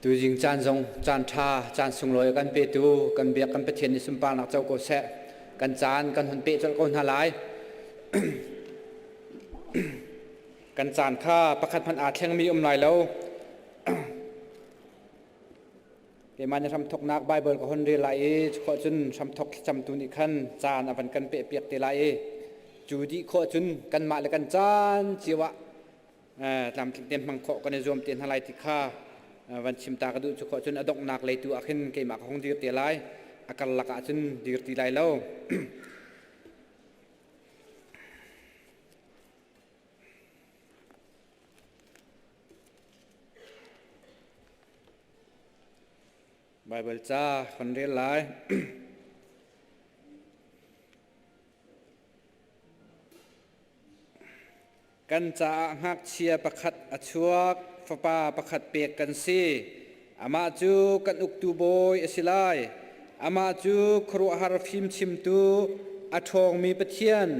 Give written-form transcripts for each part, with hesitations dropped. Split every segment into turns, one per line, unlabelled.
Tuzing caan zong caan ṭha, caan sunglawi a kan petu kan biak kan Pathian nih sunparnak co ko seh. Kan caan kan hun peh colh ko hna lai. Kan caan kha pakhat hmanh aa thlengmi um lai lo. Keimah nih hramthoknak Baibal ka hun rel lai i cukhawh cun hramthok thlacamtu nih khan caan a van kan pehpiak te lai i cu dih khawh cun kanmah le kan caan cio ah tlamtling te hmang khawh kan i zuam te hna lai ti kha van chim ta ka duh. Cu khawh cun a donghnak lei tu ah khin keimah ka hung dir te lai, a karlak ah cun dir ti lai lo. Baibal ca kan rel lai. Kan caah ngakchia pakhat a chuak, fapa pakhat pek kan si. Amah cu kan uktu bawi a si lai. Amah cu khuaruahhar fimchimtu, a ṭhawngmi Pathian,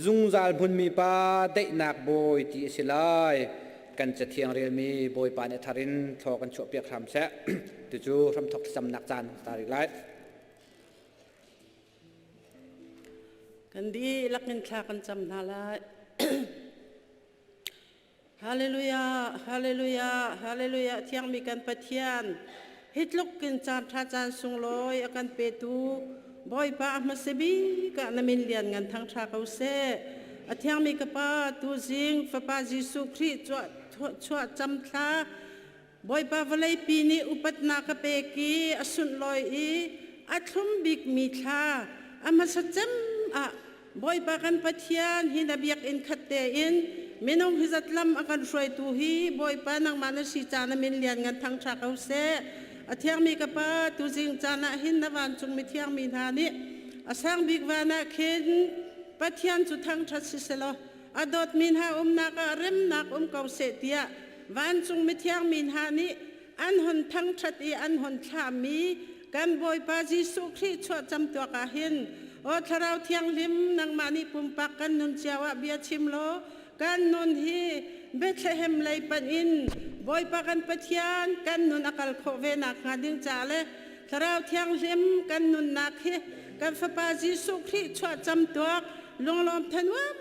zungzal hmunmi Pa, daihnak bawi ti a si lai. Kan cathiang relmi Bawipa nih a thar in thlaw kan chuahpiak hram seh. Tucu hramthok thlacamnak caan ta rih lai.
Kan dihlak in thla kan cam hna lai. Hallelujah, hallelujah, hallelujah. Thiangmi kan Pathian, hi tluk in caan ṭha caan sunglawi a kan petu Bawipa a hmasa bik ah na min lian ngan thangṭha ko seh. A thiangmi ka Pa, tuzing Fapa Jesuh Khrih chuah cam thla Bawipa vawleipi nih upatnak a pek i a sunlawi i a thlum bikmi thla a hmasa cem ah Bawipa kan Pathian hi na biakinn khat tein minung hi zat lam a kan hruaitu hi Bawipa nangmah na si ca na min lian ngan thangṭha ko seh. A thiangmi ka Pa, tuzing caan ah hin na vancung mithiangmi hna nih a sang bik van ah khin Pathian cu thangṭhat si selaw a dawtmi hna umnak ah remnak um ko seh tiah vancung mithiang mi hna nih an hon thangṭhat i an hon thlahmi kan Bawipa Jesuh Khrih chuahcam tuak ah hin aw Thlarau Thianghlim, nangmah nih pumpak kan nun cio ah bia chim law kan nun hi Bethlehem lei panh in Bawipa kan Pathian kan nun a kal khawh ve nakhnga ding ca le Thlarau Thianghlim kan nunnak hi kan Fapa Jesuh Khrih chuahcam tuak lunglawm thanuam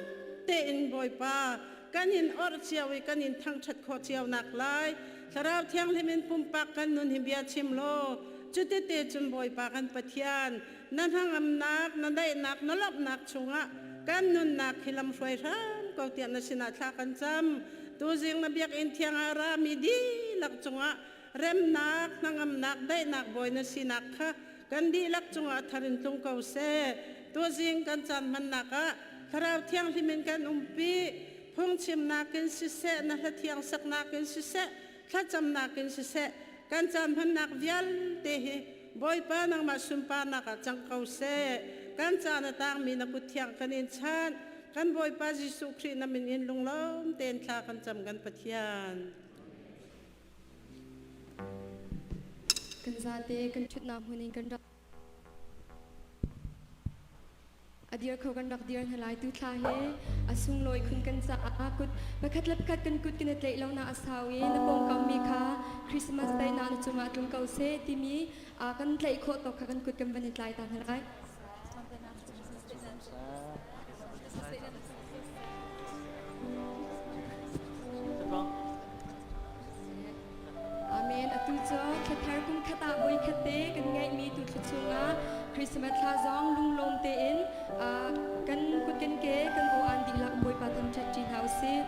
tein Bawipa kan in orh cio i kan in thangṭhat khawh cio nak lai Thlarau Thianghlim in pumpak kan nun hi bia chim law cutete cun Bawipa kan Pathian na hnangamnak, na daihnak, na lawmhnak chungah kan nunnak hi lamhruai hram ko tiah na sinah thla kan cam. Tuzing na biakinn thiang ah rami dihlak cungah remnak, hnangamnak, daihnak bawi na sinak kha kan dihlak cungah thar in tlung ko seh. Tuzing kan caan hmannak ah Thlarau Thianghlim in kan umpi. Phungchimnak in siseh, na hla thiang saknak in siseh, thlacamnak in siseh, kan caan hmannak vialte hi Bawipa nangmah sunparnak ah cang ko seh. Kan caan a tangmi na kut thiang kan in chanh. Kan Bawipa Jesuh Khrih na min in lunglawm tein thla kan cam kan Pathian.
Kan zate kan ṭhutnak hmun in kan rak a dir kho kan rak dir hna lai. Tu thla hi a sunglawi khun kan caah kut pakhat le pakhat kan kut kan i tlaih lo na a sau i na pawngkam mi kha Christmas day na na cungah tlung ko seh timi kan tlaih khawh tawk kha kan kut kan van i tlai ta hna lai. Amen. Atu cu thlathar kum khat ah voi khat te kan ngeihmi tu thla chungah Christmas thla zong lunglawm tein kan kut kan ke kan aw an dihlak Bawipa thangṭhat ṭi hna usih.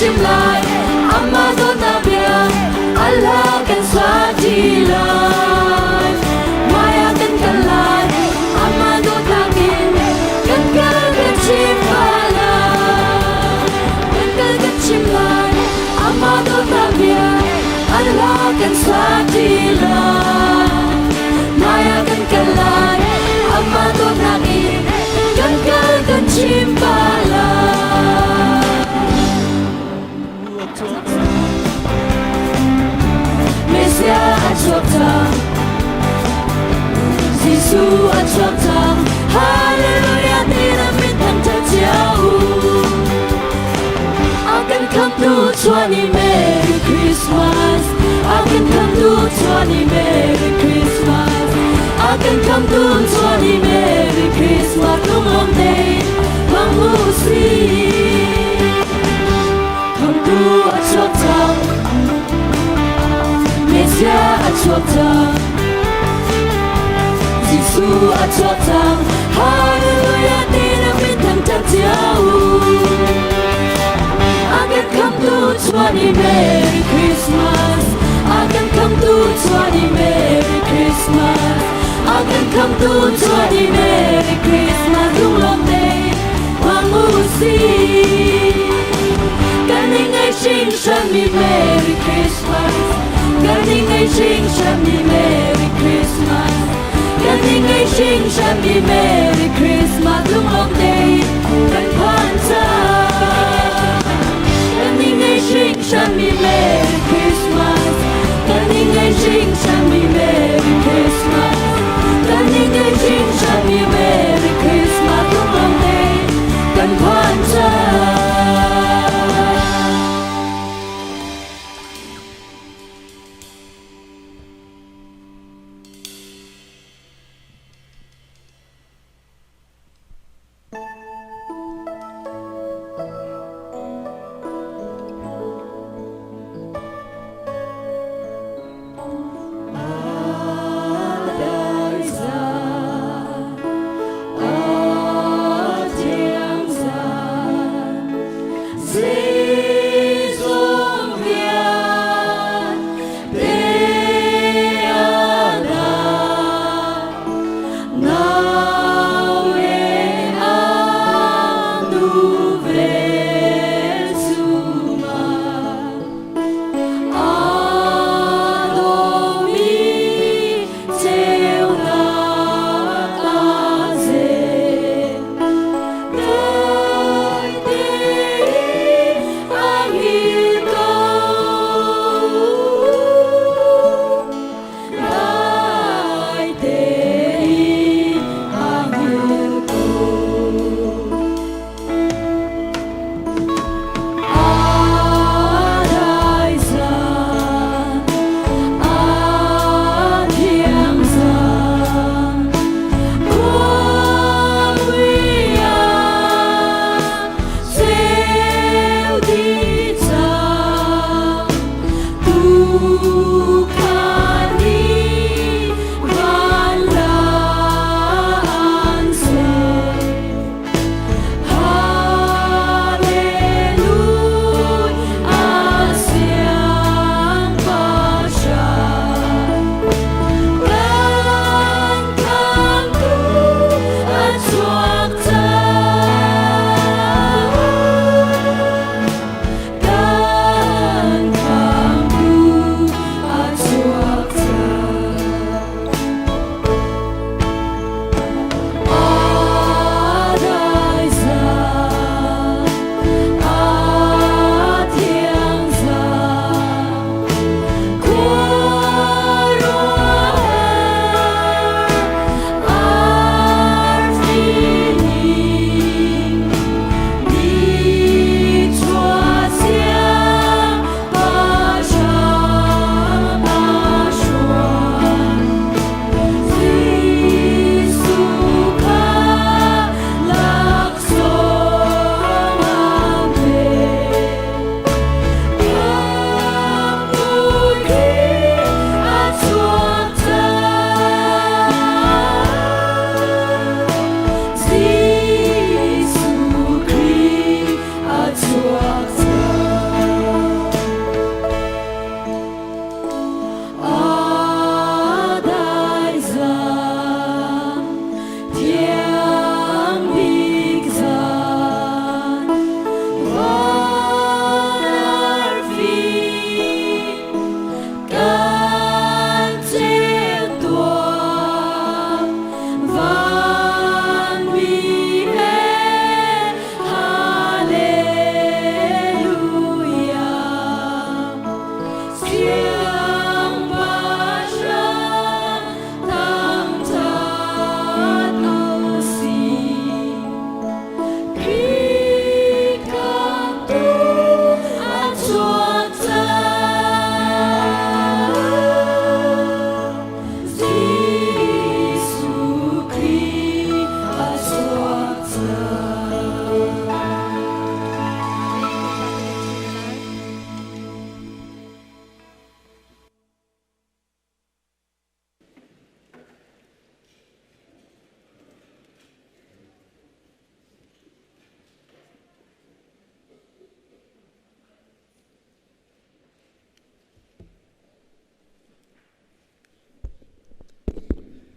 chim lai, amah dawtnak bia Allah kan sa ṭi lai. Hmai ah kan kal lai, amah dawtnak in kan kal kan chim lai. Kan kal kan chim lai, amah dawtnak bia Allah kan sa ṭi lai. Hmai ah kan kal lai, amah dawtnak in kan kal kan chim lai. Messiah a chuak cang, Jesuh a chuak cang, Hallelujah ti na min thangṭhat cio u. A kan khamhtu chuah ni Merry Christmas, a kan khamhtu chuah ni Merry Christmas, a kan khamhtu chuah ni Merry Christmas lunglawm tein hmang u sih. Khamhtu a chuak cang, Messiah a chuak cang, Jesuh a chuak cang, Hallelujah ti na min thangṭhat cio u. A kan khamhtu chuah ni Merry Christmas, a kan khamhtu chuah ni Merry Christmas, a kan khamhtu chuah ni Merry Christmas lunglawm tein hmang u sih. Kan i ngaih hringhranmi Merry Christmas, kan i ngaih hringhranmi Merry Christmas, kan i ngaih hringhranmi Merry Christmas lunglawm tein kan phan cang. Kan i ngaih hringhranmi Merry Christmas, kan i ngaih hringhranmi Merry Christmas, kan i ngaih hringhranmi Merry Christmas lunglawm tein kan phan cang.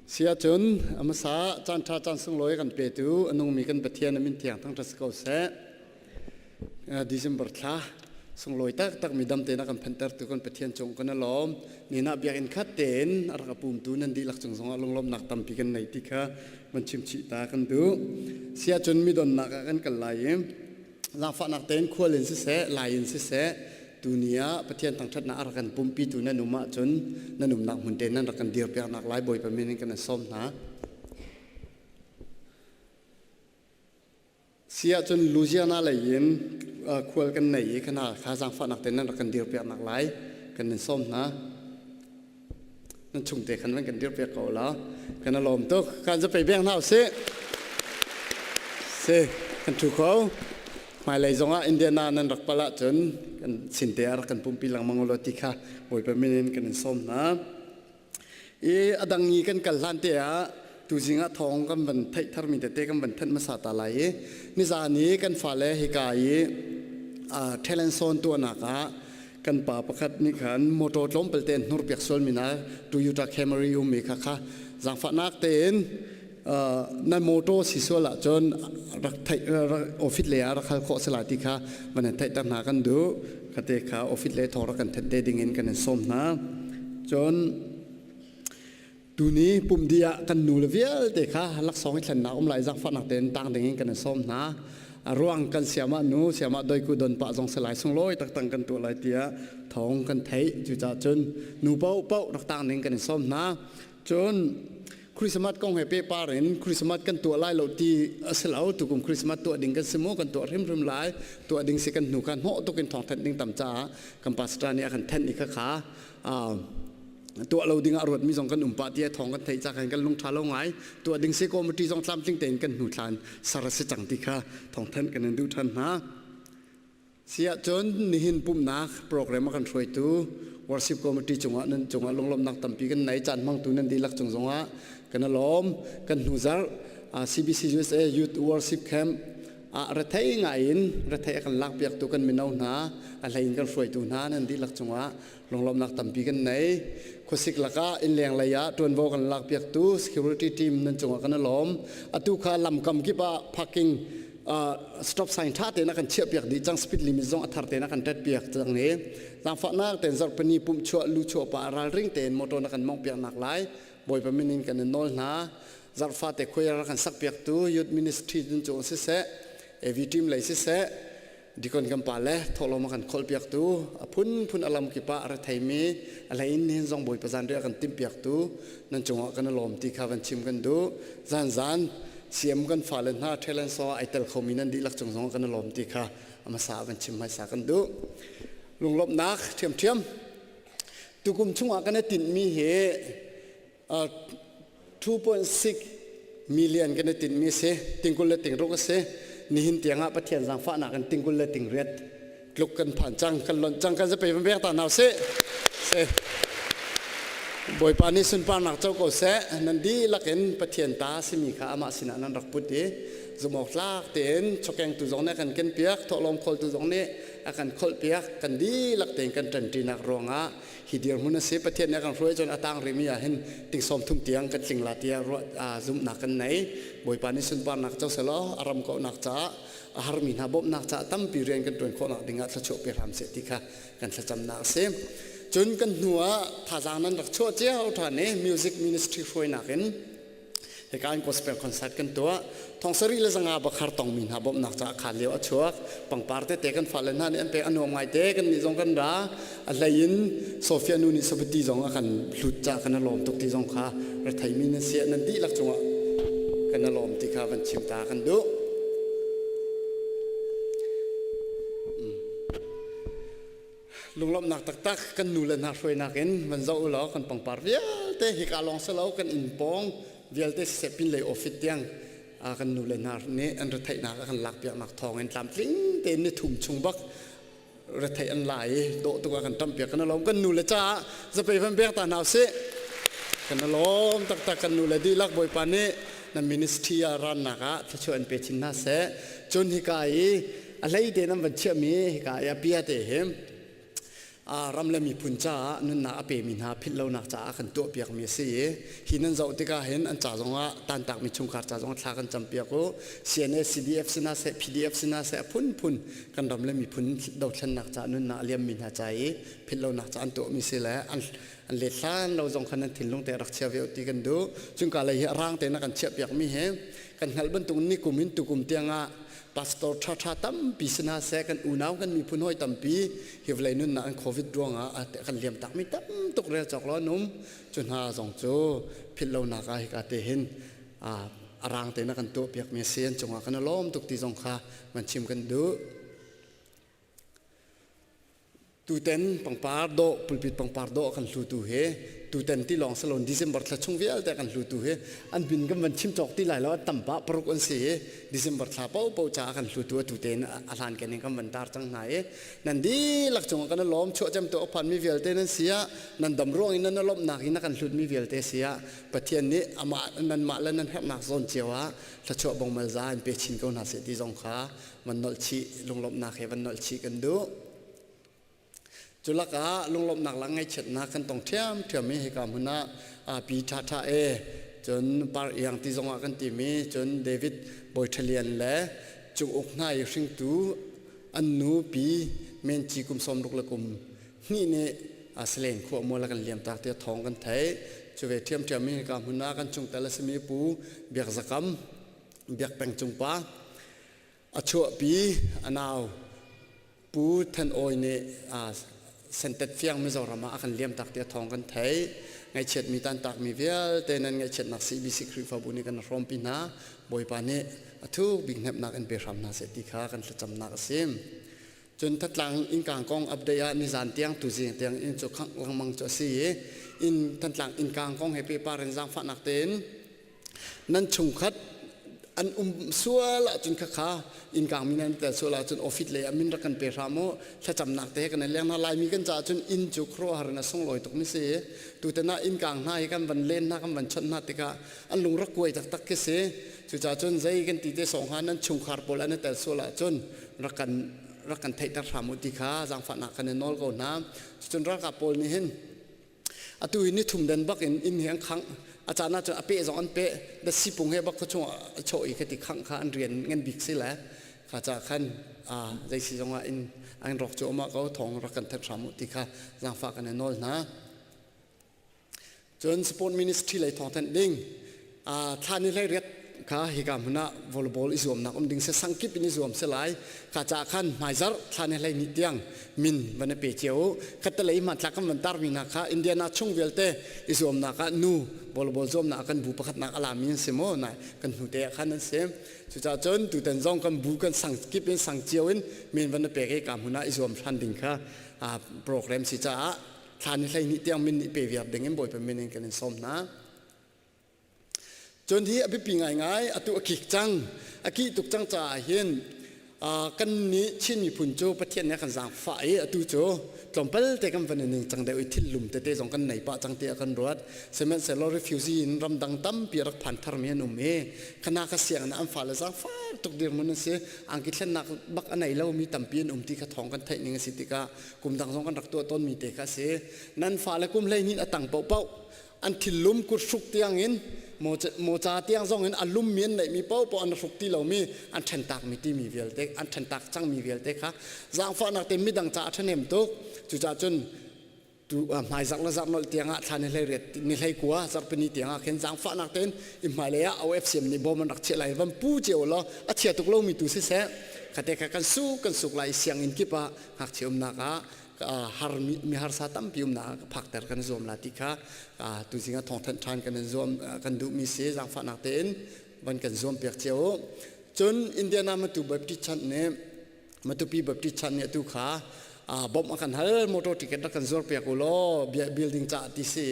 Siahcun a hmasa caan ṭha caan sunglawi kan petu a nungmi kan Pathian a min thiang thangṭhat si ko seh. December thla sunglawi taktak mi dam tein a kan phantertu kan Pathian cung kan i lawm. Ni ah biakinn khat tein a rak a pumtu nan dihlak cung zongah lunglawmhnak tampi kan nei ti kha van chim chih ta kan duh. Siahcun mi donnak ah kan kal lai i zaangfahnak tein khual in siseh, lai in siseh, tuni ah Pathian thangṭhatnak a rak kan pumpitu nan um ahcun nan umnak hmun te nan rak kan dirpiaknak lai Bawipa min in kan in sawm hna. Si ahcun Louisiana lei in khual kan nei i khana kha zaangfahnak tein nan rak kan dirpiaknak lai kan in sawm hna. Nan chung te khan van kan dirpiak ko la. Kan a lawm tuk. Kan zapei beng hna usih. Si, kan thu kho. Hmailei zongah Indiana nan rak pal ahcun kan sin te ah rak kan pumpi lengmang ulaw ti kha Bawipa min in kan in sawm hna. I a dang i kan kal hlan te ah tuzing ah thawng kan van theih tharmi tete kan van thanh hmasa ta lai i nizan i kan fale hika i talent sawn tuahnak ah kan pa pakhat nih khan motor tlawmpal te hnur piak sual mi na Toyota Camry ummi kha kha zaangfahnak tein nan motor si sual ahcun rak theih office le ah rak hal khawh sala ti kha van in theihter hna kan duh khate kha office le thawng rak kan thenh te ding in kan in sawm hna cun Tuni pumdi ah kan nu le vialte kha laksawng i thlennak um lai zaangfahnak tein tang ding in kan in sawm hna. A ruang kan siamah nu siamah doiku don pah zong selai sunglawi taktang kan tuah lai tiah thawng kan theih. Cucaah cun nu paohpaoh rak tang ding kan in sawm hna. Cun Christmas kong he pehpar in Christmas kan tuah lai lo ti a si lo. Tukum Christmas tuah ding kan si mu kan tuah hrimhrim lai. Tuah ding si kan hnu kha hnawh tuk in thawng thanh ding tam caah kan pastor nih a kan thanh i kha kha tuah lo ding ah ruatmi zong kan um pah ti thawng kan theih ca khan kan lung tha lo ngai tuah ding si committee zong tlamtling tein kan hnu thlan sar a si cang ti kha thawngthanh kan in duh than hna siah cun nihin pumhnak program a kan hruaitu worship committee cungah nan cungah lunglawmhnak tampi kan nei caan hmangtu nan dihlak cung zongah kan alawm kan hnu zarh CBC USA Youth Worship Camp ah rethei ngai in rethei a kan lakpiaktu kan mino hna a hlei in kan hruaitu hna nan dihlak cungah Lunglawmhnak tampi kan nei. Khuasik lakah innleng lei ah ṭuanvo kan lakpiaktu security team nan cungah kan i lawm. Atu kha lamkam kip ah parking stop sign ṭha tein a kan chiahpiak dih cang. Speed limit zong a thar tein a kan ṭetpiak cang i zaangfahnak tein zarhpini pumh chuah lu chuah pah ralring tein motor na kan mawngh piaknak lai Bawipa min in kan in nawl hna. Zarhfate choir kan sakpiaktu youth ministry nan cung siseh, AV team lei siseh, Dikon kan pa le thawhlawm a kan kholpiaktu a phunphun a lam kip ah a ra theimi a hlei in nihin zong Bawipa zanriah kan timhpiaktu nan cungah kan i lawm ti kha van chim kan duh. Zanzan CM kan fale hna talent so ai tel khomi nan dihlak cung zong kan i lawm ti kha a hmasa ah van chim hmaisa kan duh. Lunglawmhnak ṭhiamṭhiam. Tukum chungah kan i tinhmi hi 2.6 million kan i tinhmi a si. Tingkul le tingruk a si. Nihin tiangah Pathian zaangfahnak in tingkul le tingriat tluk kan phan cang, kan lonh cang, kan zapei van pek ta hna usih. Si. Bawipa nih sunparnak co ko seh. Nan dihlak in Pathian ta simi kha amah sinah nan rak put i zumhawk tlak tein chawkengtu zong nih a kan kenpiak, thawhlawm khawltu zong nih a kan kholhpiak, kan dihlak tein kan ṭanṭinak ruangah hi dirhmun a si Pathian nih a kan hruai cun a tang rimi ah hin ting sawm thum tiang kan tling la tiah ruah zumhnak kan nei Bawipa nih sunparnak co selaw a ram kauhnak caah a harmi hna bawmhnak caah tampi rian kan ṭuan khawhnak dingah thluachuah pe hram seh ti kha kan thlacamnak a si cun kan hnu ah thazaang nan rak chuah cio ṭhan i music ministry hruainak in Hika in gospel concert kan tuah. Thong sarih le zanga bakhar tongmi hna bawmhnak caah kha lio a chuak. Pangpar tete kan fale hna nih an pek a nuam ngai te kan nih zong kan ra. A hlei in Sofia nu nih sabati zong a kan hlut ca kan a lawm tuk ti zong kha retheimi nan si nan dihlak cungah kan a lawm ti kha van chim ta kan duh. Lunglawmhnak taktak kan nu le hna hruainak in van zoh u law kan pangpar vialte hika lawng si lo kan inn pawng vialte siseh pinlei office tiang kan nu le hna nih an retheihnak a kan lakpiaknak thawng in tlamtling tein ni thum chung bak retheih an la i dawh tuk a kan ṭampiak kan lawm kan nu le caah zapei van pek ta hna usih kan lawm taktak kan nu le dihlak Bawipa nih na ministry ah rannak ah thluachuah in pe chin hna seh cun hika i a hlei te nan van chiahmi hika i a pia te hi. Ram le miphun caah nunnak a pemi hna philhlonak caah kan tuahpiakmi a si i hi nan zoh tikah hin an ca zongah tantakmi chungkhar ca zongah thla kan campiak u. CNA, CDF si hna seh, PDF si hna seh, a phunphun kan ram le miphun dothlennak caah nunnak a liammi hna ca i philhlonak ca an tuahmi si le an an let hlan lo zong khan nan thinlung te rak chia ve u ti kan duh. Cungka lei hi a rang tein a kan chiahpiakmi hi kan hngalh bantuk ni kum in tukum tiangah pastor ṭhaṭha tampi si hna seh, kan unau kan miphun hawi tampi hi vawlei nunnak in covid ruangah kan liam takmi tam tuk rel cawk lo an um. Cu hna zong cu philh lonak ah hika te hin a rang tein a kan tuahpiakmi a si. An cungah kan i lawm tuk ti zong kha van chim kan duh. Tuten pangpar dawh, pulpit pangpar dawh kan hlutu hi tuten ti lawng salon December thla chung vialte kan hlutu hi an bin kan van chim cawk ti lai lo, tam pah paruk an si i December thla po po ca kan hlutu atu tein a hlan ken in kan van tar cang hna i nan dihlak cungah kan lawm. Chuah cem tu a mi vialte nan si ah, nan dam ruang in nan lawmhnak in a kan hlut mi vialte si ah, Pathian nih amah nanmah le nan herhnak zawn cio ah thluachuah bongmal za in pe chin ko hna seh ti zong kha van nolh chih, lunglawmhnak he van nolh chih kan duh. Cu lakah lunglawmhnak le ngaihchiatnak kan tong ṭhiamṭhiam i hika hmun ah pi ṭhaṭha e, cun Par Iang ti zongah kan timi, cun David Bawi Ṭha Lian le Cung Uk hna i hringtu an nu Pi Men Ci kum 61 le kum hnih nih Salen khua mual a kan liamtak tiah thawng kan theih. Cu ve ṭhiamṭhiam i hika hmun ah kan chungtel a simi Pu Biak Za Kam, Biak Peng Cung pa, a chuahpi a nau Pu Than Awi nih Sentet Fiang Mizoram ah a kan liamtak tiah thawng kan theih. Ngaihchiatmi tantakmi vialte nan ngaihchiatnak CBC Khrihfabu nih kan hrawmpi hna. Bawipa nih a thuk bik hnemhnak in pe hram hna seh ti kha kan thlacamnak a si. Cun Thantlang innkang kong update ah nizan tiang tuzing tiang inn cu khangh lengmang cu a si i inn Thantlang innkang kong he pehpar in zaangfahnak tein nan chungkhat an um sual ahcun khakha innkang mi nan tel sual ahcun office lei ah min rak kan pe hram u. Thlacamnak te he kan leng hna. Laimi kan caah cun inn cu khuaruahhar in a sunglawi tuk mi si. Tutan ah innkang hna hi kan van len hna, kan van chawnh hna tikah an lung rak kuai taktak khi si. Cucaah cun zei kan ti te song ha nan chungkhar pawl an i tel sual ahcun rak kan rak kan theihter hram u ti kha zaangfahnak kan i nawl ko hna. Cun ralkap pawl nih hin atu hi ni thum den bak in inn hi an khangh. A caan ahcun a peh zong an peh da sipung he bak khuachung a chawh i khati khangh kha an rian ngan bik si le kha ca khan zei si zong ah inn an rawk cu amah ko thong rak kan that hram u ti kha zaangfah kan i nawl hna. Cun sport ministry lei thawngthanh ding, thla ni 18 kha hika hmun ah volleyball i zuamnak um ding se, sangkip in i zuam se lai. Kha ca khan hmaizarh thla ni 12 tiang min van i pe cio u. Khattelei hmanthlak kan van tarmi hna kha Indiana chung vialte i zuamnak ah nu volleyball zuamnak ah kan bu pakhatnak a lami an si maw nai kan hnu te ah khan an si. Cucaah cun tutan zong kan bu kan sang kip in sang cio in min van i pek i ka hmun ah i zuam hran ding kha program si caah thla ni 12 tiang min nih pe viar ding in Bawipa min in kan in sawm hna. Cun hi a biapi ngaingai, atu a kik cang, a kih tuk cang caah hin kan nih Chin miphun cu Pathian nih a kan zaangfah i atu cu tlawmpal te kan van i ning cang deuh i thil lum tete zong kan nei pah cang tiah kan ruat. Sihmanhsehlaw refugee in ramdang tampi a rak phan tharmi an um i khana ka sianginn ah an fale zaangfah tuk dirhmun an si. Angki thlennak bak a nei lomi tampi an um ti kha thawng kan theih ning a si tikah kum dang zong kan rak tuah tawnmi te kha a si. Nan fale kum 12 a tang paohpaoh an thillum kut hruk tiang in mawca tiang zong in a lummi an neihmi paohpaoh an hruk ti lomi an ṭhentakmi timi vialte an ṭhentak cangmi vialte kha zaangfahnak te midang caah a ṭhahnem tuk. Cucaah cun tu hmaizarh le zarh nolh tiangah thla ni 18 ni 19 zarhpini tiangah khin zaangfahnak tein i hmailei ah OFCM nih bawm an rak chiah lai, van pu cio law a chia tuk lomi tu siseh khate kha kan suk kan suk lai. Sianginn kip ah ngakchia umnak ah har mi harsa tampi umnak phakter kan zuam la ti kha tuzing ah thawngthanh ṭhan kan zuam kan duhmi si. Zaangfahnak tein van kan zuam piak cio. Cun Indiana Matu Baptist Church nih, Matupi Baptist Church nih atu kha bawmh a kan hal, motor ticket rak kan zuar piak u law building ca ti si.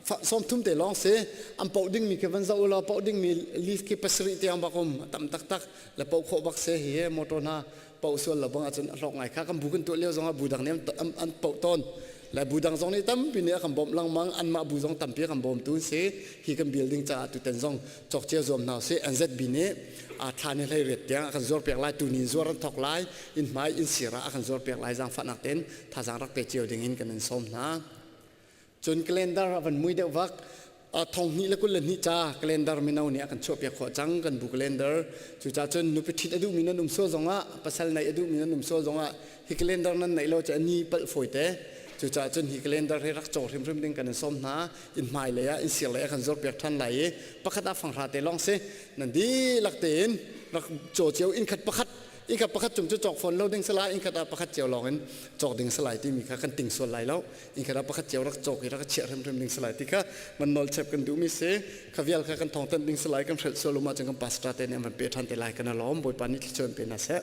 30 te lawng si an poh dingmi khi van zoh u law, poh dingmi list khi 7 tiang bak um, tam taktak le poh khawh bak se. Hi motor hna poh sual lo bang ahcun a hlawk ngai kha. Kan bu kan tuah lio zongah bu dang nih an poh tawn. Le bu dang zong nih tampi nih a kan bawmh lengmang anmah bu zong tampi a kan bawmtu an si. Hi kan building caah tutan zong cawk cia zuam hna usih. NZB nih a thla ni 18 tiang a kan zuar piak lai tuni zuar an thawk lai inn hmai inn sir ah a kan zuar piak lai zaangfahnak tein thazaang rak pe cio ding in kan in sawm hna. Cun calendar a van mui deuh vak thong hnih le 22 ca calendar mino nih a kan chuahpiak khawh cang kan bu calendar cucaah cun nupi ṭhit a duhmi nan um sual zongah pasal neih a duhmi nan um sual zongah hi calendar nan neih lo cu a ni palh fawi te cucaah cun hi calendar hi rak caw hrimhrim ding kan in sawm hna in hmai lei ah in sir lei ah kan zuarpiak ṭhan lai i pakhat ah fanghra te lawng si nan dihlak tein rak caw cio inn khat pakhat inn khat pakhat cung cu cawk fawn lo ding si lai inn khat ah pakhat cio lawng in cawk ding si lai timi kha kan ting sual lai lo inn khat ah pakhat cio rak cawk i rak chiah hrimhrim ding si lai ti kha man nawl chep kan duhmi si kha vial kha kan thawng tan ding si lai kan hrelh sual um ahcun kan pastor te nih an van pe ṭhan te lai kan alawm bawipa nih thluachuah pe hna seh.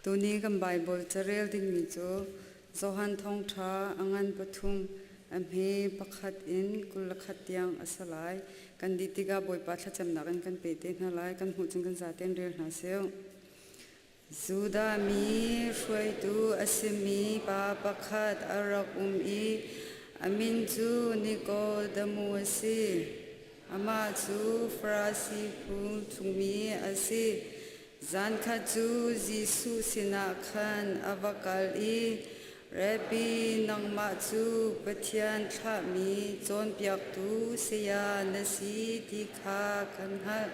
Tuni kan Baibal carel dingmi cu Johan Thawngṭha a ngan pathum a hme pakhat in 21 tiang a si lai. Kan dih tikah Bawipa thlacamnak in kan pe te hna lai. Kan hmuh cun kan zaten rel hna sih. Judah mi hruaitu a simi pa pakhat a rak um i a min cu Nikodemu a si. Amah cu Farasi phu chungmi a si. Zankhat cu Jesuh sinah khan a va kal i, Rabbi, nangmah cu Pathian thlahmi cawnpiaktu saya na si ti kha kan hngalh.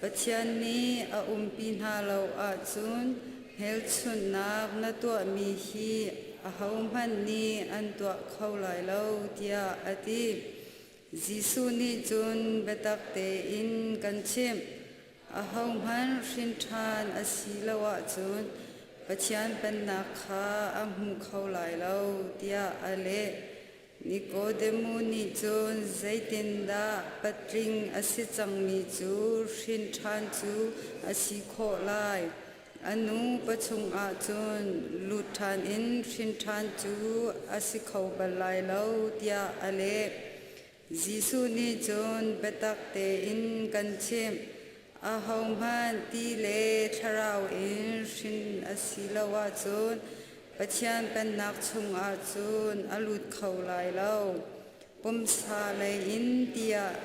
Pathian nih a umpi hna lo ahcun hmelchunhnak na tuahmi hi ahohmanh nih an tuah kho lai lo, tiah a ti. Jesuh nih cun biatak tein kan chimh, ahohmanh hrin ṭhan a si lo ahcun Pathian Pennak kha a hmu kho lai lo, tiah a leh. Nikodemu nih cun zeitindah patling a si cangmi cu hrin ṭhan cu a si khawh lai? A nu pachung ah cun lut ṭhan in hrin ṭhan cu a si kho bal lai lo, tiah a leh. Jesuh nih cun biatak tein kan chimh, ahohmanh ti le thlarau in hrin a si lo ahcun Pathian Pennak chungah cun a lut kho lai lo. Pumsa lei in tiah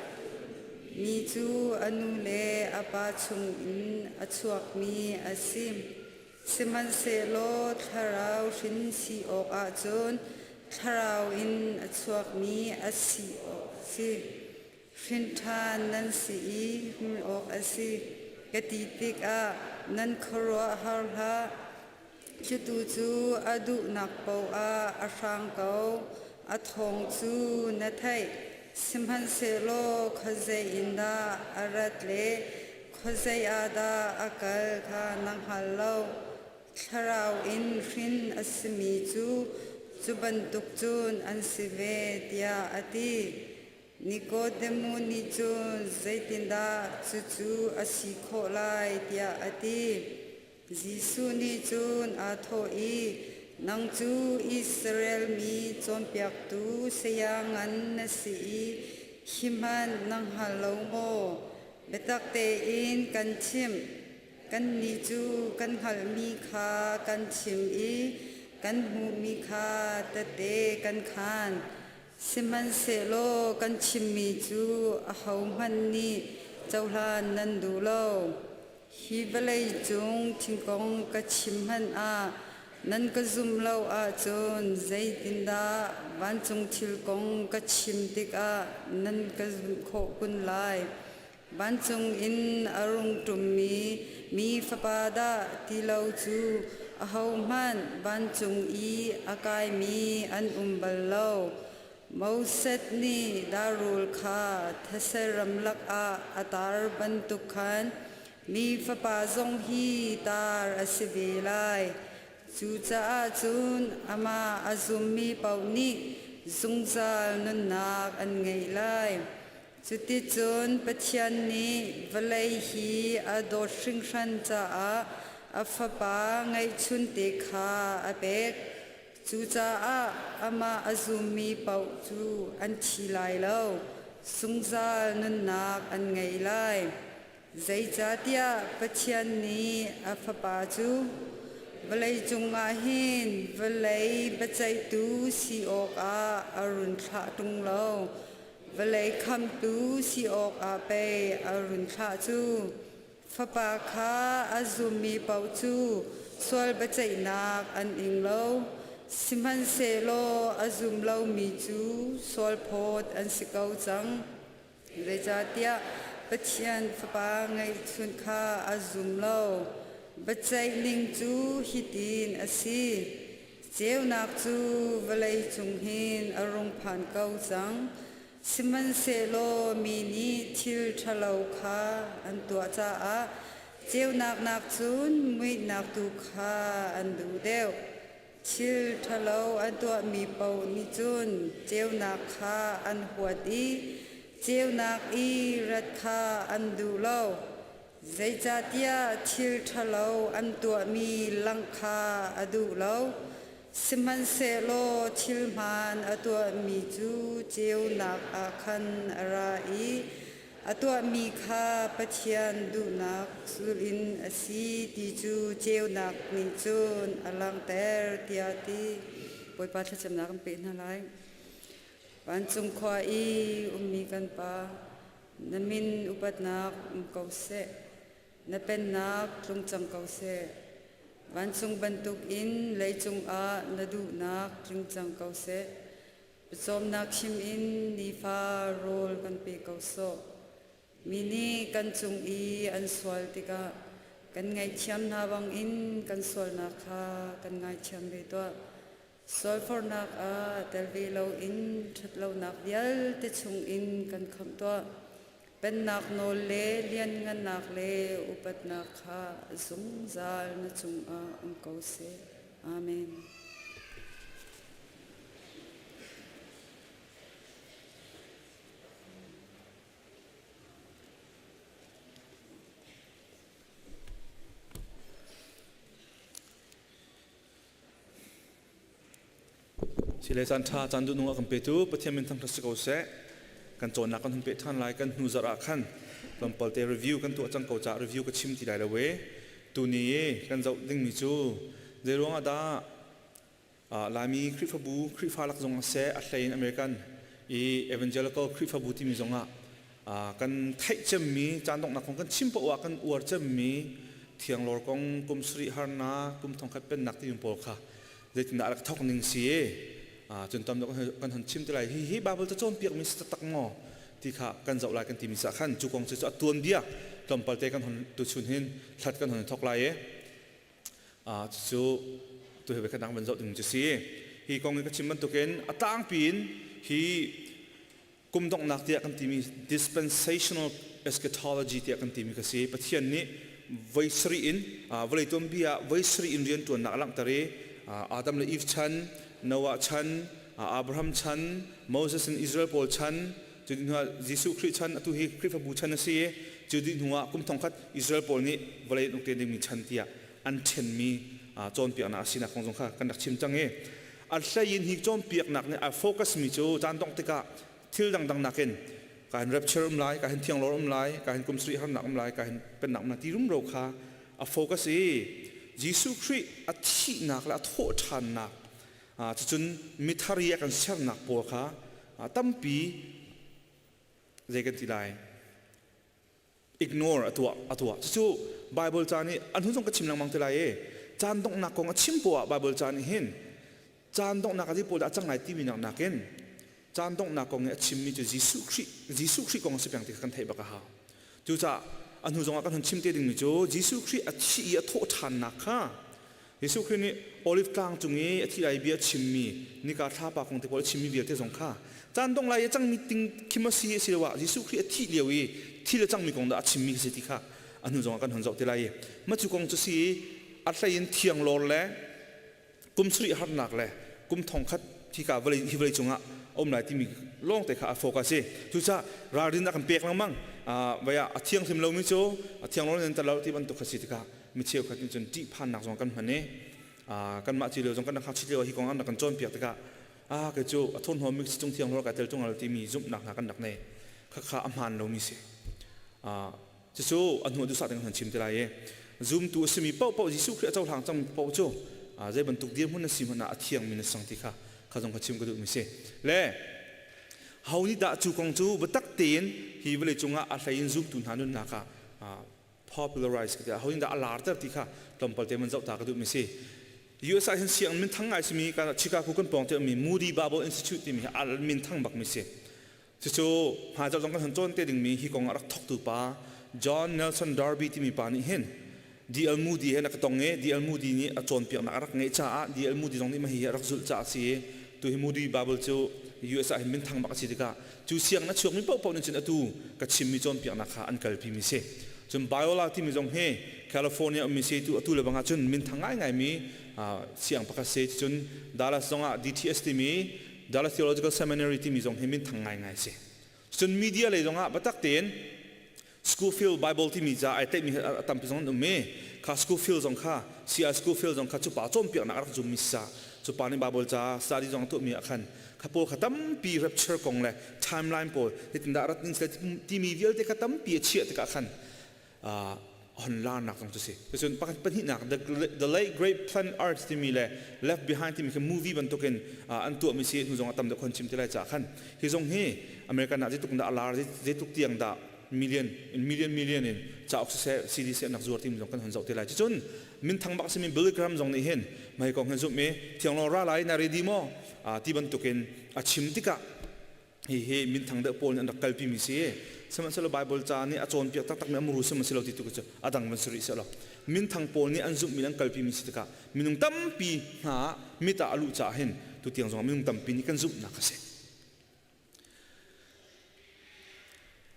mi cu a nu le a pa chungin a chuakmi a si. Sihmanhsehlaw thlarau hrin si awkah cun thlarau in a chuakmi a si awk a si. Hrin ṭhan nan si i hmuh awk a si ka ti tikah nan khuaruah har hlah. Cutu cu a duhnak paoh ah a hrang ko, a thawng cu na theih. Sihmanhsehlaw khuazei in dah a rat le khuazei ah dah a kal kha na hngal lo. Thlarau in hrin a simi cu cu bantuk cun an si ve, tiah a ti. Nikodemu nih cun zeitindah cucu a si khawh lai tiah a ti. Jesuh nih cun aa thawh i, Nang cu Israel mi cawnpiaktu saya ngan na si i hi hmanh na hngal lo maw? Biatak tein kan chimh, kannih cu kan hngalhmi kha kan chim i kan hmuhmi kha tehte kan khaan. Sihmanhsehlaw kan chimmi cu ahohmanh nih cohlan nan duh lo. Hi vawlei cung thingkong ka chim hmanh ah nan ka zumh lo ahcun zeitindah vancung thil kong ka chim tikah nan ka zumh khawh kun lai? Vancung in a rung ṭummi mi Fapa dah ti lo cu ahohmanh vancung i a kaimi an um bal lo. Moses nih darrul kha these ramlak ah a tar bantuk khan mi fapa zong hi tar a si ve lai. Cucaah cun amah a zummi paoh nih zungzal nunnak an ngeih lai. Cuticun Pathian nih vawlei hi a dawt hringhran caah a Fapa ngeihchunte kha a pek. Cucaah amah a zummi paoh cu an thi lai lo, zungzal nunnak an ngei lai. Zeicahtiah Pathian nih a Fapa cu vawleicung ah hin vawlei biaceihtu si awkah a run thlah ṭung lo, vawlei khamhtu si awkah pei a run thlah cu. Fapa kha a zummi paoh cu sual biaceihnak an ing lo, sihmanhsehlaw a zum lomi cu sualphawt an si ko cang. Zeicahtiah Pathian Fapa ngeihchun kha a zum lo. Biaceih ning cu hitin a si: Ceunak cu vawlei cung hin a rung phan ko cang. Sihmanhsehlaw mi nih thil ṭhalo kha an tuah caah ceunak nakcun muihnak tu kha an duh deuh. Thil ṭhalo a tuahmi paoh nih cun ceunak kha an huat i ceunak i rat kha an duh lo. Zeicahtiah thil ṭhalo an tuahmi langh kha a duh lo. Sihmanhsehlaw thil hmaan a tuahmi cu ceunak ah khan a ra i a tuahmi kha Pathian duhnak zulh in a si ti cu ceunak nih cun a langhter, tiah a ti. Bawipa thlacamnak kan peh hna lai. Vancung khua i ummi kan Pa, na min upatnak um ko seh. Na pennak tlung cang ko seh. Vancung bantukin leicung ah na duhnak tling cang ko seh. Pawcawmnak chim in nifa rawl kan pe ko sawh. Mi nih kan cung i an sual tikah kan ngaihthiam hna bangin kan sualnak kha kan ngaithiam ve tuah. Sualforhnak ah tel ve loin ṭhatlonak vialte chungin kan khamh tuah. Pennak nawl le lianngannak le upatnak kha zungzal na cungah um ko seh. Amen.
Sile caan ṭha caan duhnung a kan petu Pathian min thangṭhat si ko seh. Kan cawnnak kan hun peh ṭhan lai kan hnu zarh ah khan tlawmpal te review kan tuah cang ko caah review ka chim ti lai lo e. Tuni i kan zoh dingmi cu zei ruangah dah Laimi Khrihfabu Khrihfa lak zong ah seh a hlei in American i Evangelical Khrihfabu timi zong ah kan theih cemmi caan donghnak kong kan chim paoh ah kan uar cemmi thianglawr kong kum sarih harnak kum thongkhat pennak timi pawl kha zeitindah a rak thawk ning si cun tam deuh kan hon chim te lai. Hi hi Bible ca cawnpiak mi si taktak maw ti kha kan zoh lai kan timi ca khan cu kong cu a tuanbia tlawmpal te kan hon tuchun hin thlat kan hon thawk lai i cucu tu he khat dang van zoh ding cu si. Hi kong i ka chim bantukin a tlangpi in hi kum donghnak tiah kan timi dispensational eschatology tiah kan timi ka si. Pathian nih voi sarih in vawlei tuanbia ah voi sarih in rianṭuannak a langhter i Adam le Eve chan, Noah chan, Abraham chan, Moses and Israel pawl chan, cu dih hnuah Jesuh Khrih chan, atu hi Khrihfabu chan a si i cu dih hnuah kum thongkhat Israel pawl nih vawlei an uk te dingmi chan tiah an ṭhenmi cawnpiaknak a sinak kong zong kha kan rak chim cang i a hlei in hi cawnpiaknak nih a focus mi cu caan dongh tikah thil dangdang nakin ka hin rapture um lai, ka hin thianglawr um lai, ka hin kum sarih harnak um lai, ka hin pennak um lai ti rumro kha a focus i Jesuh Khrih a thihnak le a thawhṭhannak, cucun mithar i a kan sernak pawl kha tampi zei kan ti lai ignore a tuah a tuah. Cucu Bible ca nih an hun zong ka chim lengmang te lai i caan donghnak kong a chim poah Bible ca nih hin caan donghnak a pawl dah a cang lai timi nak nakin caan donghnak kong i a chimmi cu Jesuh Khrih, Jesuh Khrih kong a si peng ti kha kan theih bak a hau. Cucaah a hnu zongah kan hun chim te dingmi cu Jesuh Khrih a thih i a thawh ṭhannak kha, Jesuh Khrih nih Olive tlang cung i a thih lai bia a chimmi, nika thlapa kong te pawl a chimmi vialte zong kha caan dongh lai i a cangmi ting khim a si asiloah Jesuh Khrih a thih lio i thil a cangmi kong dah a chimmi si ti kha a hnu zongah kan hun zoh te lai i mah cu kong cu si i a hlei in thianglawr le kum sarih harnak le kum thongkhat hika vawlei hi vawlei cungah a um lai timi lawngte kha a focus i cucaah ralrin a kan pek lengmang. Vai ah a thianghlim lomi cu a thianglawr in tel lo ti bantuk kha si tikah mi cheukhat nih cun ṭihphannak zong kan hman i kanmah ci lio zong kan rak ngakchit lio hi kong an rak kan cawnpiak tikah a kei cu a thurhnawm mi cung thiang kai tel tung al timi zumhnak hna kan rak nei. Khakha a hmaan lomi si. Cucu a hnu duhsah ding kan chim te lai i zumtu a simi paohpaoh, Jesuh Khrih a cohlang cang paoh cu zei bantuk dirhmun na si hmanh ah a thiangmi na sang ti kha kha zong kha chim ka duhmi si. Le ho nih dah cu kong cu biatak tein hi vawlei cungah a hlei in zumtu hna nunnak ah popularize ka ti, ho nih dah a larter ti kha tlawmpal te man zoh ta ka duhmi si. US ah hin sianginn minthang ngai simi ka Chicago kan pawng te ummi Moody Bible Institute timi hi a minthang bakmi si. Cucu hmaizarh zong kan hon cawn te dingmi hi kong ah rak thawktu pa John Nelson Darby timi pa nih hin D.L. Moody he na ka tong i D.L. Moody nih a cawnpiaknak a rak ngeih caah D.L. Moody zong nih mah hi a rak zulh caah a si i tu hi Moody Bible cu US ah hin minthang bak a si tikah cu sianginn a chuakmi paohpaoh nih cun atu ka chimmi cawnpiaknak kha an kalpimi si. Cun Biola timi zong hi California ummi si tu atu le bang ah cun minthang ngaingaimi siang pakhat si. Cun Dallas zong ah DTS timi Dallas Theological Seminary timi zong hi minthang ngaingai si. Cun media lei zong ah biatak tein Schofield Bible timi ca ai tlaihmi a tampi zong an um i kha Schofield zong kha C.I. Schofield zong kha cu pa cawnpiaknak a rak zummi si cu pa nih Bible ca study zong a tuahmi ah khan kha pawl kha tampi rapture kong le timeline pawl zeitindah rat ning sile timi vialte kha tampi a chiah tikah khan hon larnak zong cu si. Cun pakhat pahnihnak The Late Great Planet Earth timi le Left Behind timi khi movie bantukin an tuahmi si hnu zong ah tam deuh khon chim ti lai caah khan hi zong hi American ah zeitluk dah a lar zeitluk tiang dah million in million million in cauk siseh CD seh nak zuar timi zong kan hon zoh te lai. Cucun minthang bak simi Billy Graham zong nih hin mei kong hin zumh i thianglawng ra lai na ready maw ti bantukin a chim tikah Hihi minthang deuh pawl nih an rak kalpi mi si. Sihmanhsehlaw Bible ca nih a cawnpiak taktak mi a muru sihmanhsehlaw ti tu cu a dang van si rih sehlaw minthang pawl nih an zumhmi le an kalpi mi si tikah minung tampi hna mit ah a luh caah hin tutiang zongah minung tampi nih kan zumhnak a si.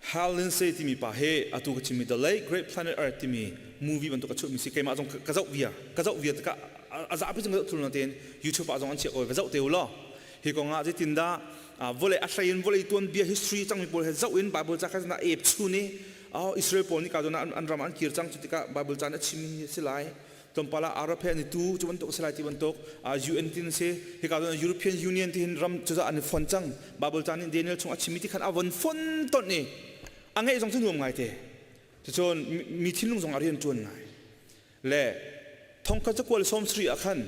Hal Lindsey timi pa hi atu ka chimmi The Late Great Planet Earth timi movie bantuk a chuahmi si keimah zong ka zoh via ka zoh via tikah a zapi zong ka zoh thul natein YouTube ah zong an chiah ko va zoh te u law hi kong ah zeitindah vawlei a hlei in vawlei tuanbia history cangmi pawl he zoh in Bible ca kha na ep chun i Israel pawl nih ka an ram an kir cang cu tikah Bible ca nih a chimmi si lai tlawmpal ah Arab he an i tu cu bantuk a si lai ti bantuk UN tin si hika cun European Union ti hin ram cuza an i fon cang Bible ca nih Daniel chung a chimmi ti khan a von fon tonh i a ngeih zong cu nuam ngai te cucun mi thinlung zong a rian ṭuan ngai le thongkhat cakual 70 ah khan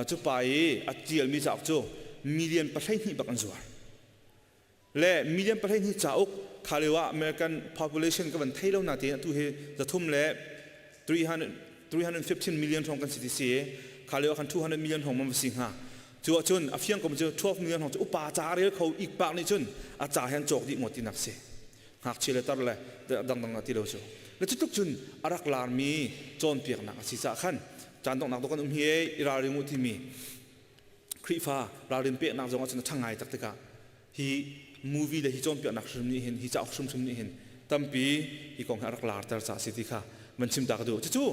cu pa i a ṭialmi cauk cu million 12 bak an zuar le million 12 cauk kha lio ah American population ka van thei lo na tein atu hi 300 le 300 315 million hrawng kan si ti si kha lio ah khan 200 million hrawng man va si hnga cu ahcun a fiang ko cu 12 million hrawng cu upa ca rel kho ikpak nih cun a ca he an cawk dih ngawt tinak si ngakchia le tar le dangdang ti lo cu le cu tluk cun a rak larmi cawnpiaknak a si caah khan caan donghnak dawh kan um hi i ralring u timi Khrihfa ralrin peknak zong ahcun a ṭha ngai tak tikah hi movie le hi cawnpiaknak hrim nih hin hi cauk hrimhrim nih hin tampi hi kong hi a rak larter ca si ti kha van chim ta ka duh cucu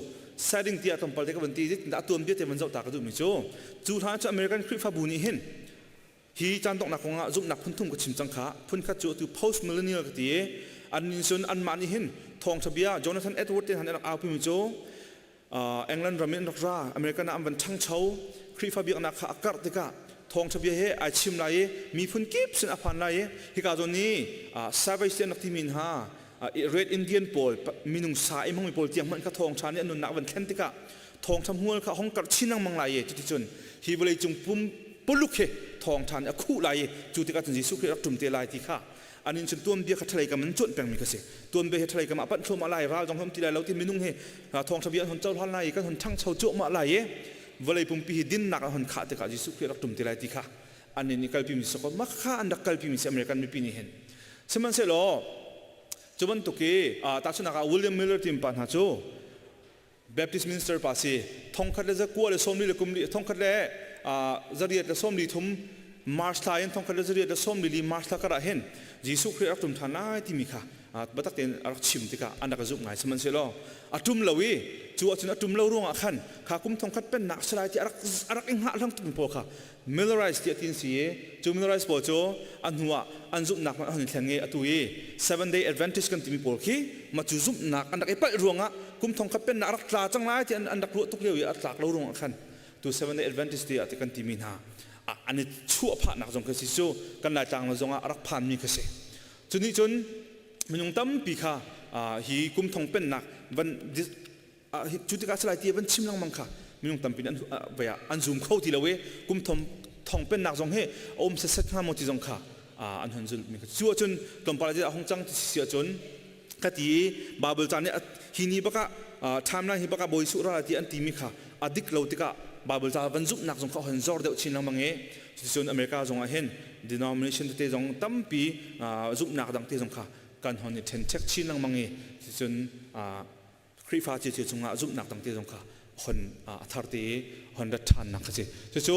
setting tiah tlawmpal te ka van ti a tuanbia te van zoh ta ka duhmi cu cu hlan cu American Khrihfabu nih hin Hi caan donghnak kongah zumhnak phunthum ka chim cang kha. Phunkhat cu atu post millennial ka ti i an nin cun anmah nih hin thawngṭha bia Jonathan Edward te hna nih an rak aupimi cu England ram in an rak ra American ah an van ṭhangcho Khrihfa biaknak kha a karh tikah thawngṭha bia he ai chim lai i miphun kip sin a phan lai i hika zawn i savage te an rak timi hna Red Indian pawl minung sa i hmangmi pawl tiang hmanh kha thawngṭha nih an nunnak van thlen tikah thawngṭha hmual kha hong karh chin lengmang lai i cuticun hi vawleicung pum puluk hi thawngṭha nih a khuh lai i cu tikah cun Jesuh Khrih rak ṭum te lai ti kha an in cun tuanbia kha ṭhalei kam in cuanh pengmi kha si tuanbia hi ṭhalei kam ah panh thluahmah lai ral zong hom ti lai lo ti minung hi thawngṭha bia an hon cohlan lai i kan hon ṭhangcho cuahmah lai i vawlei pumpi hi dinnak an hon khah tikah Jesuh Khrih rak ṭum te lai ti kha an in i kalpi mi si ko mah kha an rak kalpi mi si American mipi nih hin sihmanhsehlaw cu bantuk i tahchunhnak ah William Miller tim pa hna cu Baptist minister pa si thongkhat le zakua le sawmli le kumli thongkhat le zariat le sawmli thum March thla in thongkhat le zariat le sawmli li March thla kar ah hin Jesuh Khrih rak tum ṭhan lai timi kha biatak tein a rak chim tikah an rak zumh ngai sihmanhsehlaw a ṭum lo i cu ahcun a ṭum lo ruangah khan kha kum thongkhat pennak a si lai ti a rak a rak i hngah hlang tukmi pawl kha Millerites ti a tin si i cu Millerites pawl cu a hnu ah an zumhnak hmanh a hun i thleng i atu i Seven Day Adventist kan timi pawl khi mah cu zumhnak an rak i palh ruangah kum thongkhat pennak a rak tla cang lai ti an rak ruah tuk lio i a tlak lo ruangah khan tu Seven Day Adventist ti ah ti kan timi hna an i chuah phahnak zong khi si cu kan Laitlang lo zongah a rak phanmi khi si cu nih cun minung tampi kha hi kum thong pennak van cu tikah salai ti van chim lengmang kha minung tampi an vai ah an zum kho ti lo i kum thong thong pennak zong hi a um set hnga maw ti zong kha an hon zulh mi cu ahcun tlawmpal a hong cang ti si ahcun ka ti i Bible ca nih hi ni bakah timeline hi bakah Bawi Jesuh ra ti an timi kha a dik lo tikah Bible ca van zumhnak zong kha hon zor deuh chin lengmang i cuticun America zong ah hin denomination tete zong tampi zumhnak dang te zong kha kan hon i ṭhenṭhek chin lengmang i cuticun Khrihfa cio cungah zumhnak dang te zong kha hon a thar te i hon rat ṭhannak kha si. Cucu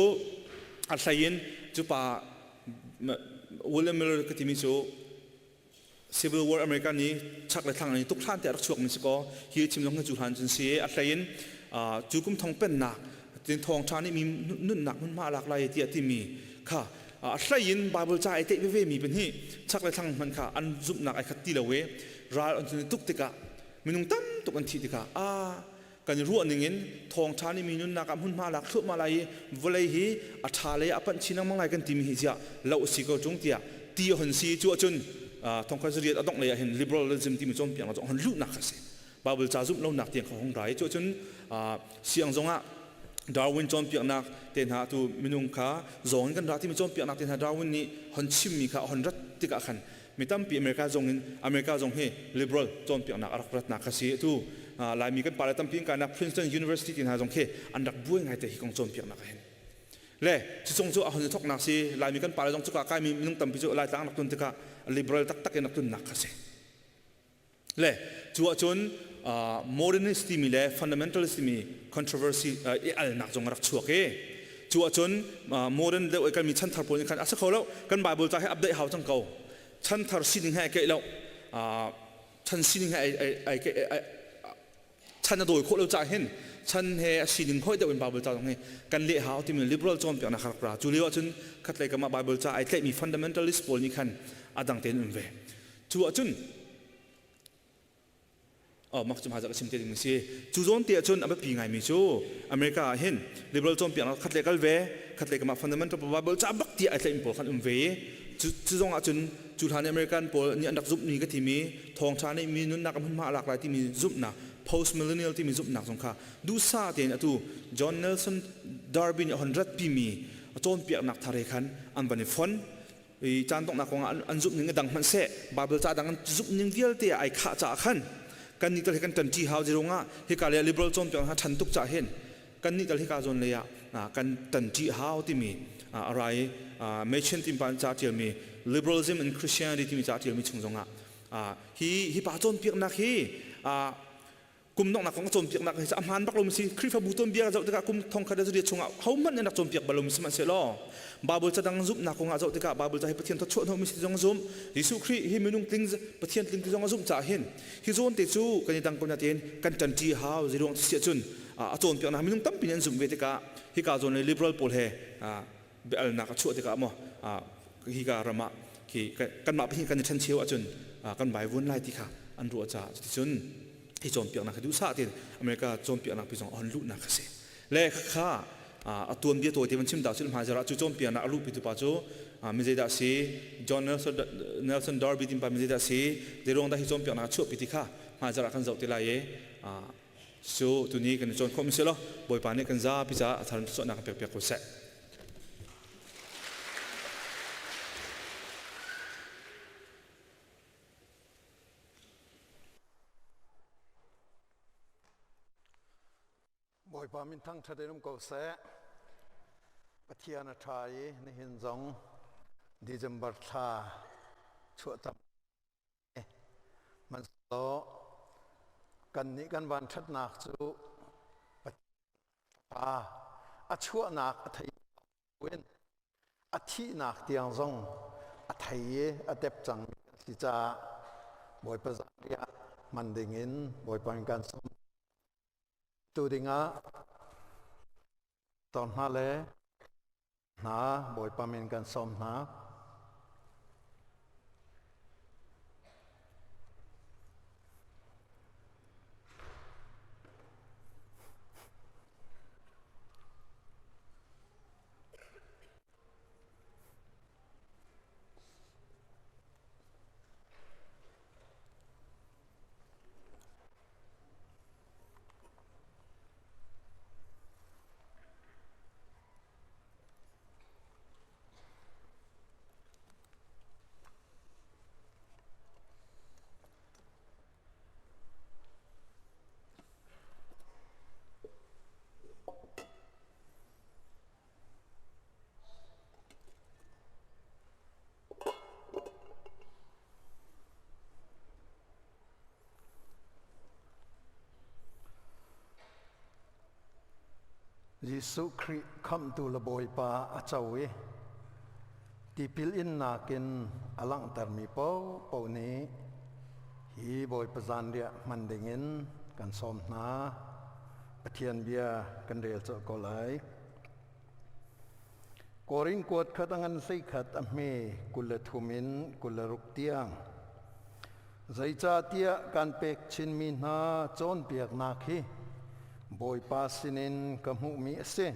a hlei in cu pa William Miller ka timi cu Civil War America nih chak le thlang in tuk hlan te a rak chuak mi si kaw hi chim zong cu hlan cun si a hlei in cu kum thong pennak tin thawng ṭha nih mi nunnak hmunhma lak lai tiah timi kha a hlei in Bible ca ai teih veve mi pahnih chak le thlang hmanh kha an zumhnak ai khat ti lo i. Ral an tuk tikah minung tam tuk an thih tikah a kan i ruah ning in thawngṭha nih mi nunnak ah hmunhma lak thluahmah lai i vawlei hi a ṭha lei a panh chin lengmang lai kan timi hi ziah lo a si ko ṭung tiah ti a hun si cu ahcun thongkhat zariat a dongh lei ah hin liberalism timi cawnpiaknak cu a hun luhnak kha a si. Bible ca zumh lonak tiang kha hung ra i cu ahcun siang zongah Darwin cawnpiaknak te hna tu minung kha zawng in kan ra timi cawnpiaknak te hna Darwin nih hon chimmi kha a hon rat tikah khan mi tampi America zong in America zong hi liberal cawnpiaknak a rak ratnak kha si. Atu Laimi kan pale tampi in kainak Princeton University ti hna zong khi an rak buai ngai te hi kong cawnpiaknak ah hin. Le cu cu a hon i thoknak si. Laimi kan pale zong cuka kaimi minung tampi cu Laitlang rak tun tikah liberal taktak in rak tunnak kha si. Le cu ahcun modernist timi le fundamentalist timi controversy i alnak zong a rak chuak i cu ahcun modern deuh i kalmi chanthar pawl nih khan a si kho lo, kan Bible ca hi update hau cang ko, chanthar sining he ai keih lo, chan sining he ai chan a dawi khawh lo caah hin chan he a sining hoi deuh in Bible ca zong hi kan leh hau timi liberal cawnpiaknak kha rak ra. Cu lio ahcun khatlei kam ah Bible ca ai tlaihmi fundamentalist pawl nih khan a dang tein um ve. Cu ahcun oh mak cu hmaizah ka chim te ding si. Cu zawn te ahcun a biapi ngaimi cu America ah hin liberal cawnpiaknak khatlei kal ve, khatlei kam ah fundamental Bible ca bak ti ai tlaihmi pawl khan um ve i cu cu zong ahcun cu hlan i American pawl nih an rak zumhmi ka timi thawngṭha nih mi nunnak a hmunhma a lak lai timi zumhnak postmillennial timi zumhnak zong kha duhsah tein atu John Nelson Darby nih a hon ratpimi a cawnpiaknak thar he khan an van i fon i caan donghnak kong ah an zumh ning a dang hmanh seh, Bible ca dang an zumh ning vialte ah ai khah caah khan kan nih tal hi kan ṭanṭi hau. Zirung ah hika le liberal cawnpiak hna ṭhan tuk caah hin kan nih tal hika zawn lei ah kan ṭanṭi hau timi a ra i Machen timpa ca ṭialmi Liberalism and Christianity timi ca ṭialmi chung zongah hi hi pa cawnpiaknak hi, kum donghnak kong a cawnpiaknak hi a hmaan bak lomi si. Khrihfabu tuanbia zoh tikah kum thongkhat le zariat chungah hohmanh nih rak cawnpiak bal lomi sihmanhsehlaw Bible ca dang zumhnak kong ah zoh tikah Bible ca hi Pathian thawchuah hnawhmi si zong a zumh, Jesuh Khrih hi minung tling Pathian tling ti zong a zumh caah hin hi zawn te cu kan i dang ko na tein kan ṭanṭi hau. Zeiruang si ahcun a cawnpiaknak minung tampi nih an zumh ve tikah hika zawn le liberal pawl he biaalnak a chuah tikah maw hika ram ah khi kanmah pahnih kan i ṭhencheu ahcun kan vaivuan lai ti kha an ruah caah cuticun hi cawnpiaknak hi duhsah tein America cawnpiaknak pi zong a hon luhnak a si. Le khakha a tuanbia tawi te van chim ta sil hmai zara cu cawnpiaknak a luhpi tu pa cu mi zeidah si, John Nelson, Nelson Darby tin pa mi zeidah si, zeiruang dah hi cawnpiaknak a chuahpi ti kha hmai zara kan zoh te lai i cu tuni kan i cawn khawh mi si lo. Bawipa nih kan zapi caah a thar cawnnak kan pek piak ko seh.
Bawipa min thangṭhat in um ko seh. Pathian a ṭha i nihin zong December thla chuahcam Hmanhsehlaw kannih kan vanṭhatnak cu Pathian Fapa a chuahnak a thei in a thihnak tiang zong a thei i a tep cangmi kan si caah Bawipa zanriah hman dingin Bawipa in kan sawm. Tu dingah tor hna le hna Bawipa min kan sawm hna. Jesuh Khrih khamhtu le Bawipa a co i tipil innak in a langhtermi paohpaoh nih hi Bawipa zanriah hman dingin kan sawm hna. Pathian bia kan rel colh ko lai. Korin kuat khat a ngan 11 a hme 23 in 26 tiang.
Zeicahtiah kan pek chinmi hna cawnpiaknak hi Bawipa sinin ka hmuhmi a si.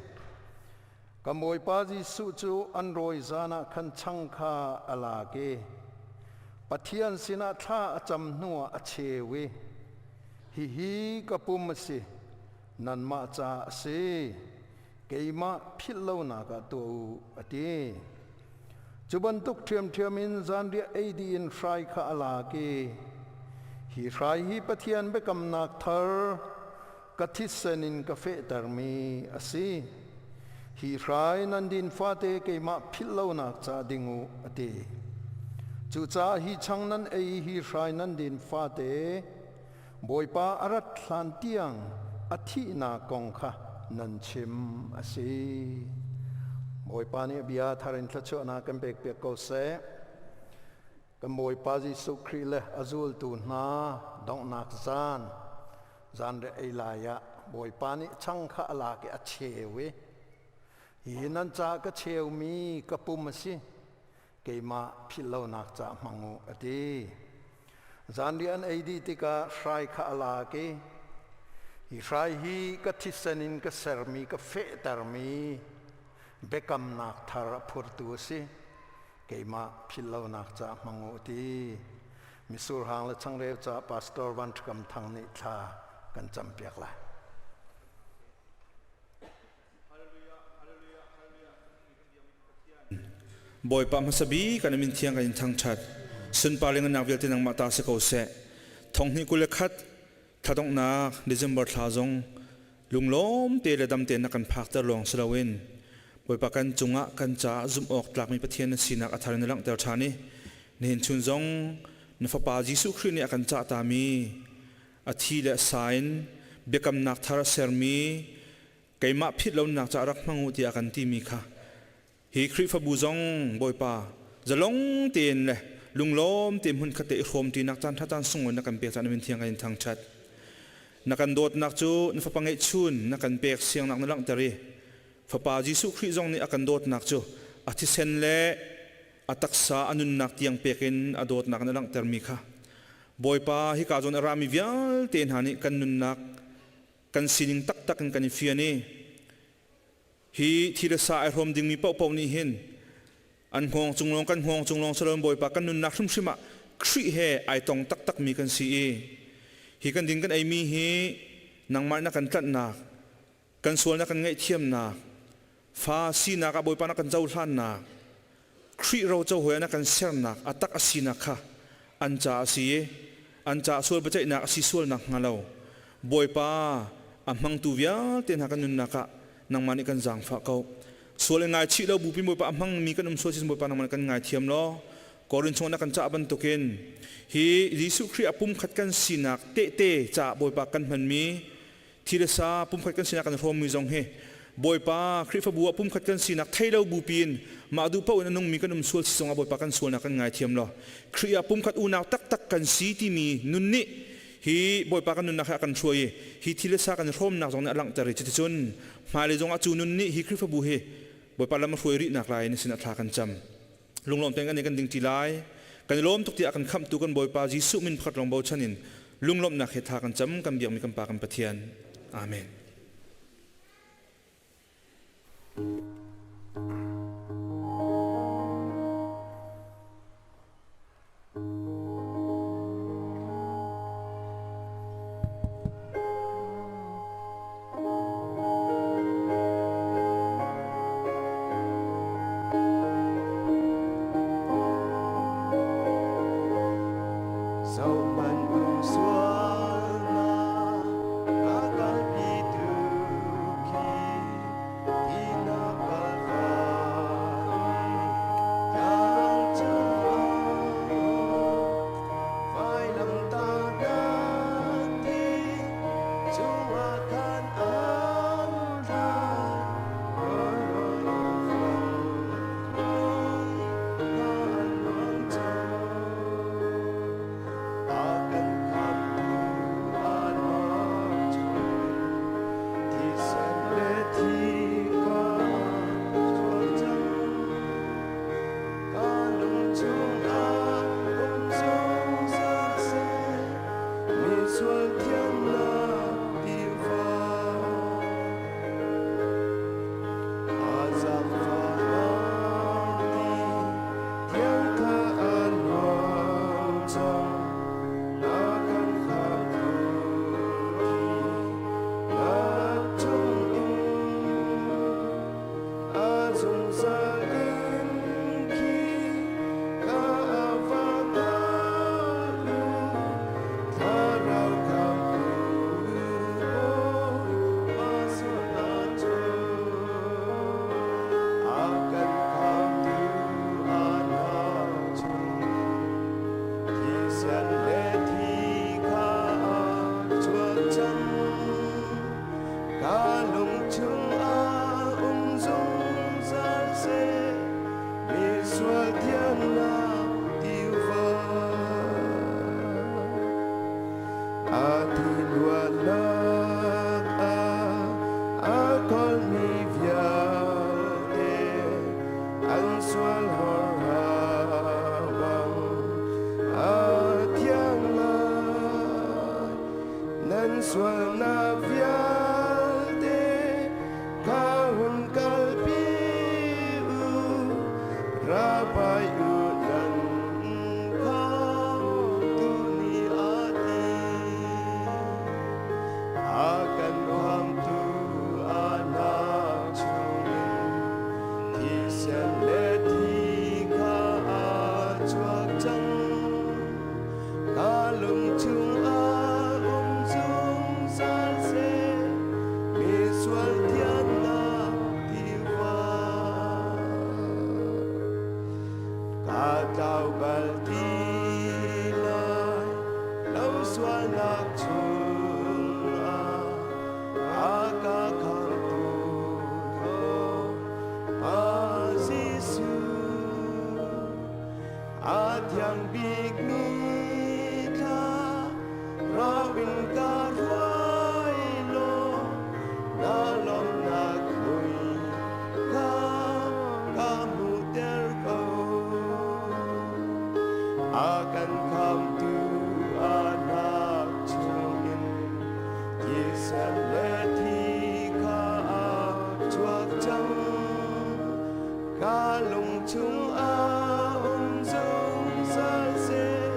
Ka Bawipa Jesuh cu an rawi zan ah khan chang kha a lak i Pathian sinah thla a cam hnuah a cheu i, Hihi ka pum a si, nanmah ca a si, keimah philh lonak ah tuah u, a ti. Cu bantuk ṭhiamṭhiam in zanriah ei dih in hrai kha a lak i, Hi hrai hi Pathian biakamnak thar ka thisen in ka fehtermi a si. Hi hrai nan din fate keimah philh lonak ca ding u, a ti. Cucaah hi chang nan ei hi hrai nan din fate Bawipa a rat hlan tiang a thihnak kong kha nan chim a si. Bawipa nih a bia thar in thluachuahnak kan pekpiak ko seh. Kan Bawipa Jesuh Khrih le a zultu hna donghnak zan zanriah ei lai ah Bawipa nih chang kha a lak i a cheu i hi nan ca ka cheumi ka pum a si keimah philhlonak ca hmang u a ti. Zanriah an ei dih tikah hrai kha a lak i hi hrai hi ka thisen in ka sermi ka fehtermi biakamnak thar a phurtu a si keimah philhlonak ca hmang u ti. Misur hang le changreu ca Pastor Van Ṭhakam Thang nih thla kan campiak lai.
Bawipa hmasa bik kan min thiang kan in thangṭhat. Sunpar le ngannak vialte nangmah ta si ko seh. Thonghnih 21 thladonghnak December thla zong lunglawm te le dam tein na kan phakter lawng si loin Bawipa kan cungah kan caah zumh awk tlakmi Pathian na sinak a thar in na langhter ṭhan i nihin chun zong na Fapa Jesuh Khrih nih a kan cahtami a thi le a sa in biakamnak thar a sermi keimah phit lonak caah rak hmang u tiah a kan timi kha hi Khrihfabu zong Bawipa zalong tein le lunglawm tein hmun khat te i hrawm ṭinak caan ṭha caan sunglawi na kan pek caan min thiang kan in thangṭhat. Na kan dawtnak cu na fapa ngeihchun na kan pek siangnak na langhter i Fapa Jesuh Khrih zong nih a kan dawtnak cu a thisen le a taksa a nunnak tiang pek in a dawtnak na langhtermi kha Bawipa hika zawn a rami vialte hna nih kan nunnak kan sining taktak in kan i fian i hi thi le sa ai hrawm dingmi paohpaoh nih hin an hngawng cung lawng kan hngawng cung lawng salon Bawipa kan nunnak hrimhrim ah Khrih he ai tong taktakmi kan si i hi kan din kan eimi hi nangmah na kan tlanhnak kan sualnak kan ngaihthiamnak fa sinak ah Bawipa na kan cohlannak Khrih roco hawi na kan sernak a tak a sinak kha an ca a si i an ca sual biaceihnak a si sualnak hnga lo Bawipa a hmangtu vialte hna kan nunnak ah nangmah nih kan zaangfah ko. Sual in ngaichih lo bupi Bawipa a hmangmi kan um sual si Bawipa nangmah nih kan ngaithiam law Korin chung na kan cah bantukin hi Jesuh Khrih a pumkhat kan sinak tehte caah Bawipa kan hmanmi thi le sa pumkhat kan sinak kan hrawmmi zong hi Bawipa Khrihfabu ah pumkhat kan sinak thei lo bupi in mah duh paoh in a nungmi kan um sual si zongah Bawipa kan sualnak kan ngaithiam law Khrih ah pumkhat unau taktak kan si timi nun nih hi Bawipa kan nunnak he a kan hruai i hi thi le sa kan i hrawmnak zong nih a langhter i cuticun hmailei zongah cu nun nih hi Khrihfabu hi Bawipa lam a hruai rih nak lai na sinah thla kan cam. Lunglawm tein kan i kan ding ṭi lai. Kan i lawm tuk tiah a kan khamhtu kan Bawipa Jesuh min pakhat lawng bochan in lunglawmhnak he thla kan cam kan biakmi kan Pa kan Pathian. Amen.
Zohhmanh u sualnak a kalpitu. Sualnak vialte kha hun kalpi u, ra pai u nan kha tuni a ti. A kan khamtu anak chungin thisen le thi kha a chuak cang. Ka lung chungah um zungzal seh, misual thiannak tiva. Ka tlau bal ti lai lo sualnak chungah a ka khamtu Pa Jesuh. A thiang bikmi thla rau in ka hruai law na lawmhnak mui kha ka hmuhter ko. A kan khamtu anak chungin thisen le thi kha a chuak cang. Ka lung chungah um zungzal seh,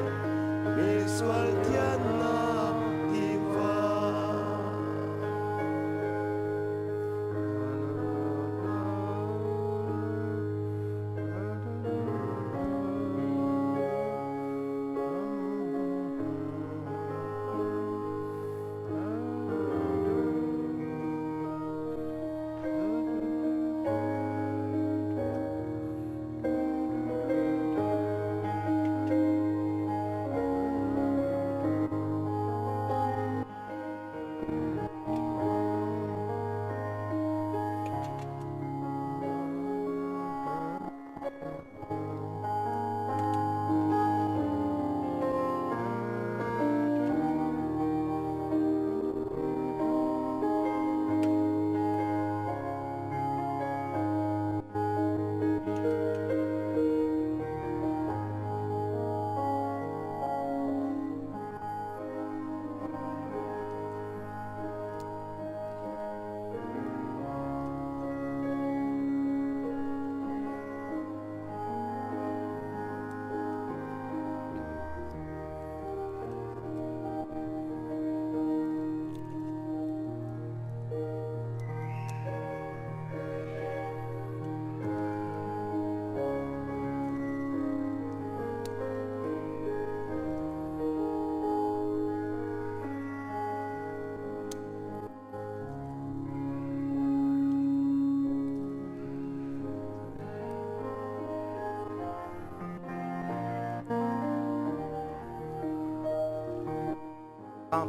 misual thiannak tiva.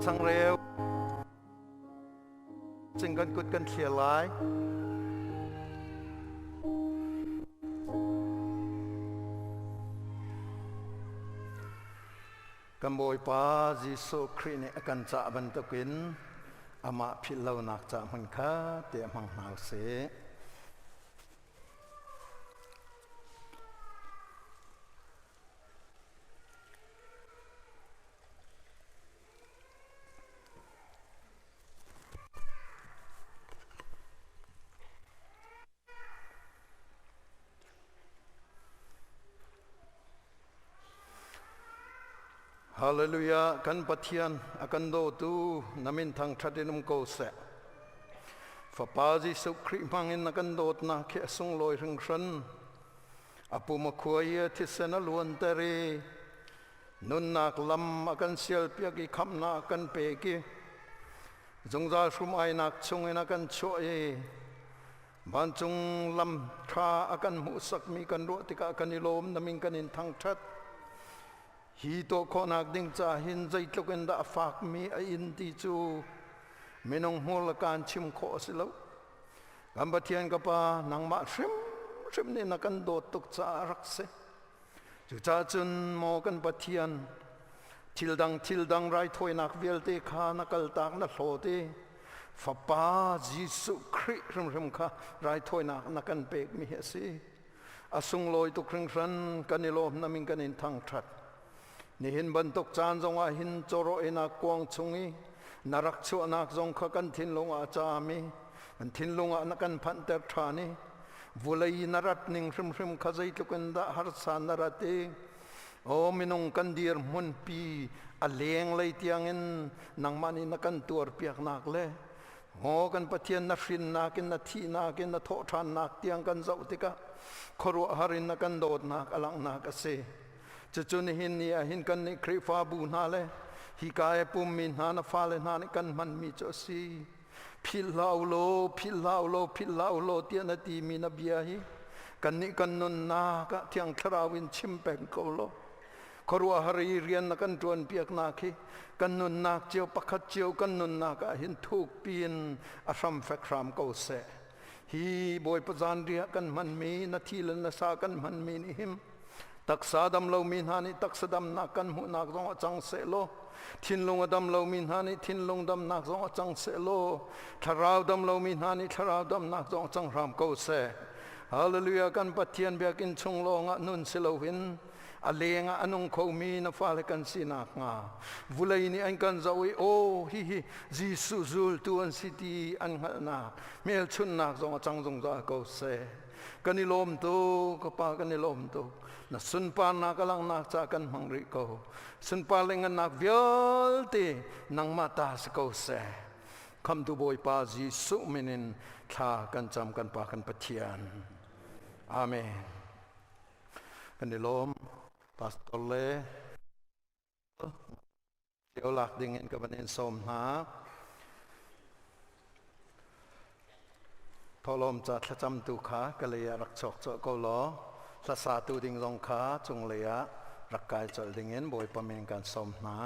Changreu cing kan kut kan thliar lai. Kan Bawipa Jesuh Khrih nih a kan cah bantukin amah philh lonak ca hmun kha te hmang hna usih. Hallelujah kan Pathian a kan dawtu na min thangṭhat in um ko seh. Fapa Jesuh Khrih hmangin na kan dawtnak hi a sunglawi hringhran. A pum a khua i a thisen a luanter i nunnak lam a kan sialpiak i khamhnak a kan pek i zungzal hrum-ainak chungin a kan chuah i vancung lam ṭha a kan hmuhsakmi kan ruah tikah kan i lawm na min kan in thangṭhat. Hi tuah khawhnak ding ca hin zeitluk in dah a fakmi a in ti cu minung hmur le kaan chim khawh a si lo. Kan Pathian ka Pa, nangmah hrimhrim nih na kan dawt tuk caah rak si. Cucaah cun maw kan Pathian, thil dang thil dang raithawinak vialte kha na kaltak na hlawt i Fapa Jesuh Khrih hrimhrim kha raithawinak na kan pekmi hi a si. A sunglawi tuk hringhran kan i lawm na min kan in thangṭhat. Nihin bantuk caan zongah hin cawraw inak kuang chung i
Na rak chuahnak zong kha kan thinlung ah a caam i kan thinlung ah na kan phanhter ṭhan i vulei na rat ning hrimhrim kha zeitluk in dah harsa na rat i aw minung kan dirhmun pi a lenglei tiangin nangmah nih na kan tuarpiaknak le Maw kan Pathian na hrinnak in na thihnak in na thawhṭhannak tiang kan zoh tikah khuaruahhar in na kan dawtnak a langhnak a si. Cucu nihin ni ah hin kannih Khrihfabu hna le hika i pummi hna na fale hna nih kan hmanmi cu a si. Philh hlah u law, philh hlah u law, philh hlah u law tiah na timi na bia hi kannih kan nunnak ah Thiang Thlarau in chim peng ko law khuaruahhar i rian na kan ṭuanpiaknak hi kan nunnak cio pakhat cio kan nunnak ah hin thukpi in a hram fek hram ko seh. Hi Bawipa zanriah kan hmanmi na thi le na sa kan hmanmi nih him taksa dam lomi hna nih taksa damnak kan hmuhnak zong a cang seh law thinlung a dam lomi hna nih thinlung damnak zong a cang seh law thlarau dam lomi hna nih thlarau damnak zong a cang hram ko seh. Hallelujah kan Pathian biakinn chung lawngah nun si loin a leng ah a nung khomi na fale kan si nakhnga vulei nih an kan zoh i aw hihi Jesuh zultu an si ti an hngalhnak hmelchunhnak zong a cang zungzal ko seh. Kan i lawm tuk ka pa kan i lawm tuk. Na sunparnak a langhnak ca kan hmang rih ko. Sunpar le ngannak vialte nangmah ta si ko seh. Khamtu Bawipa Jesuh min in thla kan cam kan Pa kan Pathian. Amen. Kan i lawm. Pastor le cio lak ding in ka van in sawm hna. Tholom ca thlacamtu kha ka lei ah rak chawk cawh ko law hlasatu ding zong kha cunglei ah rak kai colh ding in Bawipa min kan sawm hna.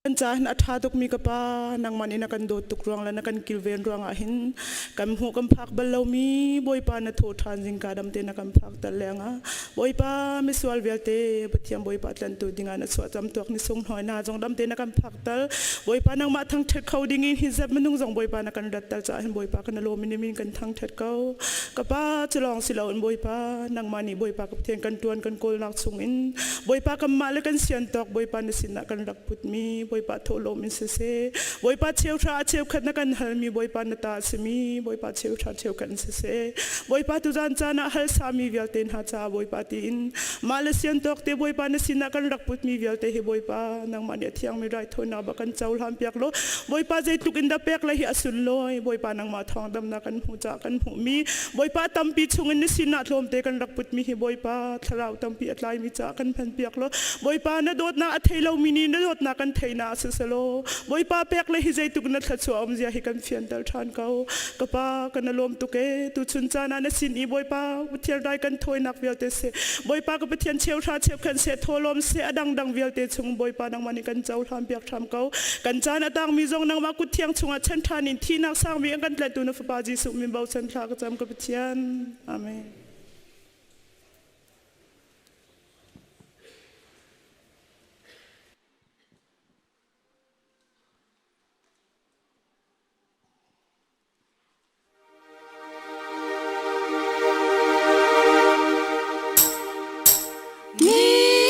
Kan ca hin a ṭha tukmi ka pa, nangmah nih na kan dawt tuk ruang le na kan kilven ruangah hin kan hmuh kan phak bal lomi Bawipa na thaw ṭhan zingka damte na kan phak tal lengah Bawipa misual vialte Pathian Bawipa tlantu dingah na chuah camtuak ni sunghnoi na zong damte na kan phak tal Bawipa nangmah thangṭhat kho dingin hi zep minung zong Bawipa na kan rat tal caah hin Bawipa kan lawm in min kan thangṭhat ko ka pa cu lawng si loin Bawipa nangmah nih Bawipa ka Pathian kan ṭuan kan kawlnak chungin Bawipa kanmah le kan sian tawk Bawipa na sinah kan rak putmi Bawipa thawhlawm in siseh Bawipa cheuhra a cheukhat na kan halmi Bawipa na ta a simi Bawipa cheuhra cheukhat in siseh Bawipa tuzan caan ah halsami vialte hna caah Bawipa tiin mah le sian tawk te Bawipa na sinah kan rak putmi vialte hi Bawipa nangmah nih a thiangmi raithawinak ba kan cohlan piak law Bawipa zeitluk in dah pek le hi a sunlawi Bawipa nangmah thawng damnak kan hmuh caah kan hmuhmi Bawipa tampi chungin na sinah tlawmte kan rak putmi hi Bawipa thlarau tampi a tlaimi caah kan hman piak law Bawipa na dawtnak a thei lomi nih na dawtnak kan theihnak siselaw Bawipa pek le hi zeituk na thluachuah um zia hi kan fianter ṭhan ko. Ka pa kan lawm tuk e tuchun caan ah na sin i Bawipa Pathian rai kan thawinak vialte seh Bawipa ka Pathian cheuhra cheukhat seh thawlawm seh a dangdang vialte chung Bawipa nangmah nih kan cohlan piak hram ko. Kan caan a tangmi zong nangmah kut thiang chungah chan ṭhan in thihnak sangmi an kan tlanhtu na Fapa Jesuh min bochan thla ka cam ka Pathian. Amen.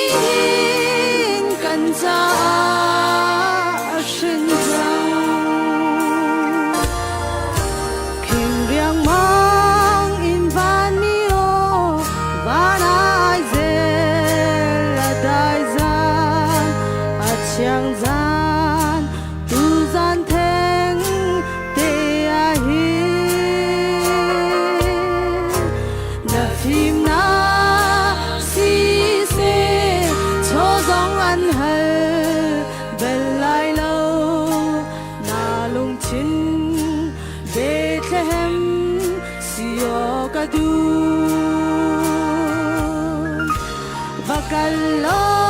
Nihin kan caah a hrin cang. King riangmang in vanmi aw van ai zel a dai zan a chiang zan tu zan theng te a hi na fimnak siseh chaw zong an hal bel lai lo na lungthin Bethlehem si aw ka duh va kal law.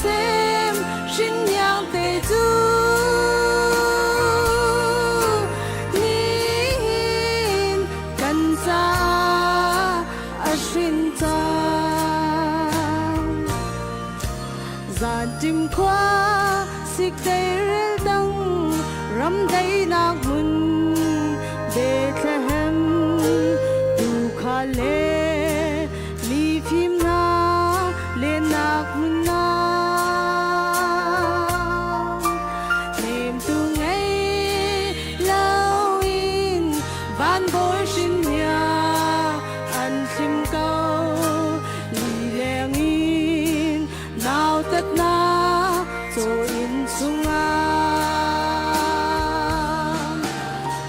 sem hringyang te cu nihin kan caah a hrin cang. Zanṭim khua sik teiril dang ram daihnak hmun Bethlehem tuukhal le mifim hna lennak hmun ah hnemtu ngei loin van bawi hrin hia an hlim ko. Lileng in nautatnak caw inn chungah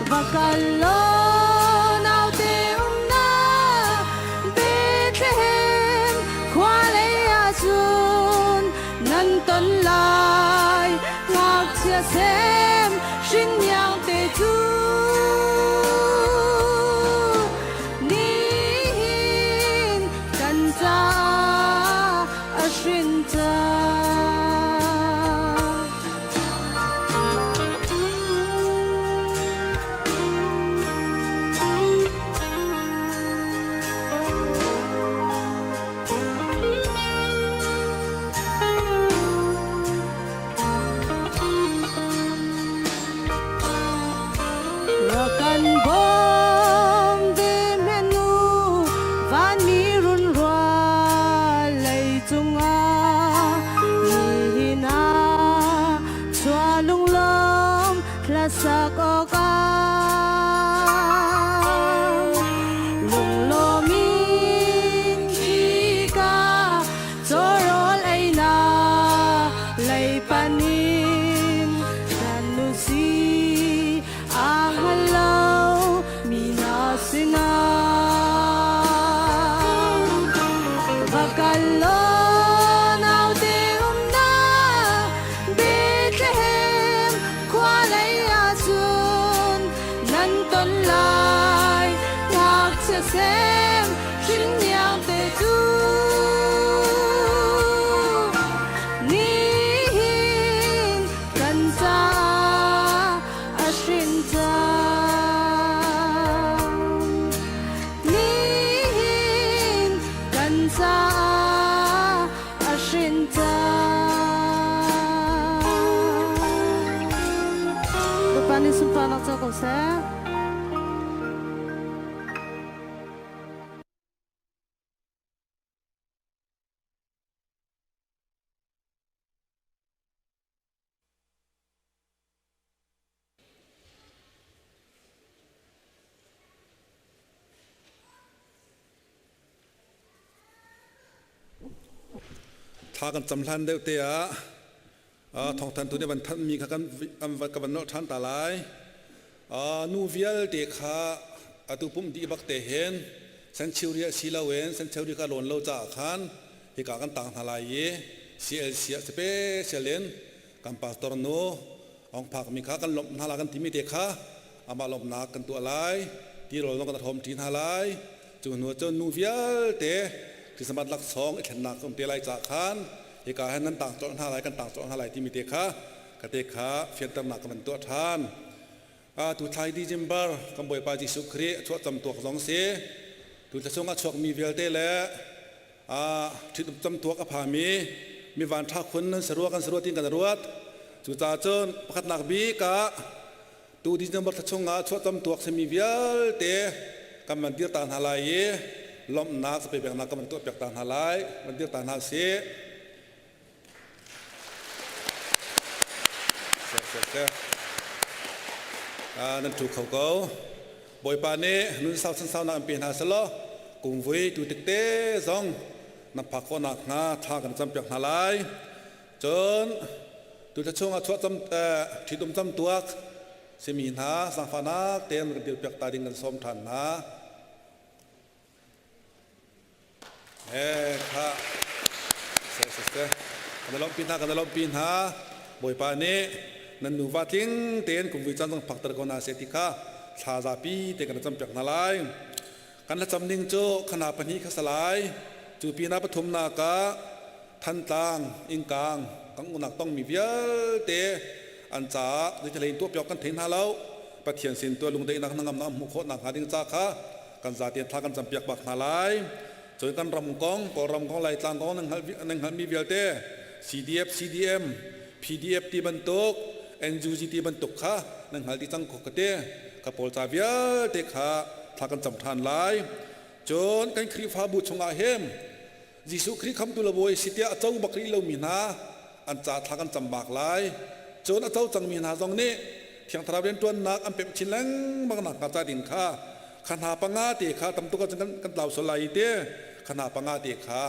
va kal law naute umnak Bethlehem khua lei ah cun nan ton lai ngakchia sem hringyang te cu nihin kan caah a hrin cang. Rak kan bawm ve men u vanmi runrual lei cungah nihin ah chua lunglawm hlasak awkah lunglawm in khika cawrawl einak lei panin kan nu si aa hngal lo mi hna sinah va kal law naute umnak Bethlehem khua lei ah cun nan ton lai ngakchia sem hringhniang te cu nihin kan caah a hrin cang. Nihin kan caah a hrin cang. Bawipa nih sunparnak co ko seh.
Thla kan cam hlan deuh te ah thawngthantu nih van thanhmi kha kan ka van nolh ṭhan ta lai. Nu vialte kha atu pumh dih bak te hin sanctuary si loin sanctuary kha lawn lo caah khan hika kan tang hna lai i CLC ah special in kan pastor nu ong phakmi kha kan lawmh hna la kan timi te kha amah lawmhnak kan tuah lai tirawl zong kan hrawm ṭi hna lai. Cu hnu cun nu vialte Christmas laksawng i thlennak um te lai caah khan hika hin nan tang colh hna lai kan tang colh hna lai timi te kha ka te kha fianternak ka van tuah ṭhan. Tu thlai December kan Bawipa Jesuh Khrih a chuah camtuak zong si tu thla chung a chuakmi vialte le ṭhitum camtuak a phami mi van ṭha khun nan sarua kan sarua tin kan ruat. Cucaah cun pakhatnak bik ah tu December thla chungah chuah camtuak simi vialte kan van dir ta hna lai i lawmhnak zapepeknak kan van tuah piak ta hna lai van dir ta hna sih. Nan ṭhu kho ko. Bawipa nih nun sau chan saunak an pe hna selaw kumvui tu tikte zong nan phak khawh nakhnga thla kan campiak hna lai. Cun tu thla chungah chuah cam ṭhitum cam tuak simi hna zaangfahnak tein kan dirpiak ta ding kan sawm ṭhan hna. Kha kan lawmhpi hna kan lawmhpi hna. Bawipa nih nan nuva tling tein kumvui caan zong phakter ko hna seh ti kha thla zapi te kan campiak hna lai. Kan thlacam ning cu khana pahnih kha salai. Cu pinah pathumnak ah. Thantlang ingkang kan unak tongmi vialte an caah zeithilei in tuahpiak kan thei hna lo. Pathian sin tuah lungdaihnak hnangamnak hmuh khawh nakhnga ding ca kha kan zatein thla kan campiak bak hna lai. Cun kan ram kong, Kawlram kong, Laitlang kong nan hngalhmi vialte CDF, CDM, PDF ti bantuk, NUG ti bantuk kha nan hngal dih cang ko ka ti. Ka pawl ca vialte kha thla kan cam ṭhan lai. Cun kan Khrihfabu chungah hin Jesuh Khrih khamtu le bawi si tiah a co bak rih lomi hna an ca thla kan cam bak lai. Cun a co cangmi hna zong nih Thiang Thlarau rianṭuannak an pemh chin lengmang nakhnga ca ding kha kha hna panga te kha tam tuk ahcun kan tlau sual lai i ti kha hna panga te kha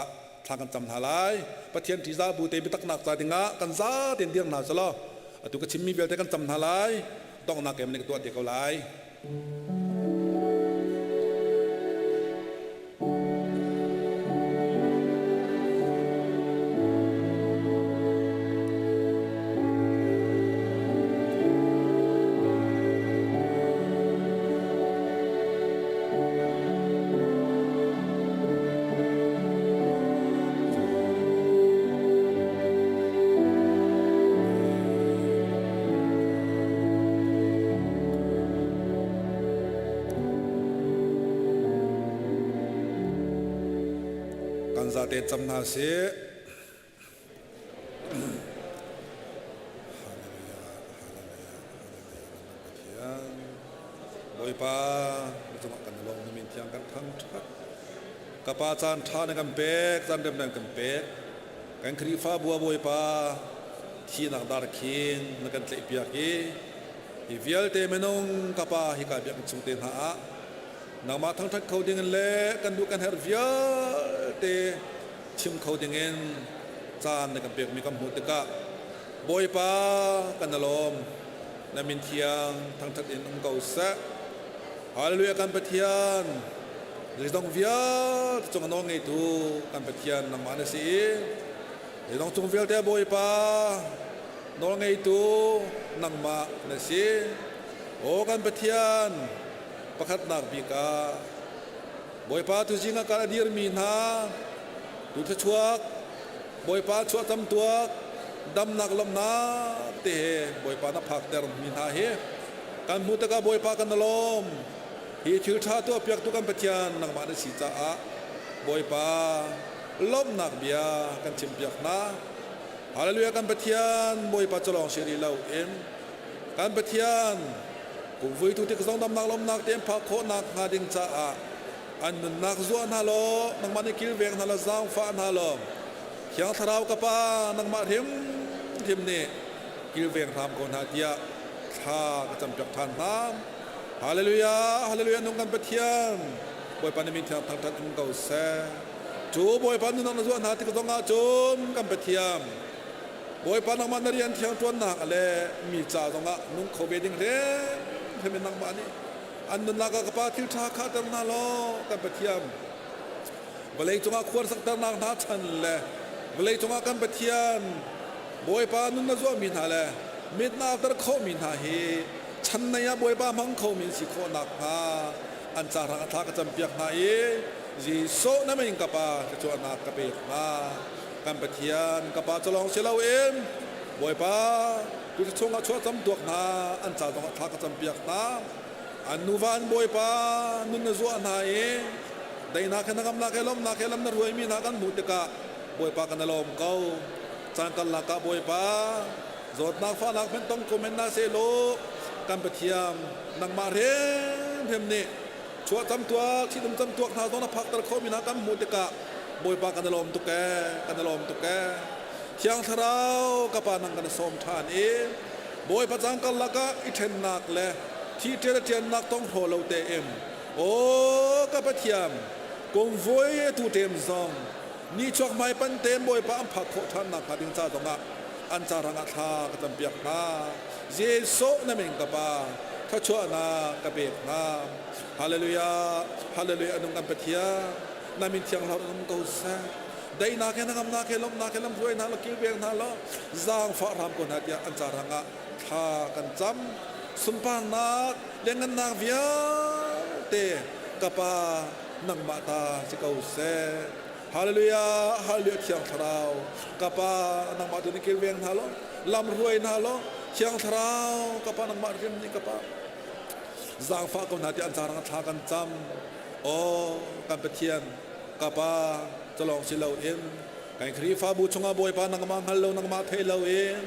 thla kan cam hna lai. Pathian ṭihzah bu te biataknak ca dingah kan za tein dir hna selaw atu ka chimmi vialte kan cam hna lai. Donghnak em nih ka tuah te ko lai. Kan zate cam hna sih. Bawipa, na cungah kan lawm na min thiang kan thangṭhat. Ka pa caan ṭha na kan pek, caan rem na kan pek. Kan Khrihfabu ah Bawipa thihnak dar khin na kan tlaihpiak i hi vialte minung ka pa hika biakinn chung te hna ah nangmah thangṭhat kho dingin le kan duh kan herh vialte chim kho dingin caan na kan pekmi kan hmuh tikah Bawipa kan i lawm. Na min thiang thangṭhat in um ko seh. Hallelujah kan Pathian zeizong vialte cung a nawl ngeitu kan Pathian nangmah na si i zeizong cung vialte Bawipa nawl ngeitu nangmah na si. Aw kan Pathian pakhatnak bik ah Bawipa tuzing ah kal a dirmi hna tu thluachuak Bawipa chuahcam tuak damnak lawmhnak te he Bawipa na phakter mi hna hi kan hmuh tikah Bawipa kan lawm. Hi thil ṭha tuahpiaktu kan Pathian nangmah na si caah Bawipa lawmhnak bia kan chimpiak hna. Hallelujah kan Pathian Bawipa cu lawng si rih loin kan Pathian kum vuitu tik zong damnak lawmhnak te an phak khawhnak hnga ding caah an nunnak zuah hna law nangmah nih kilveng hna law zaangfah hna law Thiang Thlarau ka Pa nangmah hrimhrim nih kilveng hram ko hna tiah thla ka campiak ṭhan hna. Hallelujah, hallelujah nung kan Pathian Bawipa na min thiang thangṭhat um ko seh. Cu Bawipa nunnak na zuah hna tik zongah cun kan Pathian Bawipa nangmah na rian thiang ṭuannak le mi ca zongah nung kho ve ding hrimhrim in nangmah nih an nunnak ah ka Pa thil ṭha kha ter hna law kan Pathian vawlei cungah khuar sakternak hna chan le vawlei cungah kan Pathian Bawipa nun na zuahmi hna le mit na auter khawhmi hna hi chan nei ah Bawipa hmang khomi an si khawh nakhnga an ca hrang a thla ka campiak hna i Jesuh na min ka Pa thluachuahnak ka pek hna. Kan Pathian ka Pa cu lawng si loin Bawipa tu chungah chuah cam tuak hna an ca zongah thla ka campiak hna. An nuva an Bawipa nun na zuah hna i daihnak he hnangamnak he lawmhnak he lam na ruaimi hna kan hmuh tikah Bawipa kan i lawm ko. Caan karlak ah Bawipa zawtnak fahnak hmanh tong ko men hna sehlaw kan Pathian nangmah hrimhrim nih chuah camtuak thidum camtuak hna zong na phakter khawhmi hna kan hmuh tikah Bawipa kan i lawm tuk ee kan i lawm tuk ee. Thiang Thlarau ka Pa nang kan i sawm ṭhan i Bawipa caan karlak ah i ṭhennak le thi ṭial a ṭiannak tong hraw lo tein aw ka Pathian kum voi atu ṭem zong nichuak hmai pan tein Bawipa an phak khawh ṭhan nakhnga ding ca zongah an ca rangah thla ka campiak hna. Jesuh na min ka Pa thluachuahnak ka pek hna. Hallelujah, hallelujah nung kan Pathian na min thiang hlau um ko seh. Daihnak he hnangamnak he lawmhnak he lamhruai hna law kilveng hna law zaangfah hram ko hna tiah an ca rangah thla kan cam. Sunparnak le ngannak vialte ka Pa nangmah ta si ko seh. Hallelujah, hallelujah Thiang Thlarau. Ka Pa nangmah tu nih kilveng hna law, lam hruai hna law, Thiang Thlarau ka Pa nangmah rim nih ka Pa zaangfah ko hna ti an carang thla kan cam. Aw kan Pathian ka Pa calong si loin kan Khrihfabu chungah Bawipa nangmah hngal lo nangmah thei loin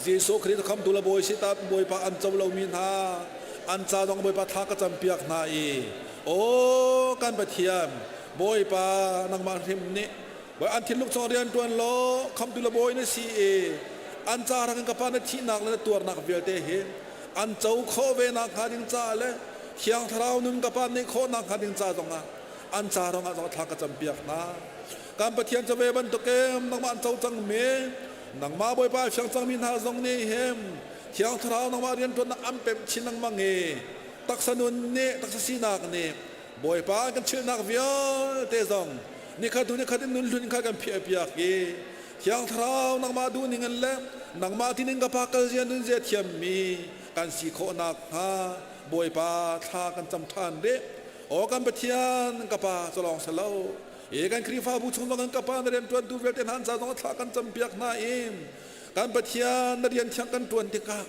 Jesuh Khrih khamtu le Bawi si ta Bawipa an co lomi hna an ca zong Bawipa thla ka campiak hna i aw kan Pathian Bawipa nangmah hrim nih Bawi an thinlung chung rian ṭuan law khamtu le bawi na si i an ca rang in ka pa na thihnak le na tuarnak vialte hi an co khawh ve nak hnga ding caah le Thiang Thlarau nun ka pa neih khawh nak hnga ding ca zongah an ca rangah zong thla ka campiak hna. Kan Pathian cu ve bantukin nangmah an co cangmi nangmah Bawipa a fiang cangmi hna zong nih hin Thiang Thlarau nangmah rianṭuannak an pemh chin lengmang i taksa nun nih taksa sinak nih Bawipa an kan chilhnak vialte zong nikhat hnu nikhat in nun hlun kha kan phiahpiak i Thiang Thlarau nangmah duhning in le nangmah tining ka pa kal zia nun zia thiammi kan si khawh nakhnga Bawipa thla kan cam ṭhan rih. Aw kan Pathian ka Pa cu lawng si lo. I kan Khrihfabu chung zong in ka Pa na rian ṭuantu vialte hna an ca zong thla kan campiak hna i kan Pathian na rian thiang kan ṭuan tikah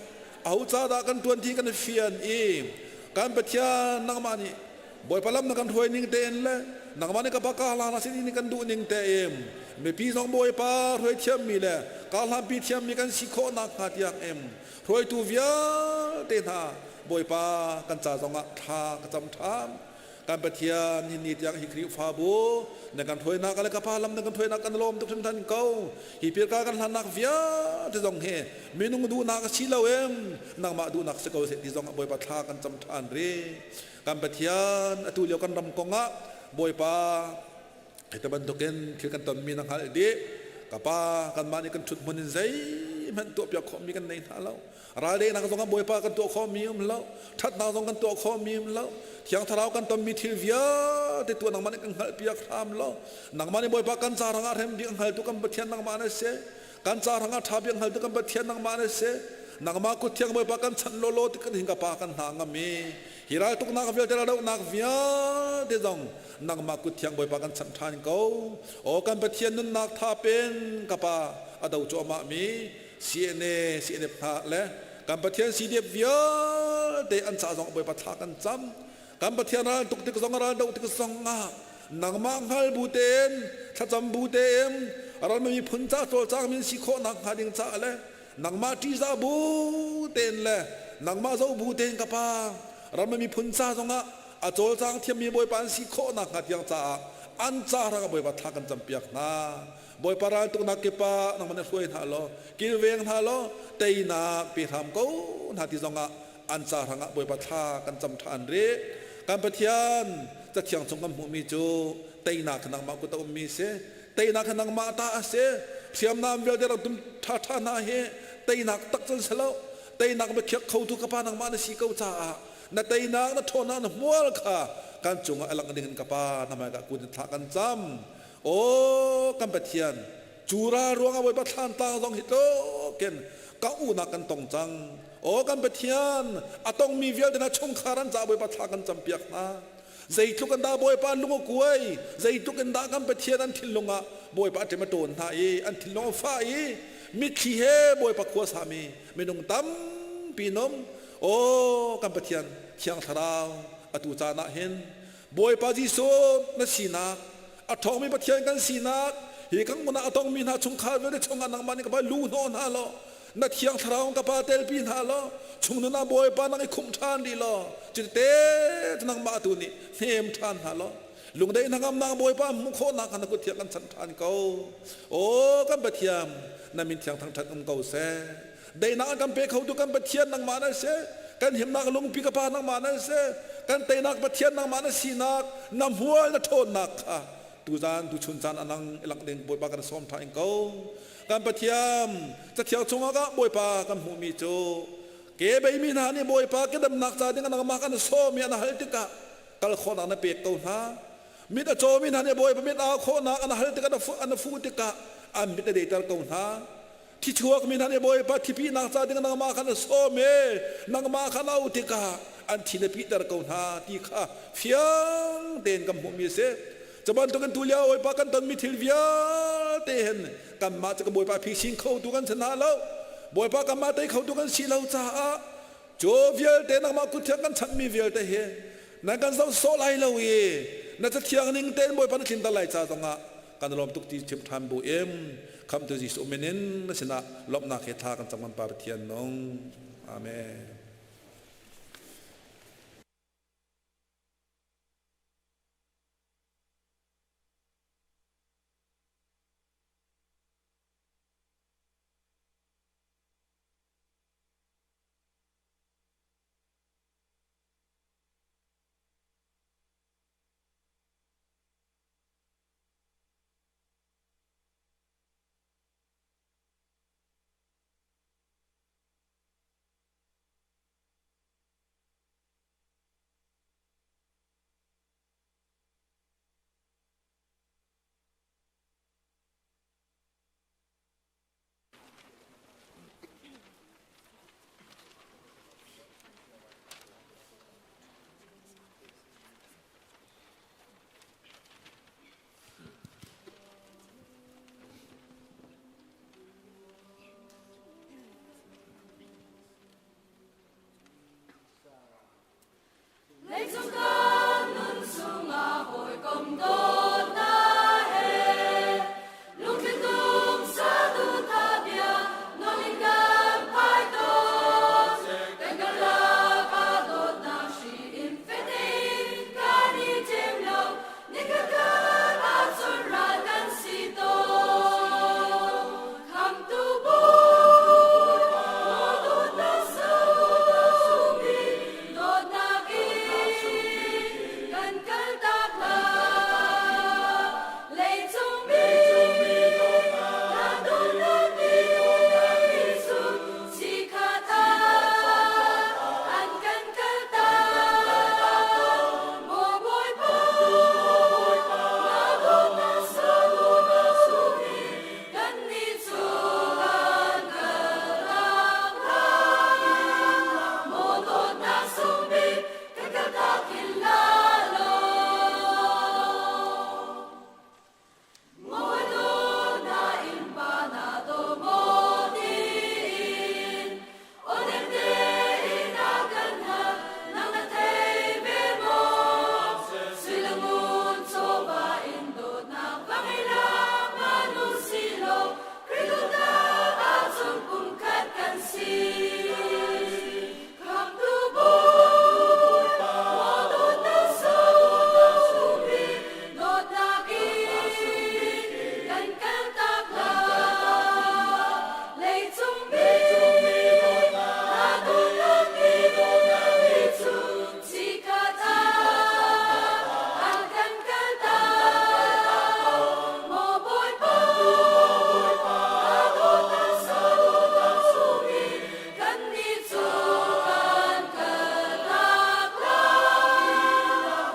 aho ca dah kan ṭuan ti kan fian i kan Pathian nangmah nih Bawipa lam na kan hruai ning tein le nangmah nih ka pa ka hlan sin in kan duh ning tein mipi zong Bawipa hruai thiammi le ka hlanpi thiammi kan si khawh nakhnga tiang em hruaitu vialte hna Bawipa kan ca zongah thla ka cam ṭhan kan Pathian hi ni tiang hi Khrihfabu na kan hruainak le ka pa lam na kan hruainak kan lawm tuk hringhran ko hi pirka kan hlannak vialte zong hi minung duhnak a si lo em nangmah duhnak si ko seh ti zong Bawipa thla kan cam ṭhan ri kan Pathian atu lio kan ram kongah Bawipa hita bantukin thil kan tonmi na hngalh dih ka pa kanmah nih kan ṭhut hmun in zeihmanh tuahpiak khawhmi kan nei hna lo raldenak zong ah Bawipa kan tuah khawhmi um lo ṭhatnak zong kan tuah khawhmi um lo Thiang Thlarau kan tonmi thil vialte tuah nangmah nih kan hngalhpiak hram lo nangmah nih Bawipa kan ca rangah rem bik hngaltu kan Pathian nangmah na si kan ca rangah ṭha bik hngaltu kan Pathian nangmah na si nangmah kut thiang Bawipa kan chanh lawlaw ti kan hin ka pa kan hna ngam i hi raltuknak vialte raldohnak vialte zong nangmah kut thiang Bawipa kan chanh ṭhan ko aw kan Pathian nunnak tha pen ka pa a do cuahmah mi CNA CNF hna le kan Pathian CDF vialte an ca zong Bawipa thla kan cam kan Pathian ral tuk tik zong ral do tik zong ah nangmah hngal bu tein thlacam bu tein ral miphun ca cawlcang min si khawh nak hnga ding ca le nangmah ṭihzah bu tein le nangmah zoh bu tein ka pa ram miphun ca zongah a cawlcang thiammi Bawipa an si khawh nakhnga tiang caah an ca hrangah Bawipa thla kan campiak hna. Bawipa raltuknak kip ah nangmah na hruai hna law kilveng hna law teinak pe hram ko hna ti zongah an ca hrangah Bawipa thla kan cam ṭhan rih. Kan Pathian Cathiang chung kan hmuhmi cu teinak kha nangmah kut a ummi si. Teinak kha nangmah ta a si. Hriamnam vialte rak tum ṭhaṭha hna hi teinak tak cun si lo. Teinak biakhiak khotu ka Pa nangmah na si ko caah na teinak na ṭhawnnak na hmual kha kan cungah a langh ding in ka Pa na hmaikah kun in thla kan cam. Aw kan Pathian, cu ral ruangah Bawipa thlan tlang zong hi tlukin ka unak kan tong cang. Aw kan Pathian, a tongmi vialte hna chungkhar an ca Bawipa thla kan campiak hna. Zeitluk in dah Bawipa an lung a kuai, zeitluk in dah kan Pathian an thinlung ah Bawipa a ṭem a ṭawn hna i an thinlung a fah i mitthli he Bawipa khua sami minung tampi num. Aw kan Pathian Thiang Thlarau atu caan ah hin Bawipa Jesuh na sinak a ṭhawngmi Pathian kan sinak hi kan hmun ah a tongmi hna chungkhar vialte chungah nangmah nih ka pa lu hnawh hna law na thiang thlarau ka pa telpi hna law chung nun ah Bawipa nang i khumh ṭhan rih law cuti nangmah tu nih hnem ṭhan hna law lungdaih hnangamnak Bawipa hmuh khawhnak kha na kut thiang kan chanh ṭhan ko. Aw kan Pathian na min thiang thangṭhat um ko seh. Daihnak an kan pe khotu kan Pathian nangmah na si. Kan himnak lungpi ka Pa nangmah na si. Kan teinak Pathian nangmah na sinak, na hmual na ṭhawnnak kha tuzan tuchun caan anang i lak ding Bawipa kan sawm ṭha in ko. Kan Pathian cathiang chungah ka Bawipa kan hmuhmi cu ke beimi hna nih Bawipa ke damnak ca ding nangmah kan sawm i an hal tikah kal khawhnak na pek ko hna. Mit a cawmi hna nih Bawipa mit aa khawhnak an hal tikah an fuh tikah an mit a deiter ko hna. Thichuak mi hna nih Bawipa thipihnak ca ding nangmah kha na sawm i nangmah kha na auh tikah an thi na pihter ko hna ti kha fiang tein kan hmuhmi a si.
Cu bantukin tu lio Bawipa kan tonmi thil vialte hin kanmah cu ka Bawipa phi kho tu kan si hna lo. Bawipa kanmah tei kho tu kan si lo caah cu vialte nangmah kut thiang kan chanhmi vialte hi nan kan zoh sawh lai lo i na cathiang ning tein Bawipa na tlinter lai ca zongah kan lawm tuk ti chim ṭhan bu in khamtu Jesuh min in na sinah lawmhnak he thla kan cam kan Pa Pathian nung. Amen.
Leicung kan nun chungah hawikom dawtnak he lungthin tum saduhthah bia nawl in kan phai tawn. Kan karlak ah dawtnak hri in fehte in kan i ṭem lo, nikhat khat ahcun ral kan si tawn. Khamtu Bawipa, maw dawtnak sungbi, dawtnak in kan kaltak hlah. Leicung mi na dawtnak nih cu chikkhat ah an kan kaltak. Maw Bawipa, na dawtnak sungbi, kannih cu kan kaltak hlah. Maw dawtnak sungbik kan kaltak hin hlah law. Maw dawtnak in pa na daw maw tiin aw nem tein a kan hal nang na thei ve maw? Sui le ngun chawva in dawtnak va ngei hlah hmanh u sih law Khrih dawtnak ahcun pumkhat kan si. Khamhtu Bawipa, maw dawtnak sungbik, dawtnak in kan kaltak hlah. Leicung mi na dawtnak nih cu chikkhat ah an kan kaltak. Maw Bawipa, na dawtnak sungbik, kannih cu kan kaltak lai.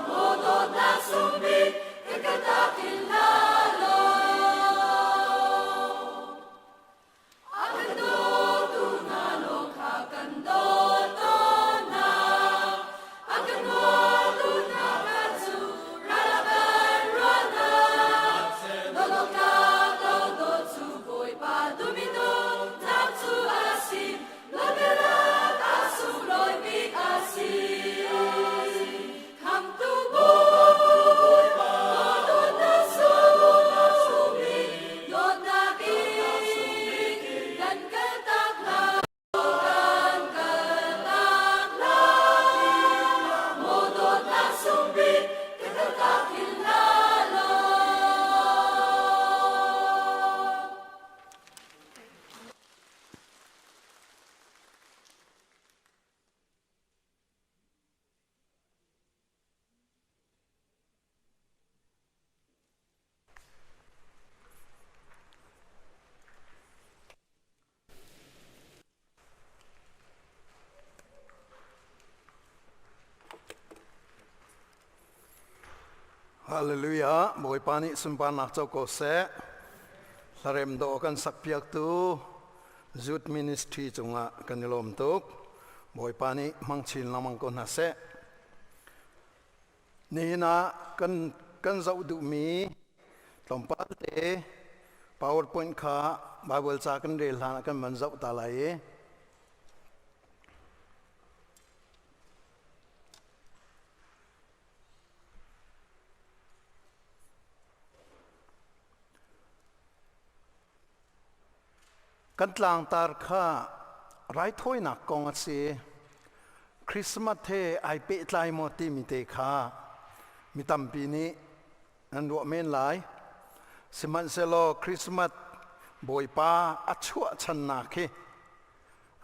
Maw dawtnak sungbik, kan kaltak hin hlah law. A kan dawtu hna lawng kha kan dawt tawn hna. A kan huatu hna kha cu ral ah kan ruah hna. Dawt awk tlak lo dawt cu Bawipa duhmi dawtnak cu a si. Lawmhnak a sunglawi bik a si. Khamhtu Bawipa, dawtnak sungbik, dawtnak in kan kaltak hlah. Kan kaltak hlah. Maw dawtnak sungbik, kan kaltak hin hlah law.
Hallelujah. Bawipa nih sunparnak co ko seh. Hlarem dawh kan sakpiaktu Youth Ministry cungah kan i lawm tuk. Bawipa nih hmang chin lengmang ko hna seh. Nihin ah kan kan zoh duhmi tlawmpal te PowerPoint kha Bible ca kan rel hlan ah kan van zoh ta lai i Kan tlangtar kha raithawinak kong a si. Christmas he ai pehtlai maw timi te kha mi tampi nih nan ruah men lai. Sihmanhsehlaw Christmas Bawipa a chuah channak hi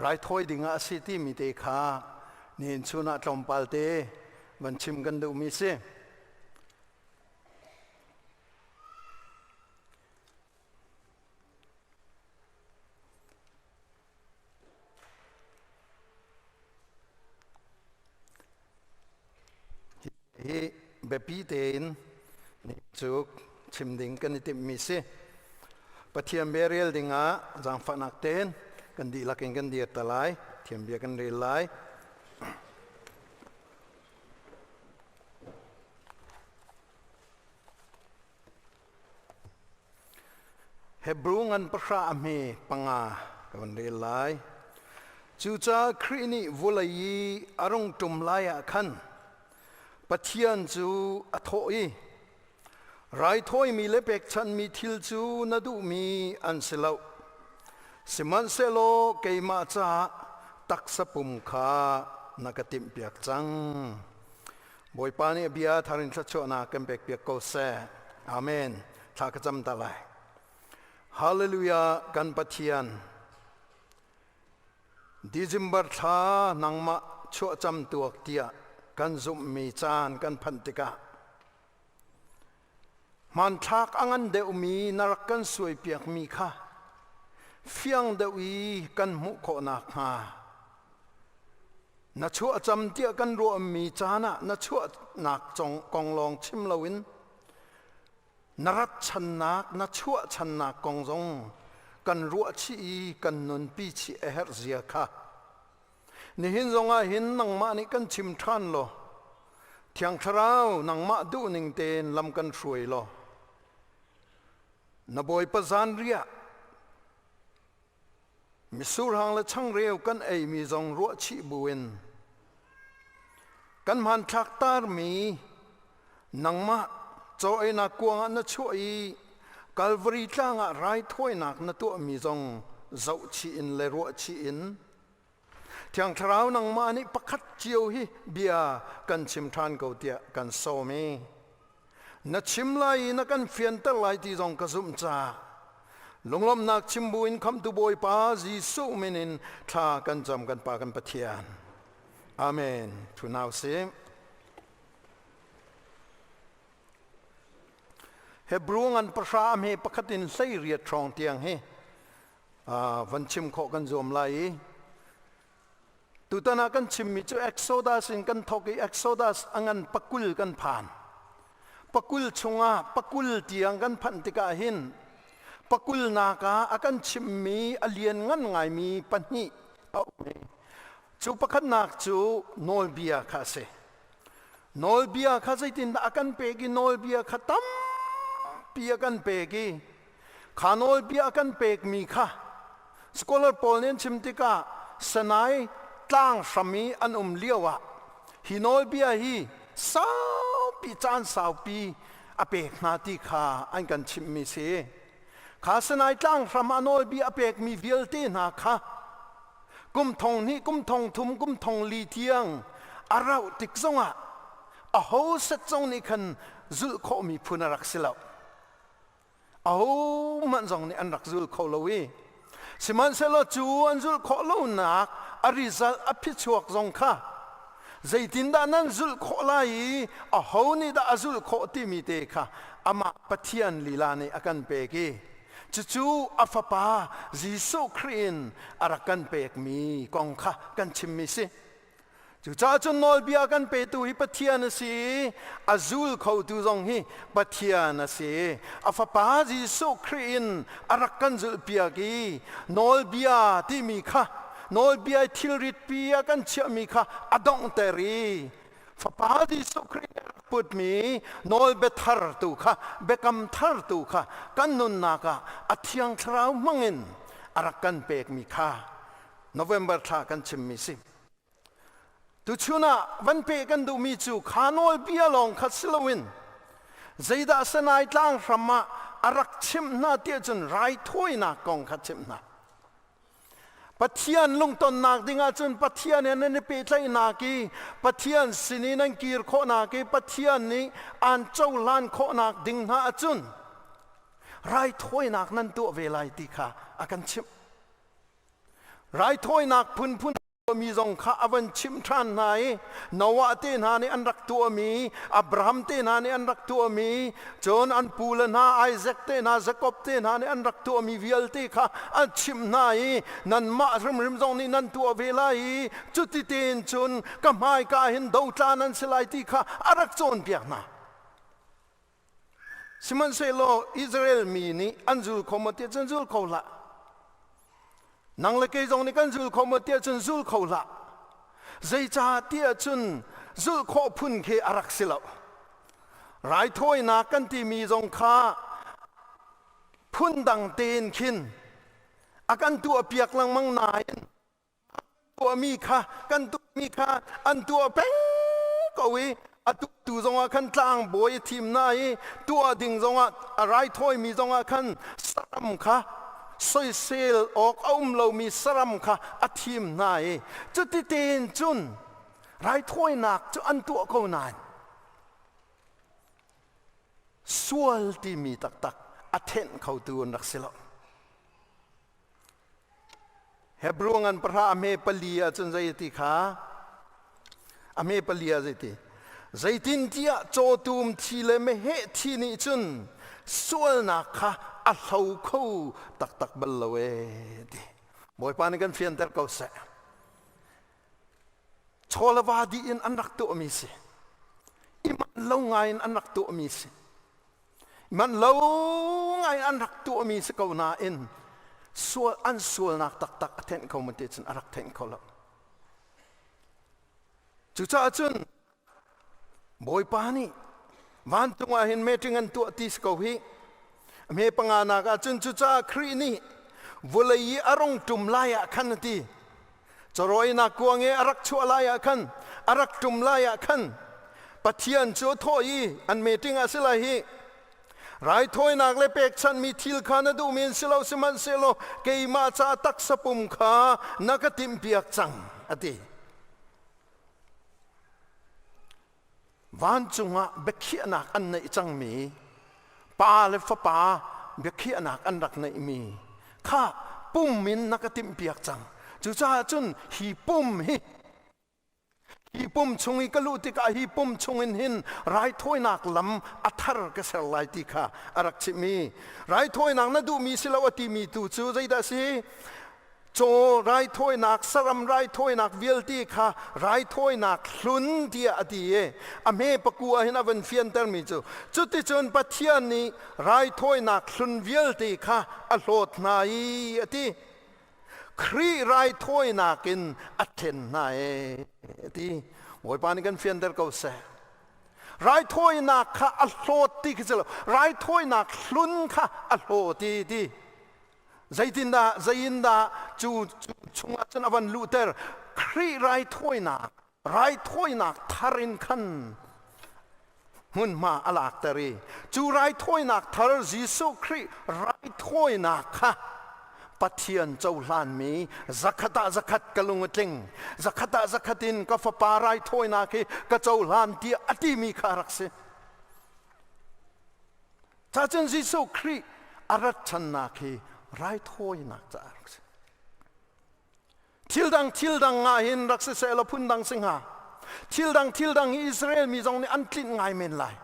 raithawi dingah a si timi te kha nihin chun ah tlawmpal te van chim kan duhmi si. Hi biapi tein cu chim ding kan i timhmi si. Pathian bia rel dingah zaangfahnak tein kan dihlak in kan dir ta lai. Pathian bia kan rel lai. Hebru ngan pahra a hme panga ka van rel lai. Cucaah Khrih nih vawlei i a rung ṭum lai ah khan Pathian cu a thawh i, Raithawimi le pekchanhmi thil cu na duhmi an si lo. Sihmanhsehlaw keimah caah taksa pum kha na ka timhpiak cang. Bawipa nih a bia thar in thluachuahnak kan pekpiak ko seh. Amen. Thla ka cam ta lai. Hallelujah kan Pathian. December thla nangmah chuahcam tuak tiah kan zumhmi caan kan phanh tikah hmanthlak a ngan deuhmi na rak kan suaipiakmi kha fiang deuh i kan hmuh khawh nakhnga Na chuahcam tiah kan ruahmi caan ah na chuahnak kong lawng chim loin na rat channak, na chuahchannak kong zong kan ruah chih i kan nunpi chih a herh zia kha. Nihin zongah hin nangmah nih kan chim ṭhan law, Thiang Thlarau nangmah duhning tein lam kan hruai law, na Bawipa zanriah Misurhang le changreu kan eimi zong ruahchih buin kan hmanthlak tarmi nangmah caw einak kuang ah na chuah i Kalvari tlang ah raithawinak na tuahmi zong zohchih in le ruahchih in Thiang Thlarau nangmah nih pakhat cio hi bia kan chim ṭhan ko tiah kan sawm i Na chim lai i na kan fianter lai ti zong ka zumh caah lunglawmhnak chim buin khamtu Bawipa Jesuh min in thla kan cam kan Pa kan Pathian. Amen. Thu nau si. Hebrew ngan pahra a hme pakhat in hlei riat hrawng tiang hi van chim khawh kan zuam lai i Tutan ah kan chimmi cu Exodus in kan thawk i Exodus a ngan pakul kan phan. Pakul chungah pakul tiang kan phanh tikah hin pakulnak ah a kan chimmi a lian ngan ngaimi pahnih a um i cu pakhatnak cu nawlbia kha a si. Nawlbia kha zeitindah a kan pek i nawlbia kha tampi a kan pek i Kha nawlbia a kan pekmi kha scholar pawl nih an chim tikah Sinai tlang hram i an um lio ah hi nawlbia hi saupi caan saupi a pek hna ti kha an kan chimhmi si. Kha Sinai tlang hram ah nawlbia a pekmi vialte hna kha kum thong hnih, kum thong thum, kum thong li tiang a rauh tik zongah aho set zong nih khan zulh khawhmi phun a rak si lo. Ahohmanh zong nih an rak zul kho lo i sihmanhsehlaw cu an zulh khawh lonak a result a phichuak zong kha zeitindah nan zulh khawh lai i aho nih dah a zulh khawh timi te kha amah Pathian lila nih a kan pek i cucu a fapa Jesuh Khrih in a rak kan pekmi kong kha kan chimmi si. Cucaah cun nawlbia kan petu hi Pathian a si i a zul khotu zong hi Pathian a si. A Fapa Jesuh Khrih in a rak kan zulhpiak i nawlbia timi kha nawlbia i thilritpi a kan chiahmi kha a donghter i. Fapa Jesuh Khrih nih a rak putmi nawlbia thar tu kha biakam thar tu kha kan nunnak ah a thiang thlarau hmangin a rak kan pekmi kha November thla kan chimmi si. Tuchun ah van peh kan duhmi cu kha nawlbia lawng kha si loin zeidah Sinai tlang hram ah a rak chimh hna tiah cun raithawinak kong kha chimh hna. Pathian lungtonnak ding ahcun Pathian he nan i pehtlaihnak i Pathian sin i nan kir khawhnak i Pathian nih aan cohlan khawhnak ding hna ahcun raithawinak nan tuah ve lai ti kha a kan chimh. Raithawinak phunphun mi zong kha a van chimh ṭhan hna i Noah te hna nih an rak tuahmi, Abraham te hna nih an rak tuahmi, cun an pule hna Isaac te hna, Jakob te hna nih an rak tuahmi vialte kha an chimh hna i nanmah hrimhrim zong nih nan tuah ve lai i cuti tein cun ka hmaika hin dotla nan si lai ti kha a rak cawnpiak hna. Sihmanhsehlaw Israel mi nih an zul kho maw tiah cun zul kho hlah. Nang le kei zong nih kan zul kho maw tiah cun zul kho hlah. Zeicah tiah cun zulh khawh phun khi a rak si lo. Raithawinak kan timi zong kha phundang tein khin a kan tuahpiak lengmang nain tuahmi kha kan tuahmi kha an tuah peng ko i a tu zongah khan tlangbawi a thim hna i tuah ding zongah a raithawimi zongah khan saram kha soisel awk a um lomi saram kha a thim hna i cuti tein cun raithawinak cu an tuah ko nain sual timi taktak a thenh khotu an rak si lo. Hebrew ngan pahra a hme pali ahcun zei a ti kha? A hme pali ah zeiti? Zeitintiah cawtum thi le meheh thi nih cun sualnak kha a hlo kho taktak bal lo ee ti. Bawipa nih kan fianter ko seh. Chaw le va dih in an rak tuahmi si. I manh lo ngai in an rak tuahmi si. Man lo ngai an rak tuahmi si ko nain sual an sualnak taktak a thenh kho maw ti cun a rak thenh kho lo. Cucaah cun Bawipa nih vancung ah hin meeting an tuah ti si ko hi. Hme panga nak ah cun cucaah Khrih nih vawlei i a rung ṭum lai ah khan a ti. Cawrawinak kuang i a rak chuah lai ah khan, a rak ṭum lai ah khan, Pathian cu a thawh i an meeting ah si lai hi. Raithawinak le pekchanhmi thil kha na duhmi an si lo sihmanhsehlaw keimah ca taksa pum kha na ka timhpiak cang, a ti. Vancung ah biakhiahnak an neih cangmi pa le fapa biakhiahnak an rak neihmi kha pum in na ka timhpiak cang. Cucaah cun hi pum hi hi pum chung i ka luh tikah hi pum chungin hin raithawinak lam a thar ka ser lai ti kha a rak chimh i raithawinak na duhmi si lo a timi tu cu zeidah a si? Caw raithawinak, saram raithawinak vialte kha raithawinak hlun tiah a ti i a hme pakua hin a van fiantermi cu cuticun Pathian nih raithawinak hlun vialte kha a hlawt hna i a ti. Khrih raithawinak in a thlen hna e a ti. Bawipa nih kan fianter ko seh. Raithawinak kha a hlawt ti khi si lo. Raithawinak hlun kha a hlawt i ti. Zeitindah zeiindah cu chungah cun a van luhter Khrih raithawinak raithawinak thar in khan hmunhma a lakter i cu raithawinak thar Jesuh Khrih raithawinak kha Pathian cohlanmi zakhat ah zakhat ka lung a tling zakhat ah zakhat in ka fapa raithawinak hi ka cohlan tiah a timi kha a rak si. Cacun Jesuh Khrih a rat ṭhannak hi raithawinak caah rak si. Thil dang thil dang ah hin rak si seh law phun dang si hnga. Thil dang thil dang hi Israel mi zong nih an tlinh ngai men lai.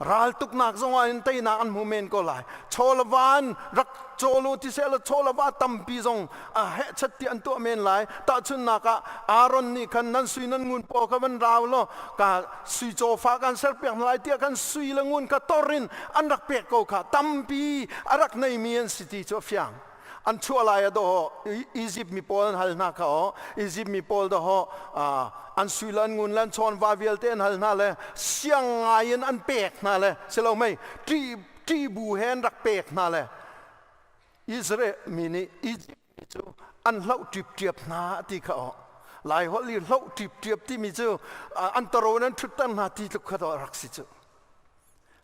Raltuknak zong ah hin teinak an hmu men ko lai. Chaw le van rak cawl u ti seh law chaw le va tampi zong a hehchat ti an tuah men lai. Tahchunhnak ah Aaron nih khan nan sui nan ngun pawl kha van rau law ka sui cawfa kan serpiak hna lai tiah kan sui le ngun kha tor in an rak pek ko kha tampi a rak neimi an si ti cu a fiang.
An chuah lai ah dawh Egypt mi pawl an hal hna kha aw Egypt mi pawl dawh an sui le an ngun le an chawn va vialte an hal hna le siang ngai in an pek hna le si lo mei ṭih ṭih bu he an rak pek hna le Israel mi nih Egypt mi cu an hloh ṭipṭiap hna ti kha aw Lai holh i hloh ṭipṭiap timi cu an taro in an ṭhutter hna ti tluk kha dawh rak si cu.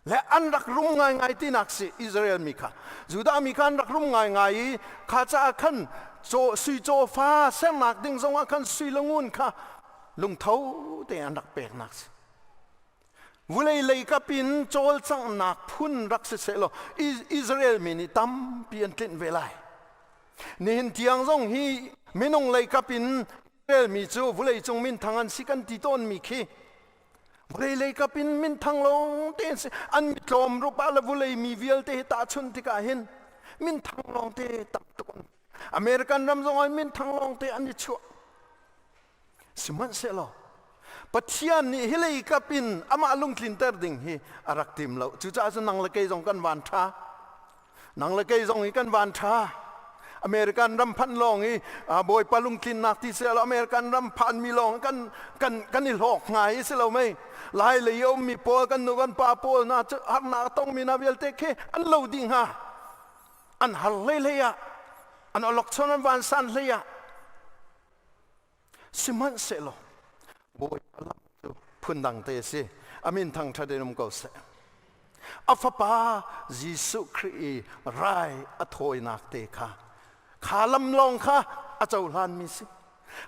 Le an rak rum ngaingai tinak si Israel mi kha. Judah mi kha an rak rum ngaingai i kha caah khan caw, sui cawfa sernak ding zongah khan sui le ngun kha lungtho tein an rak peknak si. Vulei lei kap in cawlcanghnak phun rak si sehlaw Israel mi nih tampi an tlinh ve lai. Nihin tiang zong hi minung lei kap in Israel mi cu vulei cung minthang an si kan ti tawnmi khi vulei lei kap in minthang lawng te an si. An mitlawm rup ah le vulei mi vialte hi tahchunh tikah hin minthang lawng te tam tuk an American ram zong ah minthang lawng te an i chuah. Sihmanhsehlaw Pathian nih hi lei kap in amah lungtlinter ding hi a rak tim lo. Cucaah cun nang le kei zong kan van ṭha. Nang le kei zong hi kan van ṭha. American ram phanh lawng i Bawipa lungtlinnak ti seh American ram phanmi lawng kan kan kan i hlawk hnga hi si lo mei. Lai lei i a ummi pawl kan nu kan pa pawl hna cu harnak a tongmi hna vialte khi an lo dih hnga. An har hlei hlei ah an awlokchon an vansan hlei ah Sihmanhsehlaw Bawipa lam cu phundang te a si. A min thangṭhat in um ko seh. A fapa Jesuh Khrih i rai a thawinak te kha kha lam lawng kha a cohlanmi si.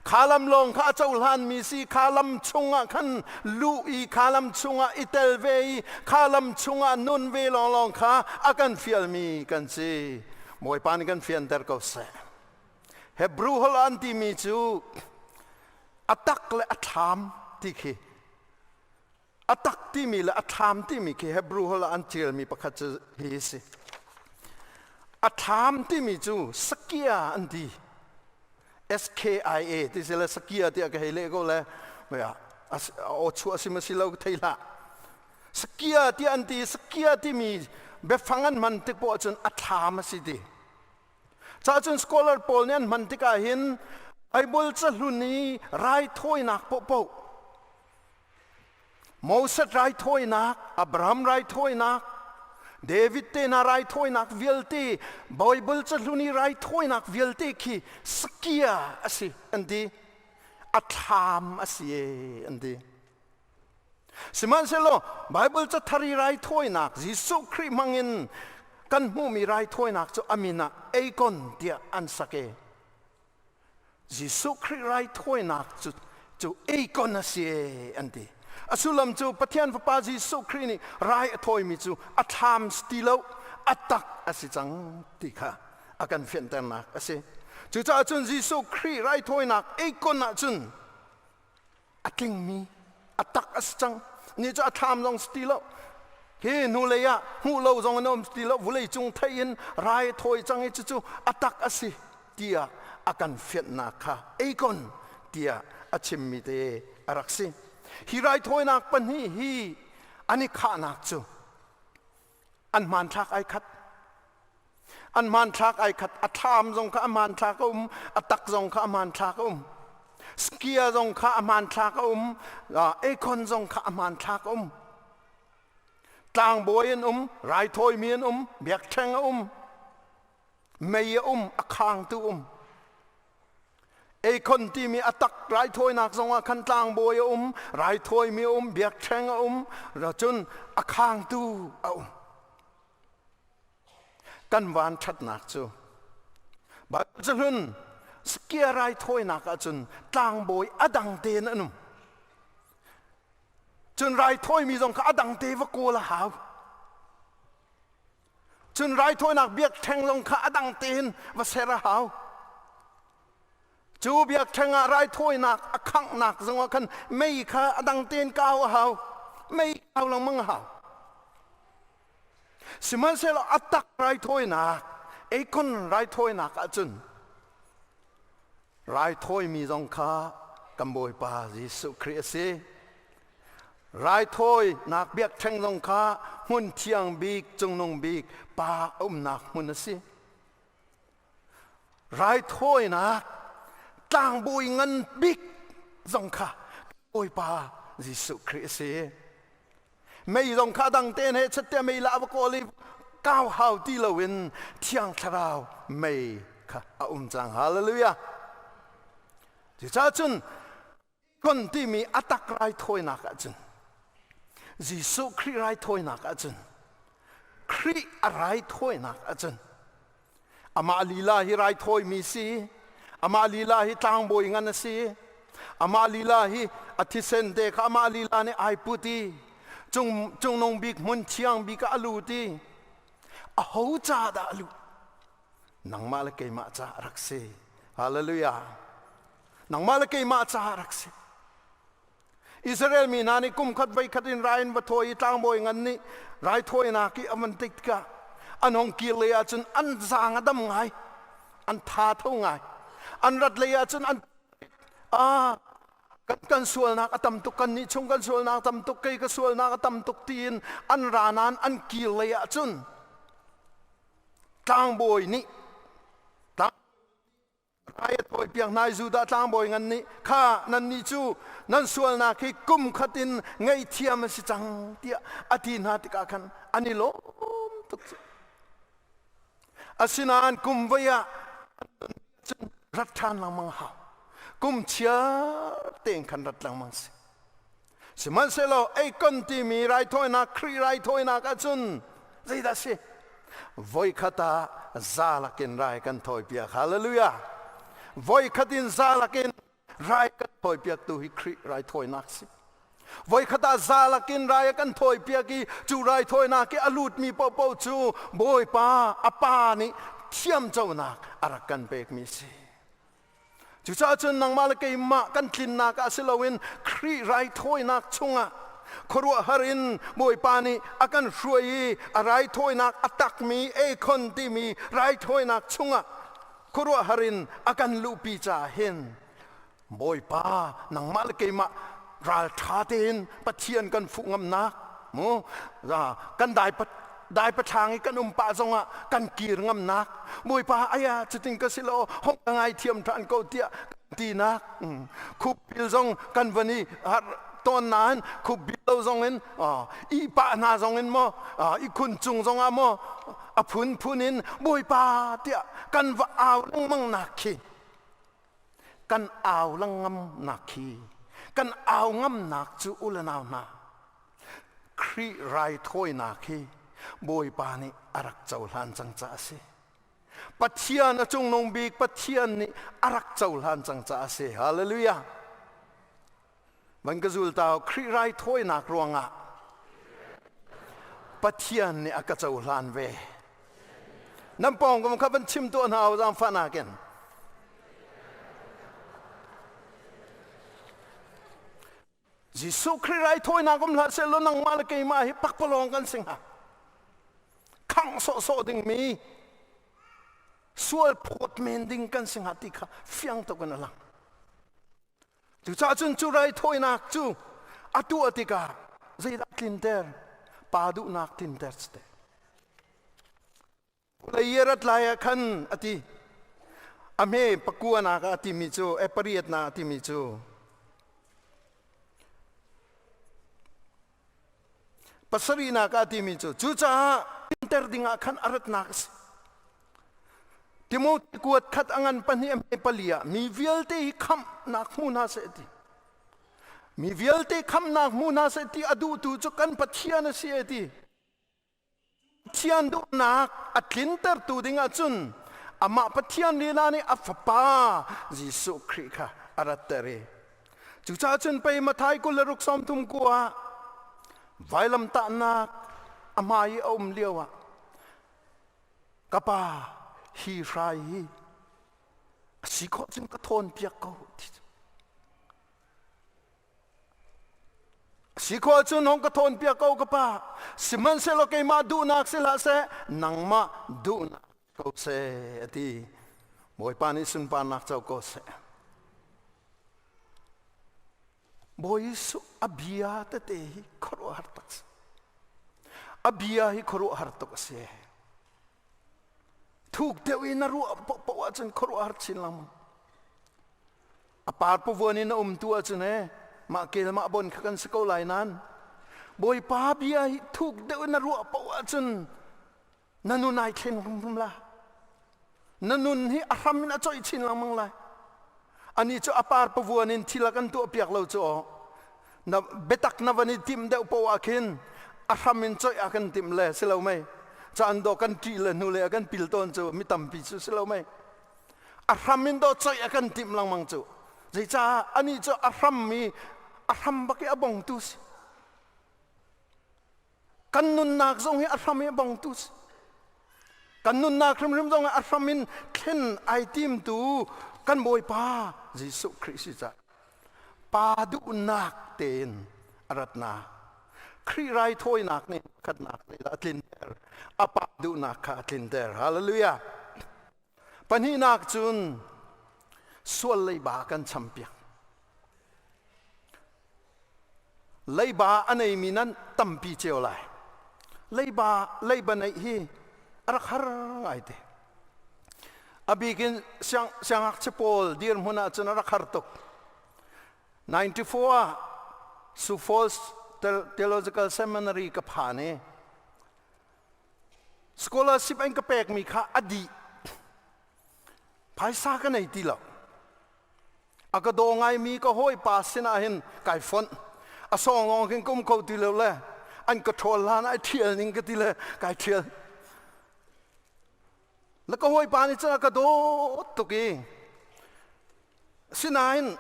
Kha lam lawng kha a cohlanmi si. Kha lam chungah khan luh i kha lam chungah i tel ve i kha lam chungah nun ve lawnglawng kha a kan fialmi kan si. Bawipa nih kan fianter ko seh. Hebrew holh ah an timi cu a tak le a thlam ti khi a tak timi le a thlam timi khi Hebrew holh ah an ṭialmi pakhat cu hi a si. A thlam timi cu sakia an ti. S-K-I-A ti si le sakia tiah ka hei leh ko le aw chuah si ma si lo thei hlah. Sakia tiah an ti sakia timi biafang an hman tik poah cun a thlam a si ti. Cahcun scholar pawl nih an hman tikah hin Bible cahlun i raithawinak paohpaoh Moses raithawinak, Abraham raithawinak, David te hna raithawinak vialte, Bible cahlun i raithawinak vialte khi sakia a si an ti. A thlam a si e an ti. Sihmanhsehlaw Baibal cathar i raithawinak Jesuh Khrih hmangin kan hmuhmi raithawinak cu a min ah Eikon tiah an sak i Jesuh Khrih raithawinak cu cu Eikon a si e an ti. A sullam cu Pathian Fapa Jesuh Khrih nih rai a thawimi cu a thlam ti lo a tak a si cang ti kha a kan fianternak a si. Cucaah cun Jesuh Khrih raithawinak Eikon ah cun a tlingmi a tak a si cang ni cu a thlam zong si ti lo hi hnulei ah hmuh lo zong an um ti lo vulei cung thei in rai thawi cang i cucu a tak a si tiah a kan fianhnak kha eikon tiah a chimmi te a rak si hi raithawinak pahnih hi an i khahnak cu an hmanthlak ai khat an hmanthlak ai khat a thlam zong kha a hmanthlak a um a tak zong kha a hmanthlak a um skia zong kha a hmanthlak a um ekhon zong kha a hmanthlak a um tlangbawi an um raithawimi an um biakṭheng a um mei a um a khangtu um Eikhon timi a tak raithawinak zongah khan tlangbawi a um, raithawimi a um, biakṭheng a um, cun a khangtu a um. Kan van ṭhatnak cu Bible cahlun skia raithawinak ahcun tlangbawi a dang tein an um. Cun raithawimi zong kha a dang te va kawl a hau. Cun raithawinak biakṭheng zong kha a dang tein va ser a hau. Cu biakṭheng ah raithawinak a khanghnak zongah khan mei kha a dang tein kau a hau. Mei kau lengmang a hau. Sihmanhsehlaw a tak raithawinak, eikon raithawinak ahcun Raithawimi zong kha kan Bawipa Jesuh Khrih a si. Raithawinak biakṭheng zong kha hmun thiang bik, cungnung bik, Pa a umnak hmun a si.
Raithawinak tlangbawi ngan bik zong kha Bawipa Jesuh Khrih a si. Mei zong kha dang tein he chatte mei la va kawl i kau hau ti loin Thiang Thlarau mei kha a um cang. Hallelujah. Cucaah cun kon timi a tak raithawinak ahcun Jesuh Khrih raithawinak ahcun Khrih a raithawinak ahcun amah lila hi raithawimi si amah lila hi tlangbawi ngan a si amah lila hi a thisen te kha amah lila nih ai put i cung cungnung bik hmun thiang bik ah a lut i a ho ca dah a luh nangmah le keimah ca a rak si hallelujah Nangmah le keimah caah rak si. Israel mi hna nih kum khat voi khat in rai in va thawi i tlangbawi ngan nih raithawinak i a van tik tikah an hong kir lei ahcun an zaang a dam ngai, an tha tho ngai. An rat lei ahcun an ah kan kan sualnak a tam tuk kan nih chung kan sualnak a tam tuk kei ka sualnak a tam tuk tiin an ra nain an kir lei ahcun tlangbawi nih Rai a thawipiak hna i Judah tlangbawi ngan nih kha nannih cu nan sualnak hi kum khat in ngaihthiam a si cang tiah a ti hna tikah khan an i lawm tuk cu. Asinain kum voi ah cun rat ṭhan lengmang hau. Kum chiar tein khan rat lengmang si. Sihmanhsehlaw eikon timi raithawinak Khrih raithawinak ahcun zeidah si? Voikhat ah za lakin rai kan thawipiak. Hallelujah! Voikhat in za lakin rai kan thawipiaktu hi Khrih raithawinak si. Voikhat ah za lakin rai a kan thawipiak i cu raithawinak i a lutmi paohpaoh cu Bawipa a Pa nih thiamconak a rak kan pekmi si. Cucaah cun nangmah le keimah kan tlinnak ah si loin Khrih raithawinak chungah khuaruahhar in Bawipa nih a kan hruai i a raithawinak a takmi Ekhon timi raithawinak chungah khuaruahhar in a kan luhpi caah hin Bawipa nangmah le keimah ralṭha tein Pathian kan fuh ngamnak mu kan dai dai pathlang i kan um pah zongah kan kir ngamnak Bawipa aya cutin ka si lo hong ka ngaithiam ṭhan ko tiah tinak khupbil zong kan van i har tawn nain khupbil lo zong in i pah hna zong in maw i khun cung zong ah maw a phunphun in Bawipa tiah kan va au lengmang nak khi kan au lengmang nak khi kan au ngamnak cu u le nau hna Khrih raithawinak hi Bawipa nih a rak cohlan cang caah a si. Pathian a cungnung bik Pathian nih a rak cohlan cang caah a si. Hallelujah. Van ka zul ta Khrih raithawinak ruangah Pathian nih a ka cohlan ve. Nan pawngkam kha van chim tuah hna u zaangfahnak in. Jesuh Khrih raithawinak um hlah sehlaw nangmah le keimah hi pakpalawng kan si hnga. Khangh sawhsawh dingmi sual phawt men ding kan si hnga ti kha fiang tuk in a lang. Cucaah cun cu raithawinak cu a tuah tikah zeidah tlinter? Pa duhnak tlinter si te. Lei rat lai ah khan a ti. A hme pakua nak ah a timi cu, e pariat na a timi cu, pasarihnak ah a timi cu, cucaah inter ding ah khan a ratnak a si. Timote kuat khat a ngan pahnih a hme pali ah mi vialte hi khamhnak hmu hna seh ti. Mi vialte khamhnak hmu hna seh ti a duhtu cu kan Pathian a si e ti. Pathian duhnak a tlintertu ding ahcun amah Pathian lila nih a fapa Jesuh Khrih kha a ratter i cucaah cun pei Matthai 26 sawmthum ku ah vailamtahnak a hmai i a um lio ah ka pa hi hrai hi a si khawh cun ka thawnpiak ko ti Si khawh cun hong ka thawnpiak ko ka pa. Sihmanhsehlaw keimah duhnak si hlah seh, nangmah duhnak ko seh, a ti. Bawipa nih sunparnak co ko seh. Bawi Jesuh a bia tete hi khuaruahhar tak si. A bia hi khuaruahhar tuk a si. Thuk deuh in na ruah paohpaoh ahcun khuaruahhar chin lengmang. A par pavuan in a um tu ahcun he mah kel mah bon kha kan si ko lai nan Bawipa bia hi thuk deuh in na ruah paoh ahcun na nun ai thlen hrimhrim la. Na nun hi a hram in a coih chin lengmang lai. Ani cu a par pavuan in thil a kan tuah piak lo cu aw. Na biatak na van i timh deuh poah ah khin a hram in coih a kan timh le si lo mei. Caan do kan ṭih le hnu le a kan pil tawn cu mi tampi cu si lo mei. A hram in do coih a kan timh lengmang cu. Zeicah anih cu a hram i a hram bak i a bongtu si. Kan nunnak zong hi a hram i a bongtu si. Kan nunnak hrimhrim zong a hram in thlen ai timtu kan Bawipa Jesuh Khrih si cah. Pa duhnak tein a ratnak. Khrih raithawinak nih khatnak a tlinter. A pa duhnak kha a tlinter. Hallelujah. Pahnihnak cun sual leiba kan champiak. Leiba a neimi nan tampi cio lai. Leiba leiba neih hi a rak har ngai te. A bikin siang siangngakchia pawl dirhmun ah cun a rak har tuk. 94 ah Sioux Falls Theological Seminary ka phan i Scholarship an ka pekmi kha a dih. Phaisa ka nei ti lo. A ka daw ngaimi ka hawipa sinah hin kai fonh. A sawng lawng khin ka um kho ti lo le an ka ṭhawl hlan ai ṭhial ning ka ti le kai ṭhial. Na ka hawipa nih cun a ka dawt tuk i Sinain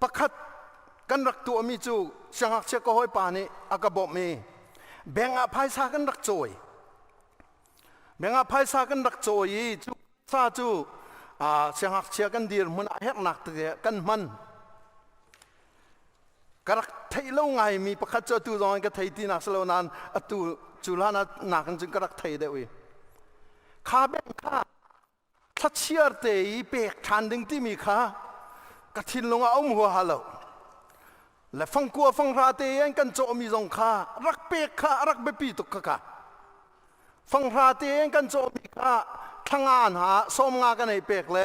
pakhat kan rak tuahmi cu siangngakchia ka hawipa nih a ka bawmh i bank ah phaisa kan rak cawi. Bank ah phaisa kan rak cawi i cu phaisa cu siangngakchia kan dirhmun ah herhnak tete kan hman. Ka rak theih lo ngaimi pakhat cu atu zong in ka thei ti nak si lo nain atu cu hlan ah nakin cun ka rak thei deuh i kha bank kha thlachiar te i pek ṭhan ding timi kha ka thinlung ah a um huaha lo le fangkua fanghra te an kan cawhmi zong kha rak pek kha a rak biapi tuk kha ka fanghra te an kan cawhmi kha thlanga hna sawmnga kan ei pek le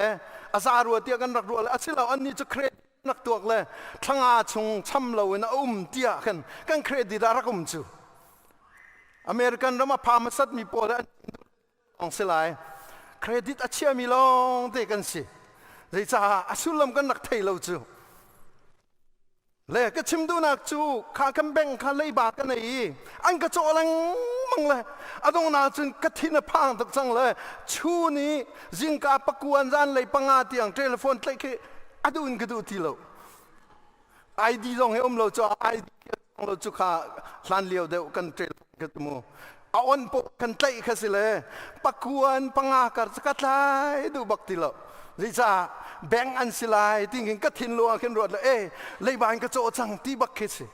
a za rua tiah kan rak ruah le asilo annih cu credit rak tuak le thlanga chung cham lo in a um tiah khan kan credit ah rak um cu American ram a pha hmasat mi pawl an lawng si lai. Credit a chiami lawng te kan si. Zeicah a sullam kan rak thei lo cu. Le ka chim duhnak cu kha kan bank kha leiba ka nei i an ka cawh lengmang le a donghnak cun ka thin a phang tuk cang le chun i zingka pakuan zan lei panga tiang telephone tlaih khi a duh in ka duh ti lo. ID zong hi um lo cu ID lo cu kha hlan lio deuh kan ṭel ka mu a on po kan tlaih kha si le pakuan panga kar ka tlai duh bak ti lo zeicah bank an si lai ti khin ka thinlung ah khin ruat le e leiba in ka cawh cang ti bak khi si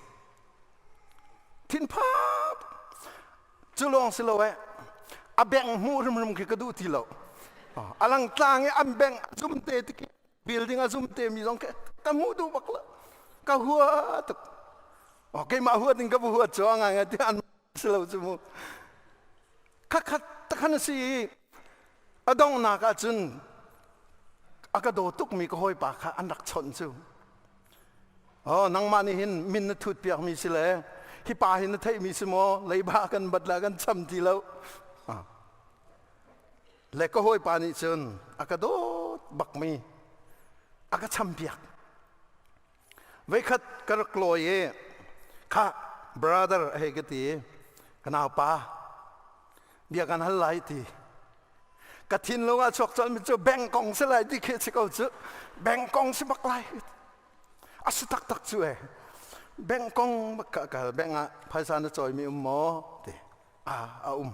thin phap cu lawng si lo eh a bank hmuh hrimhrim khi ka duh ti lo alang tlang i an bank a zum te ti building a zum te mi zong ka hmuh duh bak lo ka hua tuk oh keimah huat in ka va huat cu ngai ngai ti an si lo cu mu khakhat takhan si i a donghnak ah cun a ka daw tuk mi ka hawipa kha an rak chawnh cu oh nangmah nih hin min na thut piak mi si le hi pa hi na theih mi si maw leiba kan bat la kan cham ti lo Le ka hawipa nih cun a ka dawt bakmi a ka champiak. Voikhat ka rak lawi i kha brother a hei ka ti i ka naupa bia kan hal lai ti ka thinlung ah chuak colmi cu bank kong si lai ti khi si ko cu bank kong si bak lai a si taktak cu e bank kong bak ka kal bank ah phaisa na cawimi um maw ti a a um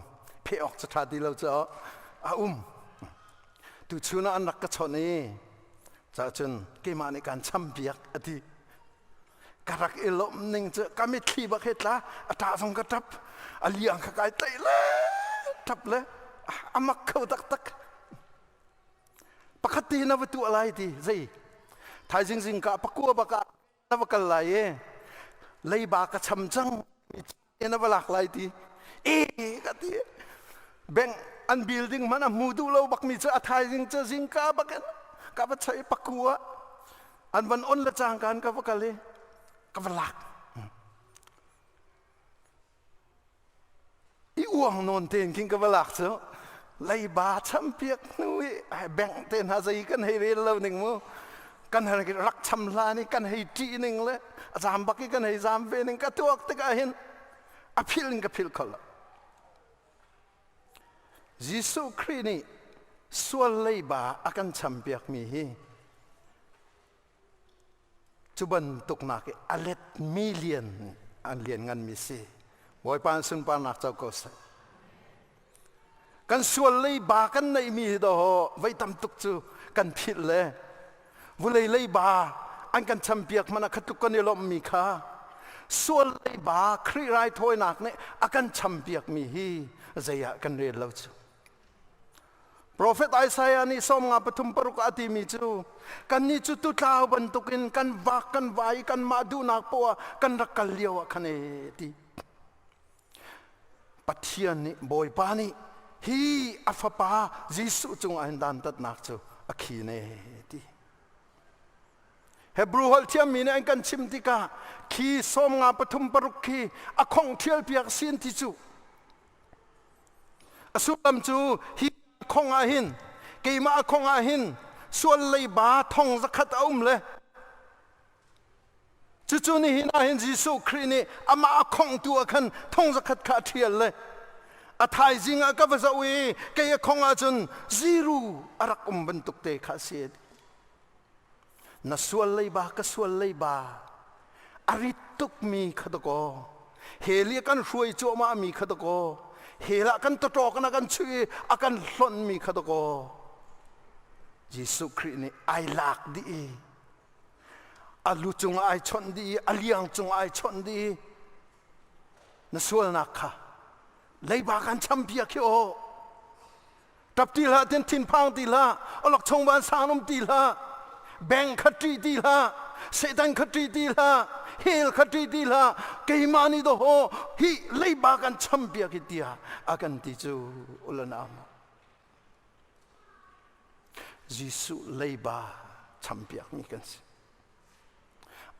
pheh awk cu ṭha ti lo cu a um tu chun ah an rak ka chawnh i cahcun keimah nih kaan champiak a ti ka rak i lawmh ning cu ka mitthli bak he tla a ṭah zong ka ṭap a liang kha kai tlaih le ṭap le a mak kho taktak pakhat te na va tuah lai ti zei thaizing zing ka pakua bak ah na va kal lai i leiba ka cham cang na va lak lai ti e ka ti bank. An building hmanh a hmu duh lo bakmi cu a thaizing cu zingka bakin ka va choi paku ah an van on le cangka in ka va kal i ka va lak. I uang nawn tein khin ka va lak cu leiba champiak hnu i bank te hna zei kan hei rel lo ning mu kan hei rak cham hlan i kan hei ṭih ning le a zam bak i kan hei zam ve ning ka tuak tikah hin a philh in ka philh kho lo. Jesuh Khrih nih sual leiba a kan champiakmi hi cu bantuk nak i a let million an lian nganmi si. Bawipa sunparnak co ko seh. Kan sual leiba kan neihmi hi daw voi tam tuk cu kan philh le vulei leiba an kan champiak hmanh ah kha tluk kan i lawmhmi kha sual leiba Khrih raithawinak nih a kan champiakmi hi zei ah kan rel lo cu. Profet Isaiah nih 53 a timi cu kannih cu tutlau bantukin kan vak kan vai kanmah duhnak poah kan rak kal lio ah khan e ti. Pathian nih Bawipa nih hi a fapa Jesuh cungah hin dantatnak cu a khin e ti. Hebrew holh thiammi nih an kan chim tikah khi 53 6 khi a khongh ṭhial piak sin ti cu a sullam cu hi khong ah hin keimah a khong ah hin sual leiba thong zakhat a um le Cucu nihin ah hin Jesuh Khrih nih amah a khonghtu ah khan thong zakhat kha a ṭhial le a thaizing ah ka va zoh i kei a khong ahcun ziru a rak um bantuk te kha a si. Na sual leiba ka sual leiba a rit tukmi kha dakaw hell i a kan hruai cuahmah mi kha dakaw hell ah kan tawṭawk in a kan chuih i a kan hlonhmi kha dakaw Jesuh Khrih nih ai lak dih i a lu cungah ai chawnh dih i a liang cungah ai chawnh dih i na sualnak kha leiba kan champiak hi aw tap ti hlah tin thinphang ti hlah olok chung van sang um ti hlah beng kha ṭih ti hlah satan kha ṭih ti hlah hell kha ṭih ti hlah keimah nih daw hi leiba kan champiak hi tiah a kan ti cu ulanam Jesuh leiba champiakmi kan si.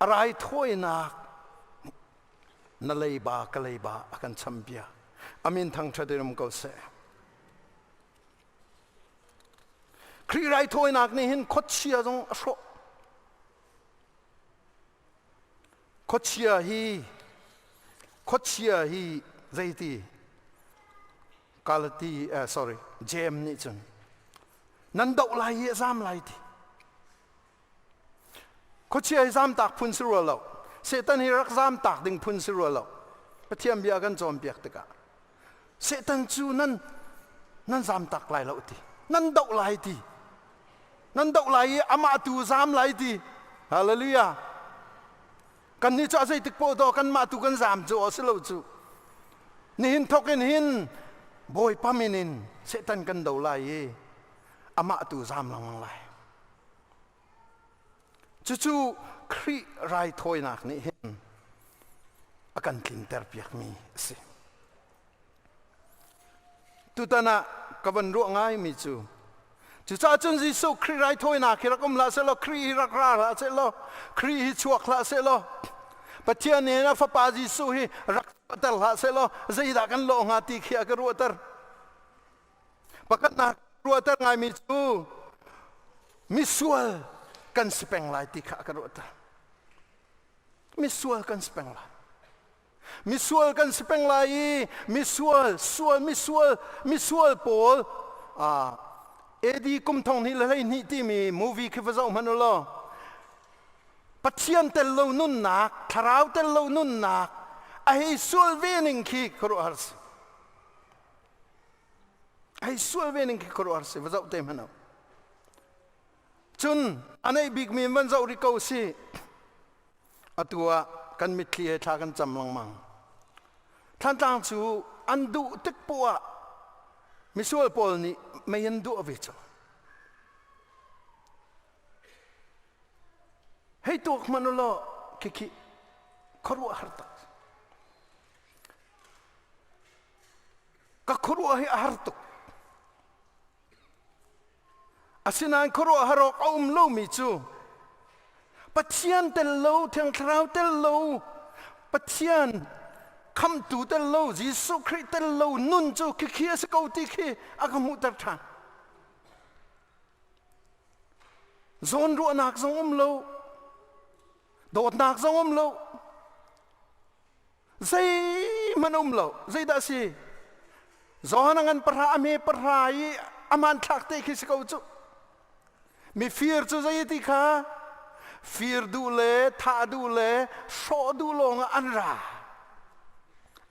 A raithawinak na leiba ka leiba a kan champiak. Amin thangṭhat in um ko seh. Khrih raithawinak nih hin khuachia zong a hrawh. Khuachia hi khuachia hi zeiti Galati uh, sorry James nih cun nan doh lai i a zam lai ti khuachia hi zam tak phun si rua lo Satan hi rak zam tak ding phun si rua lo Pathian bia kan cawnpiak tikah Satan cu nan nan zam tak lai lo ti nan doh lai ti nan doh lai i amah tu zam lai ti hallelujah Kannih cu a zeitik poah daw kanmah tu kan zaam cu a si lo cu. Nihin thawk in hin Bawipa min in Satan kan do lai i amah tu zaam lengmang lai. Cucu Khrih raithawinak nih hin a kan tlinter piakmi a si. Tutan ah ka van ruah ngaimi cu cucaah cun Jesuh Khrih raithawinak hi rak um hlah sehlaw Khrih hi rak ra hlah sehlaw Khrih hi chuak hlah sehlaw Pathian nih a fapa Jesuh hi rak chuahter hlah sehlaw zeidah kan lawh hnga ti khi a ka ruahter. Pakhatnak ruahter ngaimi cu misual kan si peng lai ti kha a ka ruahter. Misual kan si peng lai. Misual kan si peng lai i misual sual misual misual pawl AD kum thong hnih le 12 timi movie khi va zoh hmanh u law Pathian tel lo nunnak thlarau tel lo nunnak a hei sual ve ning khi khuaruahhar si a hei sual ve ning khi khuaruahhar si va zoh te hmanh u cun a neih bikmi van zoh rih ko si Atu ah kan mitthli he thla kan cam lengmang. Thlantlang cu an duh tik poah ah misual pawl nih mei an duah ve cu. Hei tuak hmanh u law khikhi khuaruahhar tak. Ka khuaruah hi a har tuk. Asinain khuaruahhar awk a um lomi cu Pathian tel lo, Thiang Thlarau tel lo, Pathian khamtu tel lo, Jesuh Khrih tel lo nun cu khikhi a si ko ti khi a ka hmuhter ṭhan. Zawnruahnak zong um lo, dawtnak zong um lo, zeihmanh um lo. Zeidah a si? Johan a ngan pahra a hme pahra i a hmanthlak te khi si ko cu. Mifir cu zei ti kha fir duh le thah duh le hrawh duh lawng ah an ra.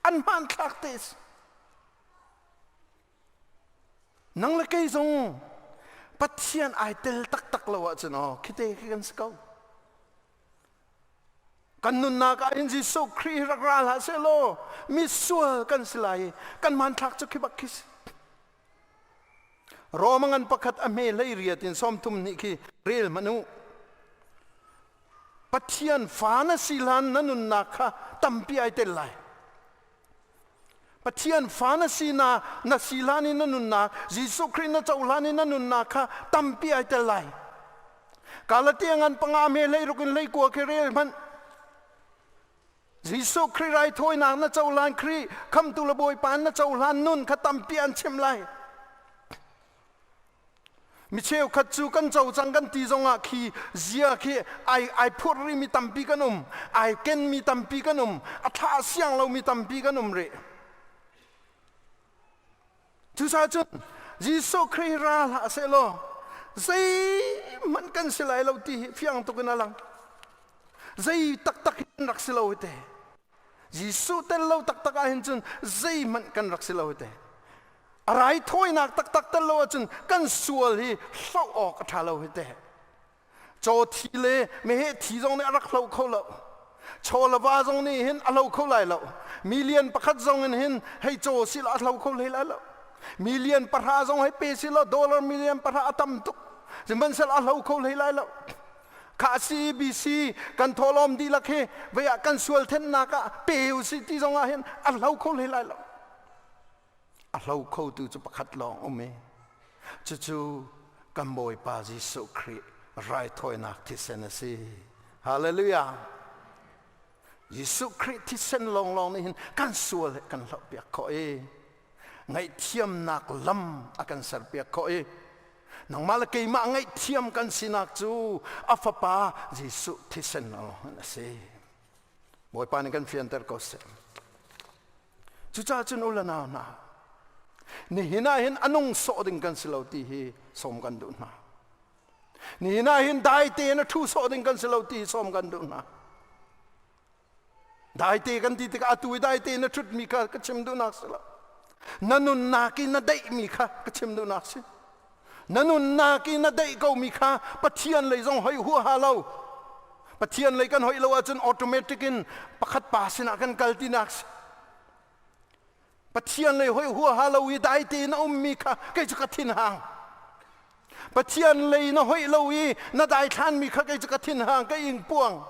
An hmanthlak te si. Nang le kei zong Pathian ai tel taktak lo ahcun aw khite khi kan si ko. Kan nunnak ah hin Jesuh Khrih rak ra hlah seh law misual kan si lai i kan hmanthlak cu khi bak khi si. Roma ngan pakhat a hme hlei riat in 30 nih khi rel hmanh u. Pathian fa na si hlan na nunnak kha tampi ai tel lai. Pathian fa na si na na si hlan in na nunnak Jesuh Khrih na cohlan in na nunnak kha tampi ai tel lai. Galatia ngan panga me hlei ruk in hlei kua khi rel hmanh. Jesuh Khrih raithawinak na cohlan Khrih khamtu le Bawipa na cohlan nun kha tampi an chim lai. Mi cheukhat cu kan co cang kan ti zongah khi zia khi ai ai phurh rihmi tampi kan um, ai kenmi tampi kan um, a thlah siang lomi tampi kan um rih. Cucaah cun Jesuh Khrih ra hlah sehlaw zeihmanh kan si lai lo ti hi fiang tuk in a lang. Zei taktak hi kan rak si lo hi te. Jesuh tel lo taktak ah hin cun zeihmanh kan rak si lo hi te. A raithawinak taktak tel lo ahcun kan sual hi hloh awk a ṭha lo hi te. Caw thi le meheh thi zong nih a rak hlo kho lo. Chaw le va zong nih hin a hlo kho lai lo. Million pakhat zong in hin hei caw si lo a hlo kho hlei lai lo. Million pahra zong hei pe si lo dollar million pahra a tam tuk. Sihmanhsehlaw a hlo kho hlei lai lo. Kha CBC kan thawhlawm dihlak hi vei ah kan sual thennak ah pe u si ti zong ah hin a hlo kho hlei lai lo. A hlo khotu cu pakhat lawng um i cucu kan Bawipa Jesuh Khrih raithawinak thisen a si. Hallelujah. Jesuh Khrih thisen lawnglawng nih hin kan sual he kan hlohpiak khawh i ngaihthiamnak lam a kan serpiak khawh i nangmah le keimah ngaihthiam kan sinak cu a fapa Jesuh thisen lawng a si. Bawipa nih kan fianter ko seh. Cucaah cun u le nau hna, nihin ah hin a nung sawh ding kan si lo ti hi sawm kan duh hna. Nihin ah hin dai tein a ṭhu sawh ding kan si lo ti hi sawm kan duh hna. Dai te kan ti tikah atu i dai tein na ṭhutmi kha ka chim duhnak si lo. Na nunnak i na daihmi kha ka chim duhnak si. Na nunnak i na daih komi kha Pathian lei zong hoih huaha lo. Pathian lei kan hoih lo ahcun automatic in pakhat pa sinah kan kal tinak si. Pathian lei hoih huaha lo i dai tein a ummi kha kei cu ka thinhang. Pathian lei na hoih lo i na daithlanmi kha kei cu ka thinhang, ka ingpuang.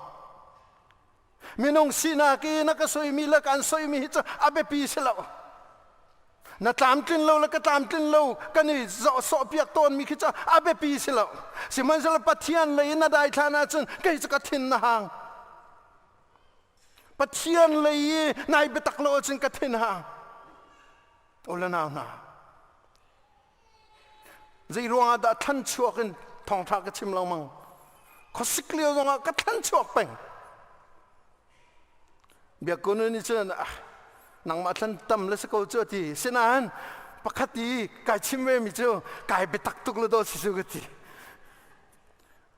Minung sinak i na ka soimi le kan soimi hi cu a biapi si lo. Na tlamtlin lo le ka tlamtlin lo kan i sawhpiak tawnmi khi cu a biapi si lo. Sihmanhsehlaw Pathian lei in na daithlan ahcun kei cu ka thin na hang. Pathian lei i nai biatak lo ahcun ka thin hang. U le nau hna, Zei ruangah dah thlan chuak in thawngṭha ka chim lengmang? Khuasik lio zongah ka thlan chuak peng. Biakun nih cun ah, nangmah thlan tam le si ko cu a ti. Sinain pakhat i kai chim ve mi cu kai biatak tuk le daw si cu ka ti.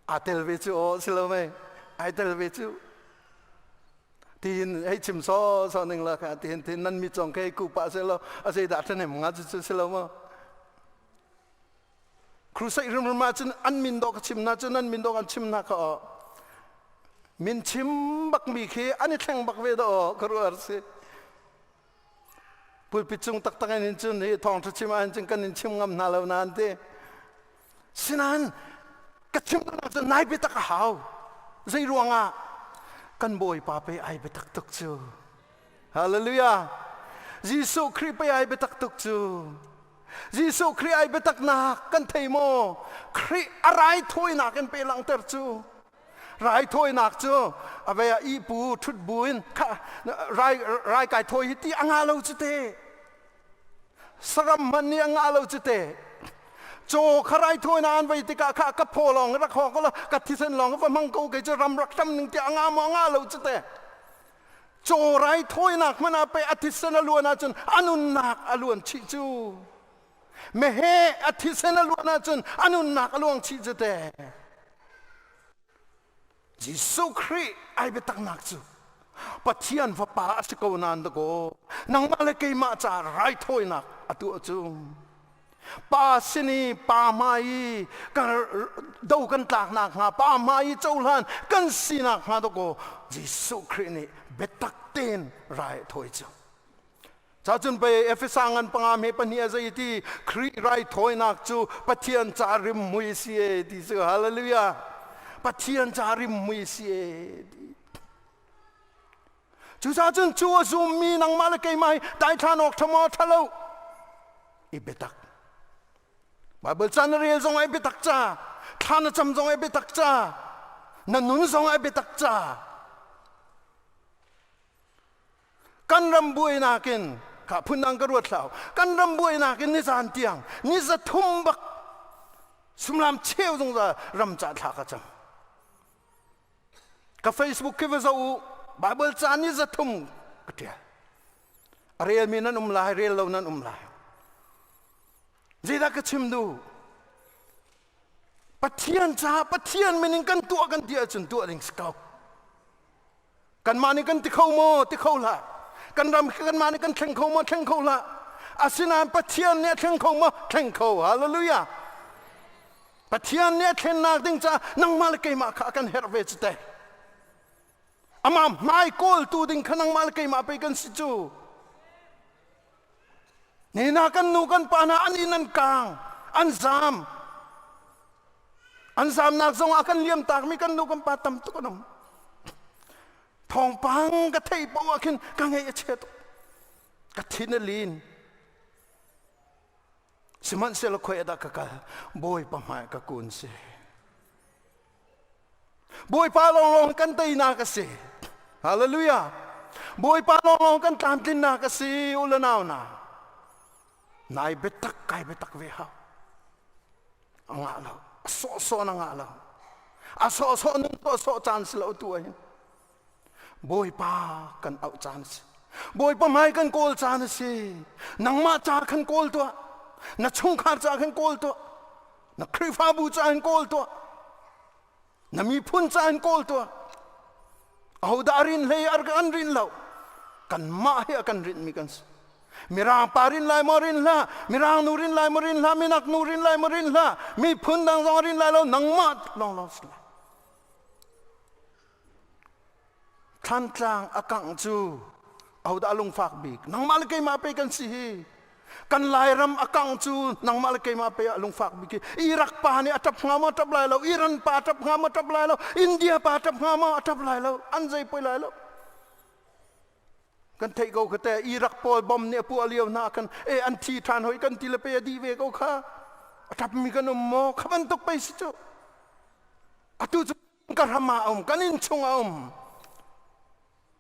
Aa tel ve cu aw si lo mei? Ai tel ve cu. Tiin hei chim saw saw ning la kha tiin tin nan mi cong ke ku pa se lo a zei dah ṭhahnem nga cu cu si lo maw? Crusade rimrim ah cun an min dawh ka chim hna cun an min dawh kan chim hna kha aw. Min chim bak mi khi an i thleng bak ve dah aw ka ruah si. Pulpit cung taktak in cun hi thawngṭha chim ah cun kan in chim ngam hna lo na an ti. Sinain ka chim duhnak cu nai biatak a hau. Zei ruangah kan Bawipa pei ai biatak tuk cu. Hallelujah. Jesuh Khrih pei ai biatak tuk cu. Jesuh Khrih ai biataknak kan thei maw? Khrih a raithawinak in pe langhter cu. Raithawinak cu a vei ah ihpu ṭhut buin kha rai rai kai thawi hi ti a ngah lo cu te. Saram hmanh nih a ngah lo cu te. Caw kha raithawinak an vei tikah kha ka phaw lawng rak hawk law ka thisen lawng va hmang ko kei cu ram rak tam ning ti a ngah maw a ngah lo cu te. Caw raithawinak hmanh ah pei a thisen a luan ahcun a nunnak a luan chih cu. Meheh a thisen a luan ahcun a nunnak a luang chih cu te. Jesuh Khrih ai biataknak cu Pathian fapa a si ko nain dakaw nangmah le keimah ca raithawinak a tuah cu. Pa sin i pa hmai i kan do kan tlaknak hnga pa hmai i cohlan kan sinak hnga dakaw Jesuh Khrih nih biatak tein rai a thawi cu. Cacun pei Efesa ngan panga me pahnih a zei ti Khrih raithawinak cu Pathian ca rim mui si e ti cu hallelujah Pathian ca rim mui si e ti Cucaah cun cu a zummi nangmah le keimah hi daithlan awk ṭha maw ṭha lo i biatak. Baibal ca na rel zong ai biatak ca, thla na cam zong ai biatak ca, na nun zong ai biatak ca. Kan ram buainak in kha phundang ka ruat hlah kan ram buainak in nizan tiang ni zathum bak sumlam cheu zungzal ram ca thla ka cam. Ka Facebook khi va zoh u. Bible ca ni 300 ka ṭial. A relmi nan um lai, rel lo nan um lai. Zeidah ka chim duh? Pathian caah Pathian min in kan tuah kan ti ahcun tuah ding si ko. Kanmah nih kan ti kho maw? Ti kho hlah. Kan ram khi kanmah nih kan thleng kho maw? Thleng kho hlah. Asinain Pathian nih a thleng kho maw? Thleng kho. Hallelujah. Pathian nih a thlennak ding caah nangmah le keimah kha a kan herh ve cu teh. Amah hmai kawltu ding kha nangmah le keimah pei kan si cu. Nina kan nu kan pa hna an inn an kang, an zam. An zamnak zong ah kan liam takmi kan nu kan pa tam tuk an um. Thawngpang ka theih paoh ah khin ka ngaih a chia tuk. Ka thin a lin. Sihmanhsehlaw khoi dah ka kal? Bawipa hmai ka kun si. Bawipa lawnglawng kan teinak a si. Hallelujah. Bawipa lawnglawng kan tlamtlinnak a si u le nau na. Nai biatak kai biatak ve hau. A ngah lo. A sawhsawh na ngah lo. A sawhsawh nun sawhsawh caan si lo tu hin. Bawipa kan auh caan a si. Bawipa hmai kan kawl caan a si. Nangmah ca khan kawl tuah. Na chungkhar ca khan kawl tuah. Na Khrihfabu ca in kawl tuah. Na miphun ca in kawl tuah. Ahodah rin hlei an rin lo. Kanmah hi a kan rinhmi kan si. Mirang pa rin lai maw rin hlah, mirang nu rin lai maw rin hlah, minak nu rin lai maw rin hlah, miphun dang zong rin lai lo, nangmah lawnglawng si lai. Thlantlang a kangh cu ahodah a lungfak bik? Nangmah le keimah pe kan si hi. Kan Lairam a kangh cu nangmah le keimah pe a lungfak bik hi. Iraq pa nih a ṭap hnga maw a ṭap lai lo, Iran pa a ṭap hnga maw a ṭap lai lo, India pa a ṭap hnga maw a ṭap lai lo, an zei poi lai lo. Kan theih ko kha te Iraq pawl bom nih a puah lio hna khan e an thi ṭhan hoi kan ti le pe a dih ve ko kha. A ṭapmi kan um maw? Kha bantuk pei si cu. Atu cu ka hram ah a um kan inn chung a um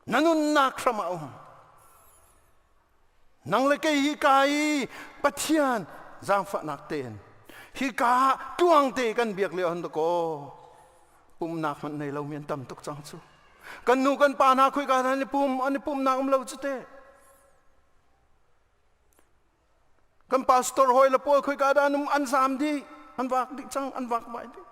na nunnak hram ah a um nang le kei hi ka i Pathian zaangfahnak tein hi ka tluang te kan biak lio han dakaw pumnak hmanh nei lo mi an tam tuk cang cu kan nu kan pa hna khoi ka an i pum an i pumnak um lo cu te Kan pastor hawi le pawl khoika dah an um an zaam dih an vak dih cang an vak vai dih.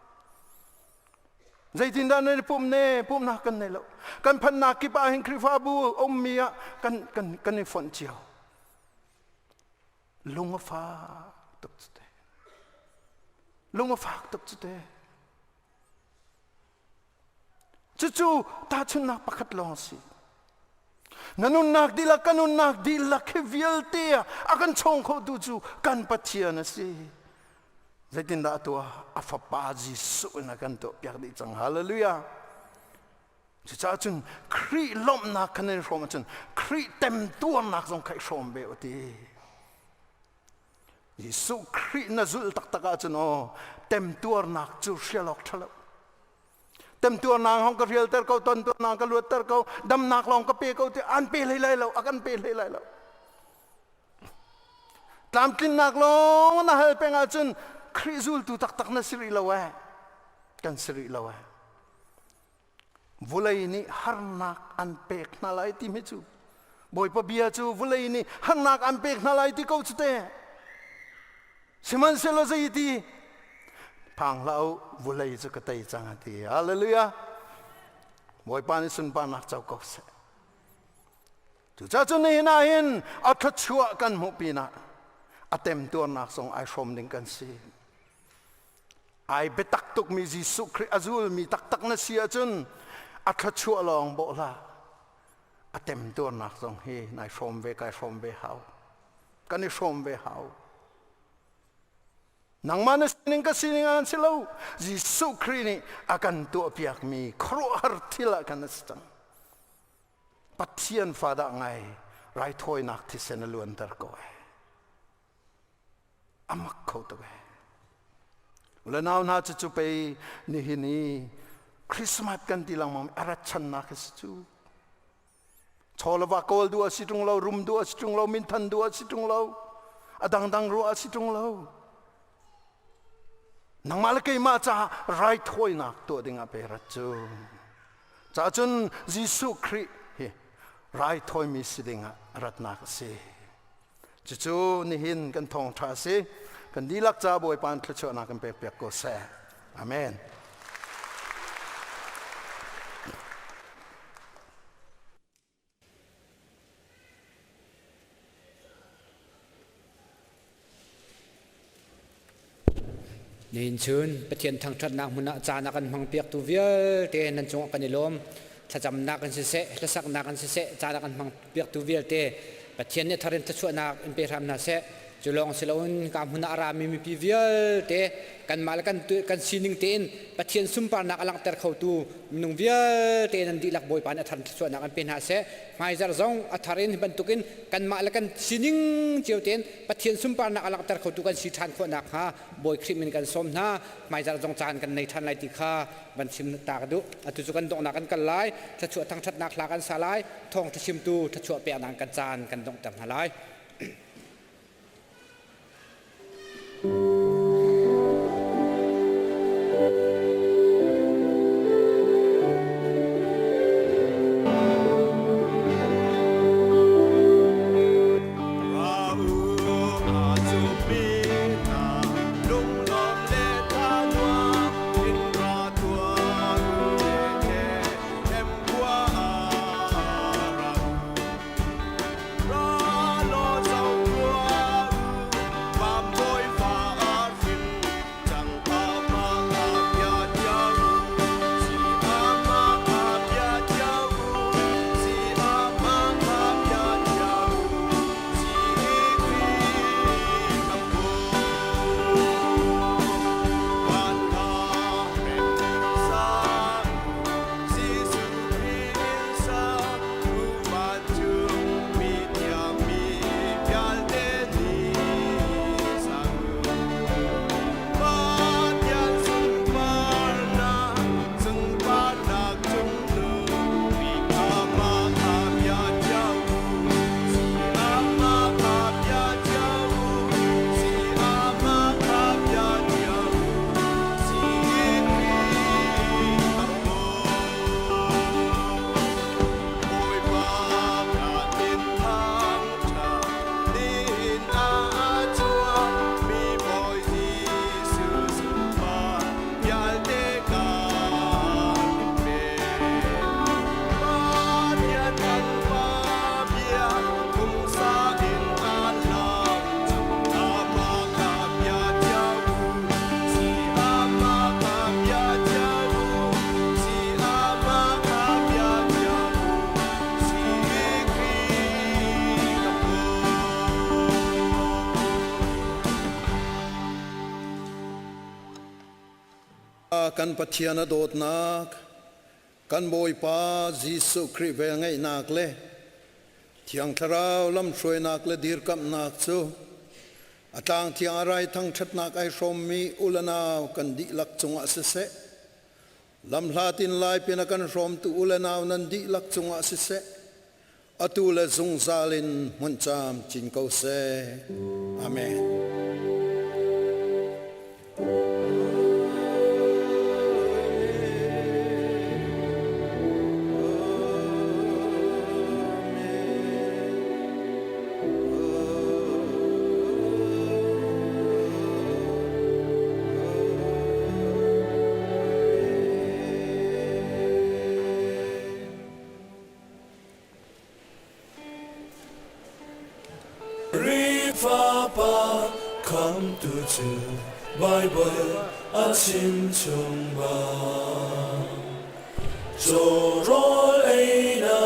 Zeitindah nan i pumh ne pumhnak kan nei lo. Kan phannak kip ah hin Khrihfabu ummi ah kan kan kan i fonh cio. Lung a fak tuk cu te. Lung a fak tuk cu te. Cucu tahchunhnak pakhat lawng a si. Na nunnak dihlak ka nunnak dihlak hi vialte ah a kan chawng khotu cu kan Pathian a si. Zeitindah a tuah? A fapa Jesuh in a kan tuahpiak dih cang. Hallelujah. Cucaah cun Khrih lawmhnak kha nan i hrawm ahcun Khrih temtuarnak zong kha i hrawm ve u ti. Jesuh Khrih na zulh taktak ahcun aw temtuarnak cu hrial awk ṭha lo. Temtuarnak hong ka hrialter ko, tontuarnak ka luatter ko, damnak lawng ka pe ko ti an pe hlei lai lo, a kan pe hlei lai lo. Tlamtlinnak lawng na hal peng ahcun Khrih zultu taktak na si rih lo eh. Kan si rih lo eh. Vulei nih harnak an pek hna lai ti mi cu Bawipa bia cu vulei nih harnak an pek hna lai ti ko cu te. Sihmanhsehlaw zei ti phang hlah u vulei cu ka tei cang a ti. Hallelujah. Bawipa nih sunparnak co ko seh. Cucaah cun nihin ah hin a thluachuah kan hmuh pinah a temtuarnak zong ai hrawm ding kan si. Ai biatak tukmi Jesuh Khrih a zulmi taktak na si ahcun a thluachuah lawng bawh hlah. A temtuarnak zong hi nai hrawm ve kai hrawm ve hau. Kan i hrawm ve hau. Nangmah na sining ka sining an si lo. Jesuh Khrih nih a kan tuahpiakmi khuaruahhar thil ah kan si cang. Pathian fa dah ngai raithawinak thisen a luanter ko ai. A mak kho tuk ai. Ule nau hna cu cu pei nihin i Christmas kan ti lengmang a rat channak hi si cu. Chaw le va kawl duh a si ṭung lo, rum duh a si ṭung lo, minthan duh a si ṭung lo, a dangdang ruah a si ṭung lo. Nangmah le keimah caah raithawinak tuah dingah pe rat cu. Caah cun Jesuh Khrih hi raithawimi si dingah ratnak a si. Cucu nihin kan thawngṭha a si. Kan dihlak ca Bawipa in thluachuahnak kan pekpiak ko seh. Amen.
Nihin chun Pathian thangṭhatnak hmun ah caan a kan hmangpiaktu vialte nan cungah kan i lawm. Thlacamnak in siseh, hlasaknak in siseh, caan a kan hmangpiaktu vialte Pathian nih thar in thluachuahnak in pe hram hna seh. Cu lawng si loin ka hmun ah a rami mipi vialte kanmah le kan sining tein Pathian sunparnak a langhter khotu minung vialte nan dihlak Bawipa nih a thar thluachuahnak an pe hna seh. Hmaizarh zong a thar in hi bantukin kanmah le kan sining cio tein Pathian sunparnak a langhter khotu kan si ṭhan khawh nakhnga Bawi Khrih min kan sawm hna. Hmaizarh zong caan kan nei ṭhan lai ti kha van chim ta ka duh. Atu cu kan donghnak kan kal lai. Thluachuah thangṭhatnak hla kan sa lai. Thawngṭha chimtu thluachuah peknak kan caan kan donghter hna lai.
Kan Pathian a dawtnak, kan Bawipa Jesuh Khrih velngeihnak le Thiang Thlarau lamhruainak le dirkamhnak cu.
A tlang thiang a rai thangṭhatnak ai hrawmmi u le nau kan dihlak cungah siseh, lamhlat in lai pin a kan hrawmtu u le nau nan dihlak cungah siseh, atu le zungzal in hmun caam cin ko seh. Amen.
Rifapa khamtu cu Baibal a chim chung bang. Caw rawl einak.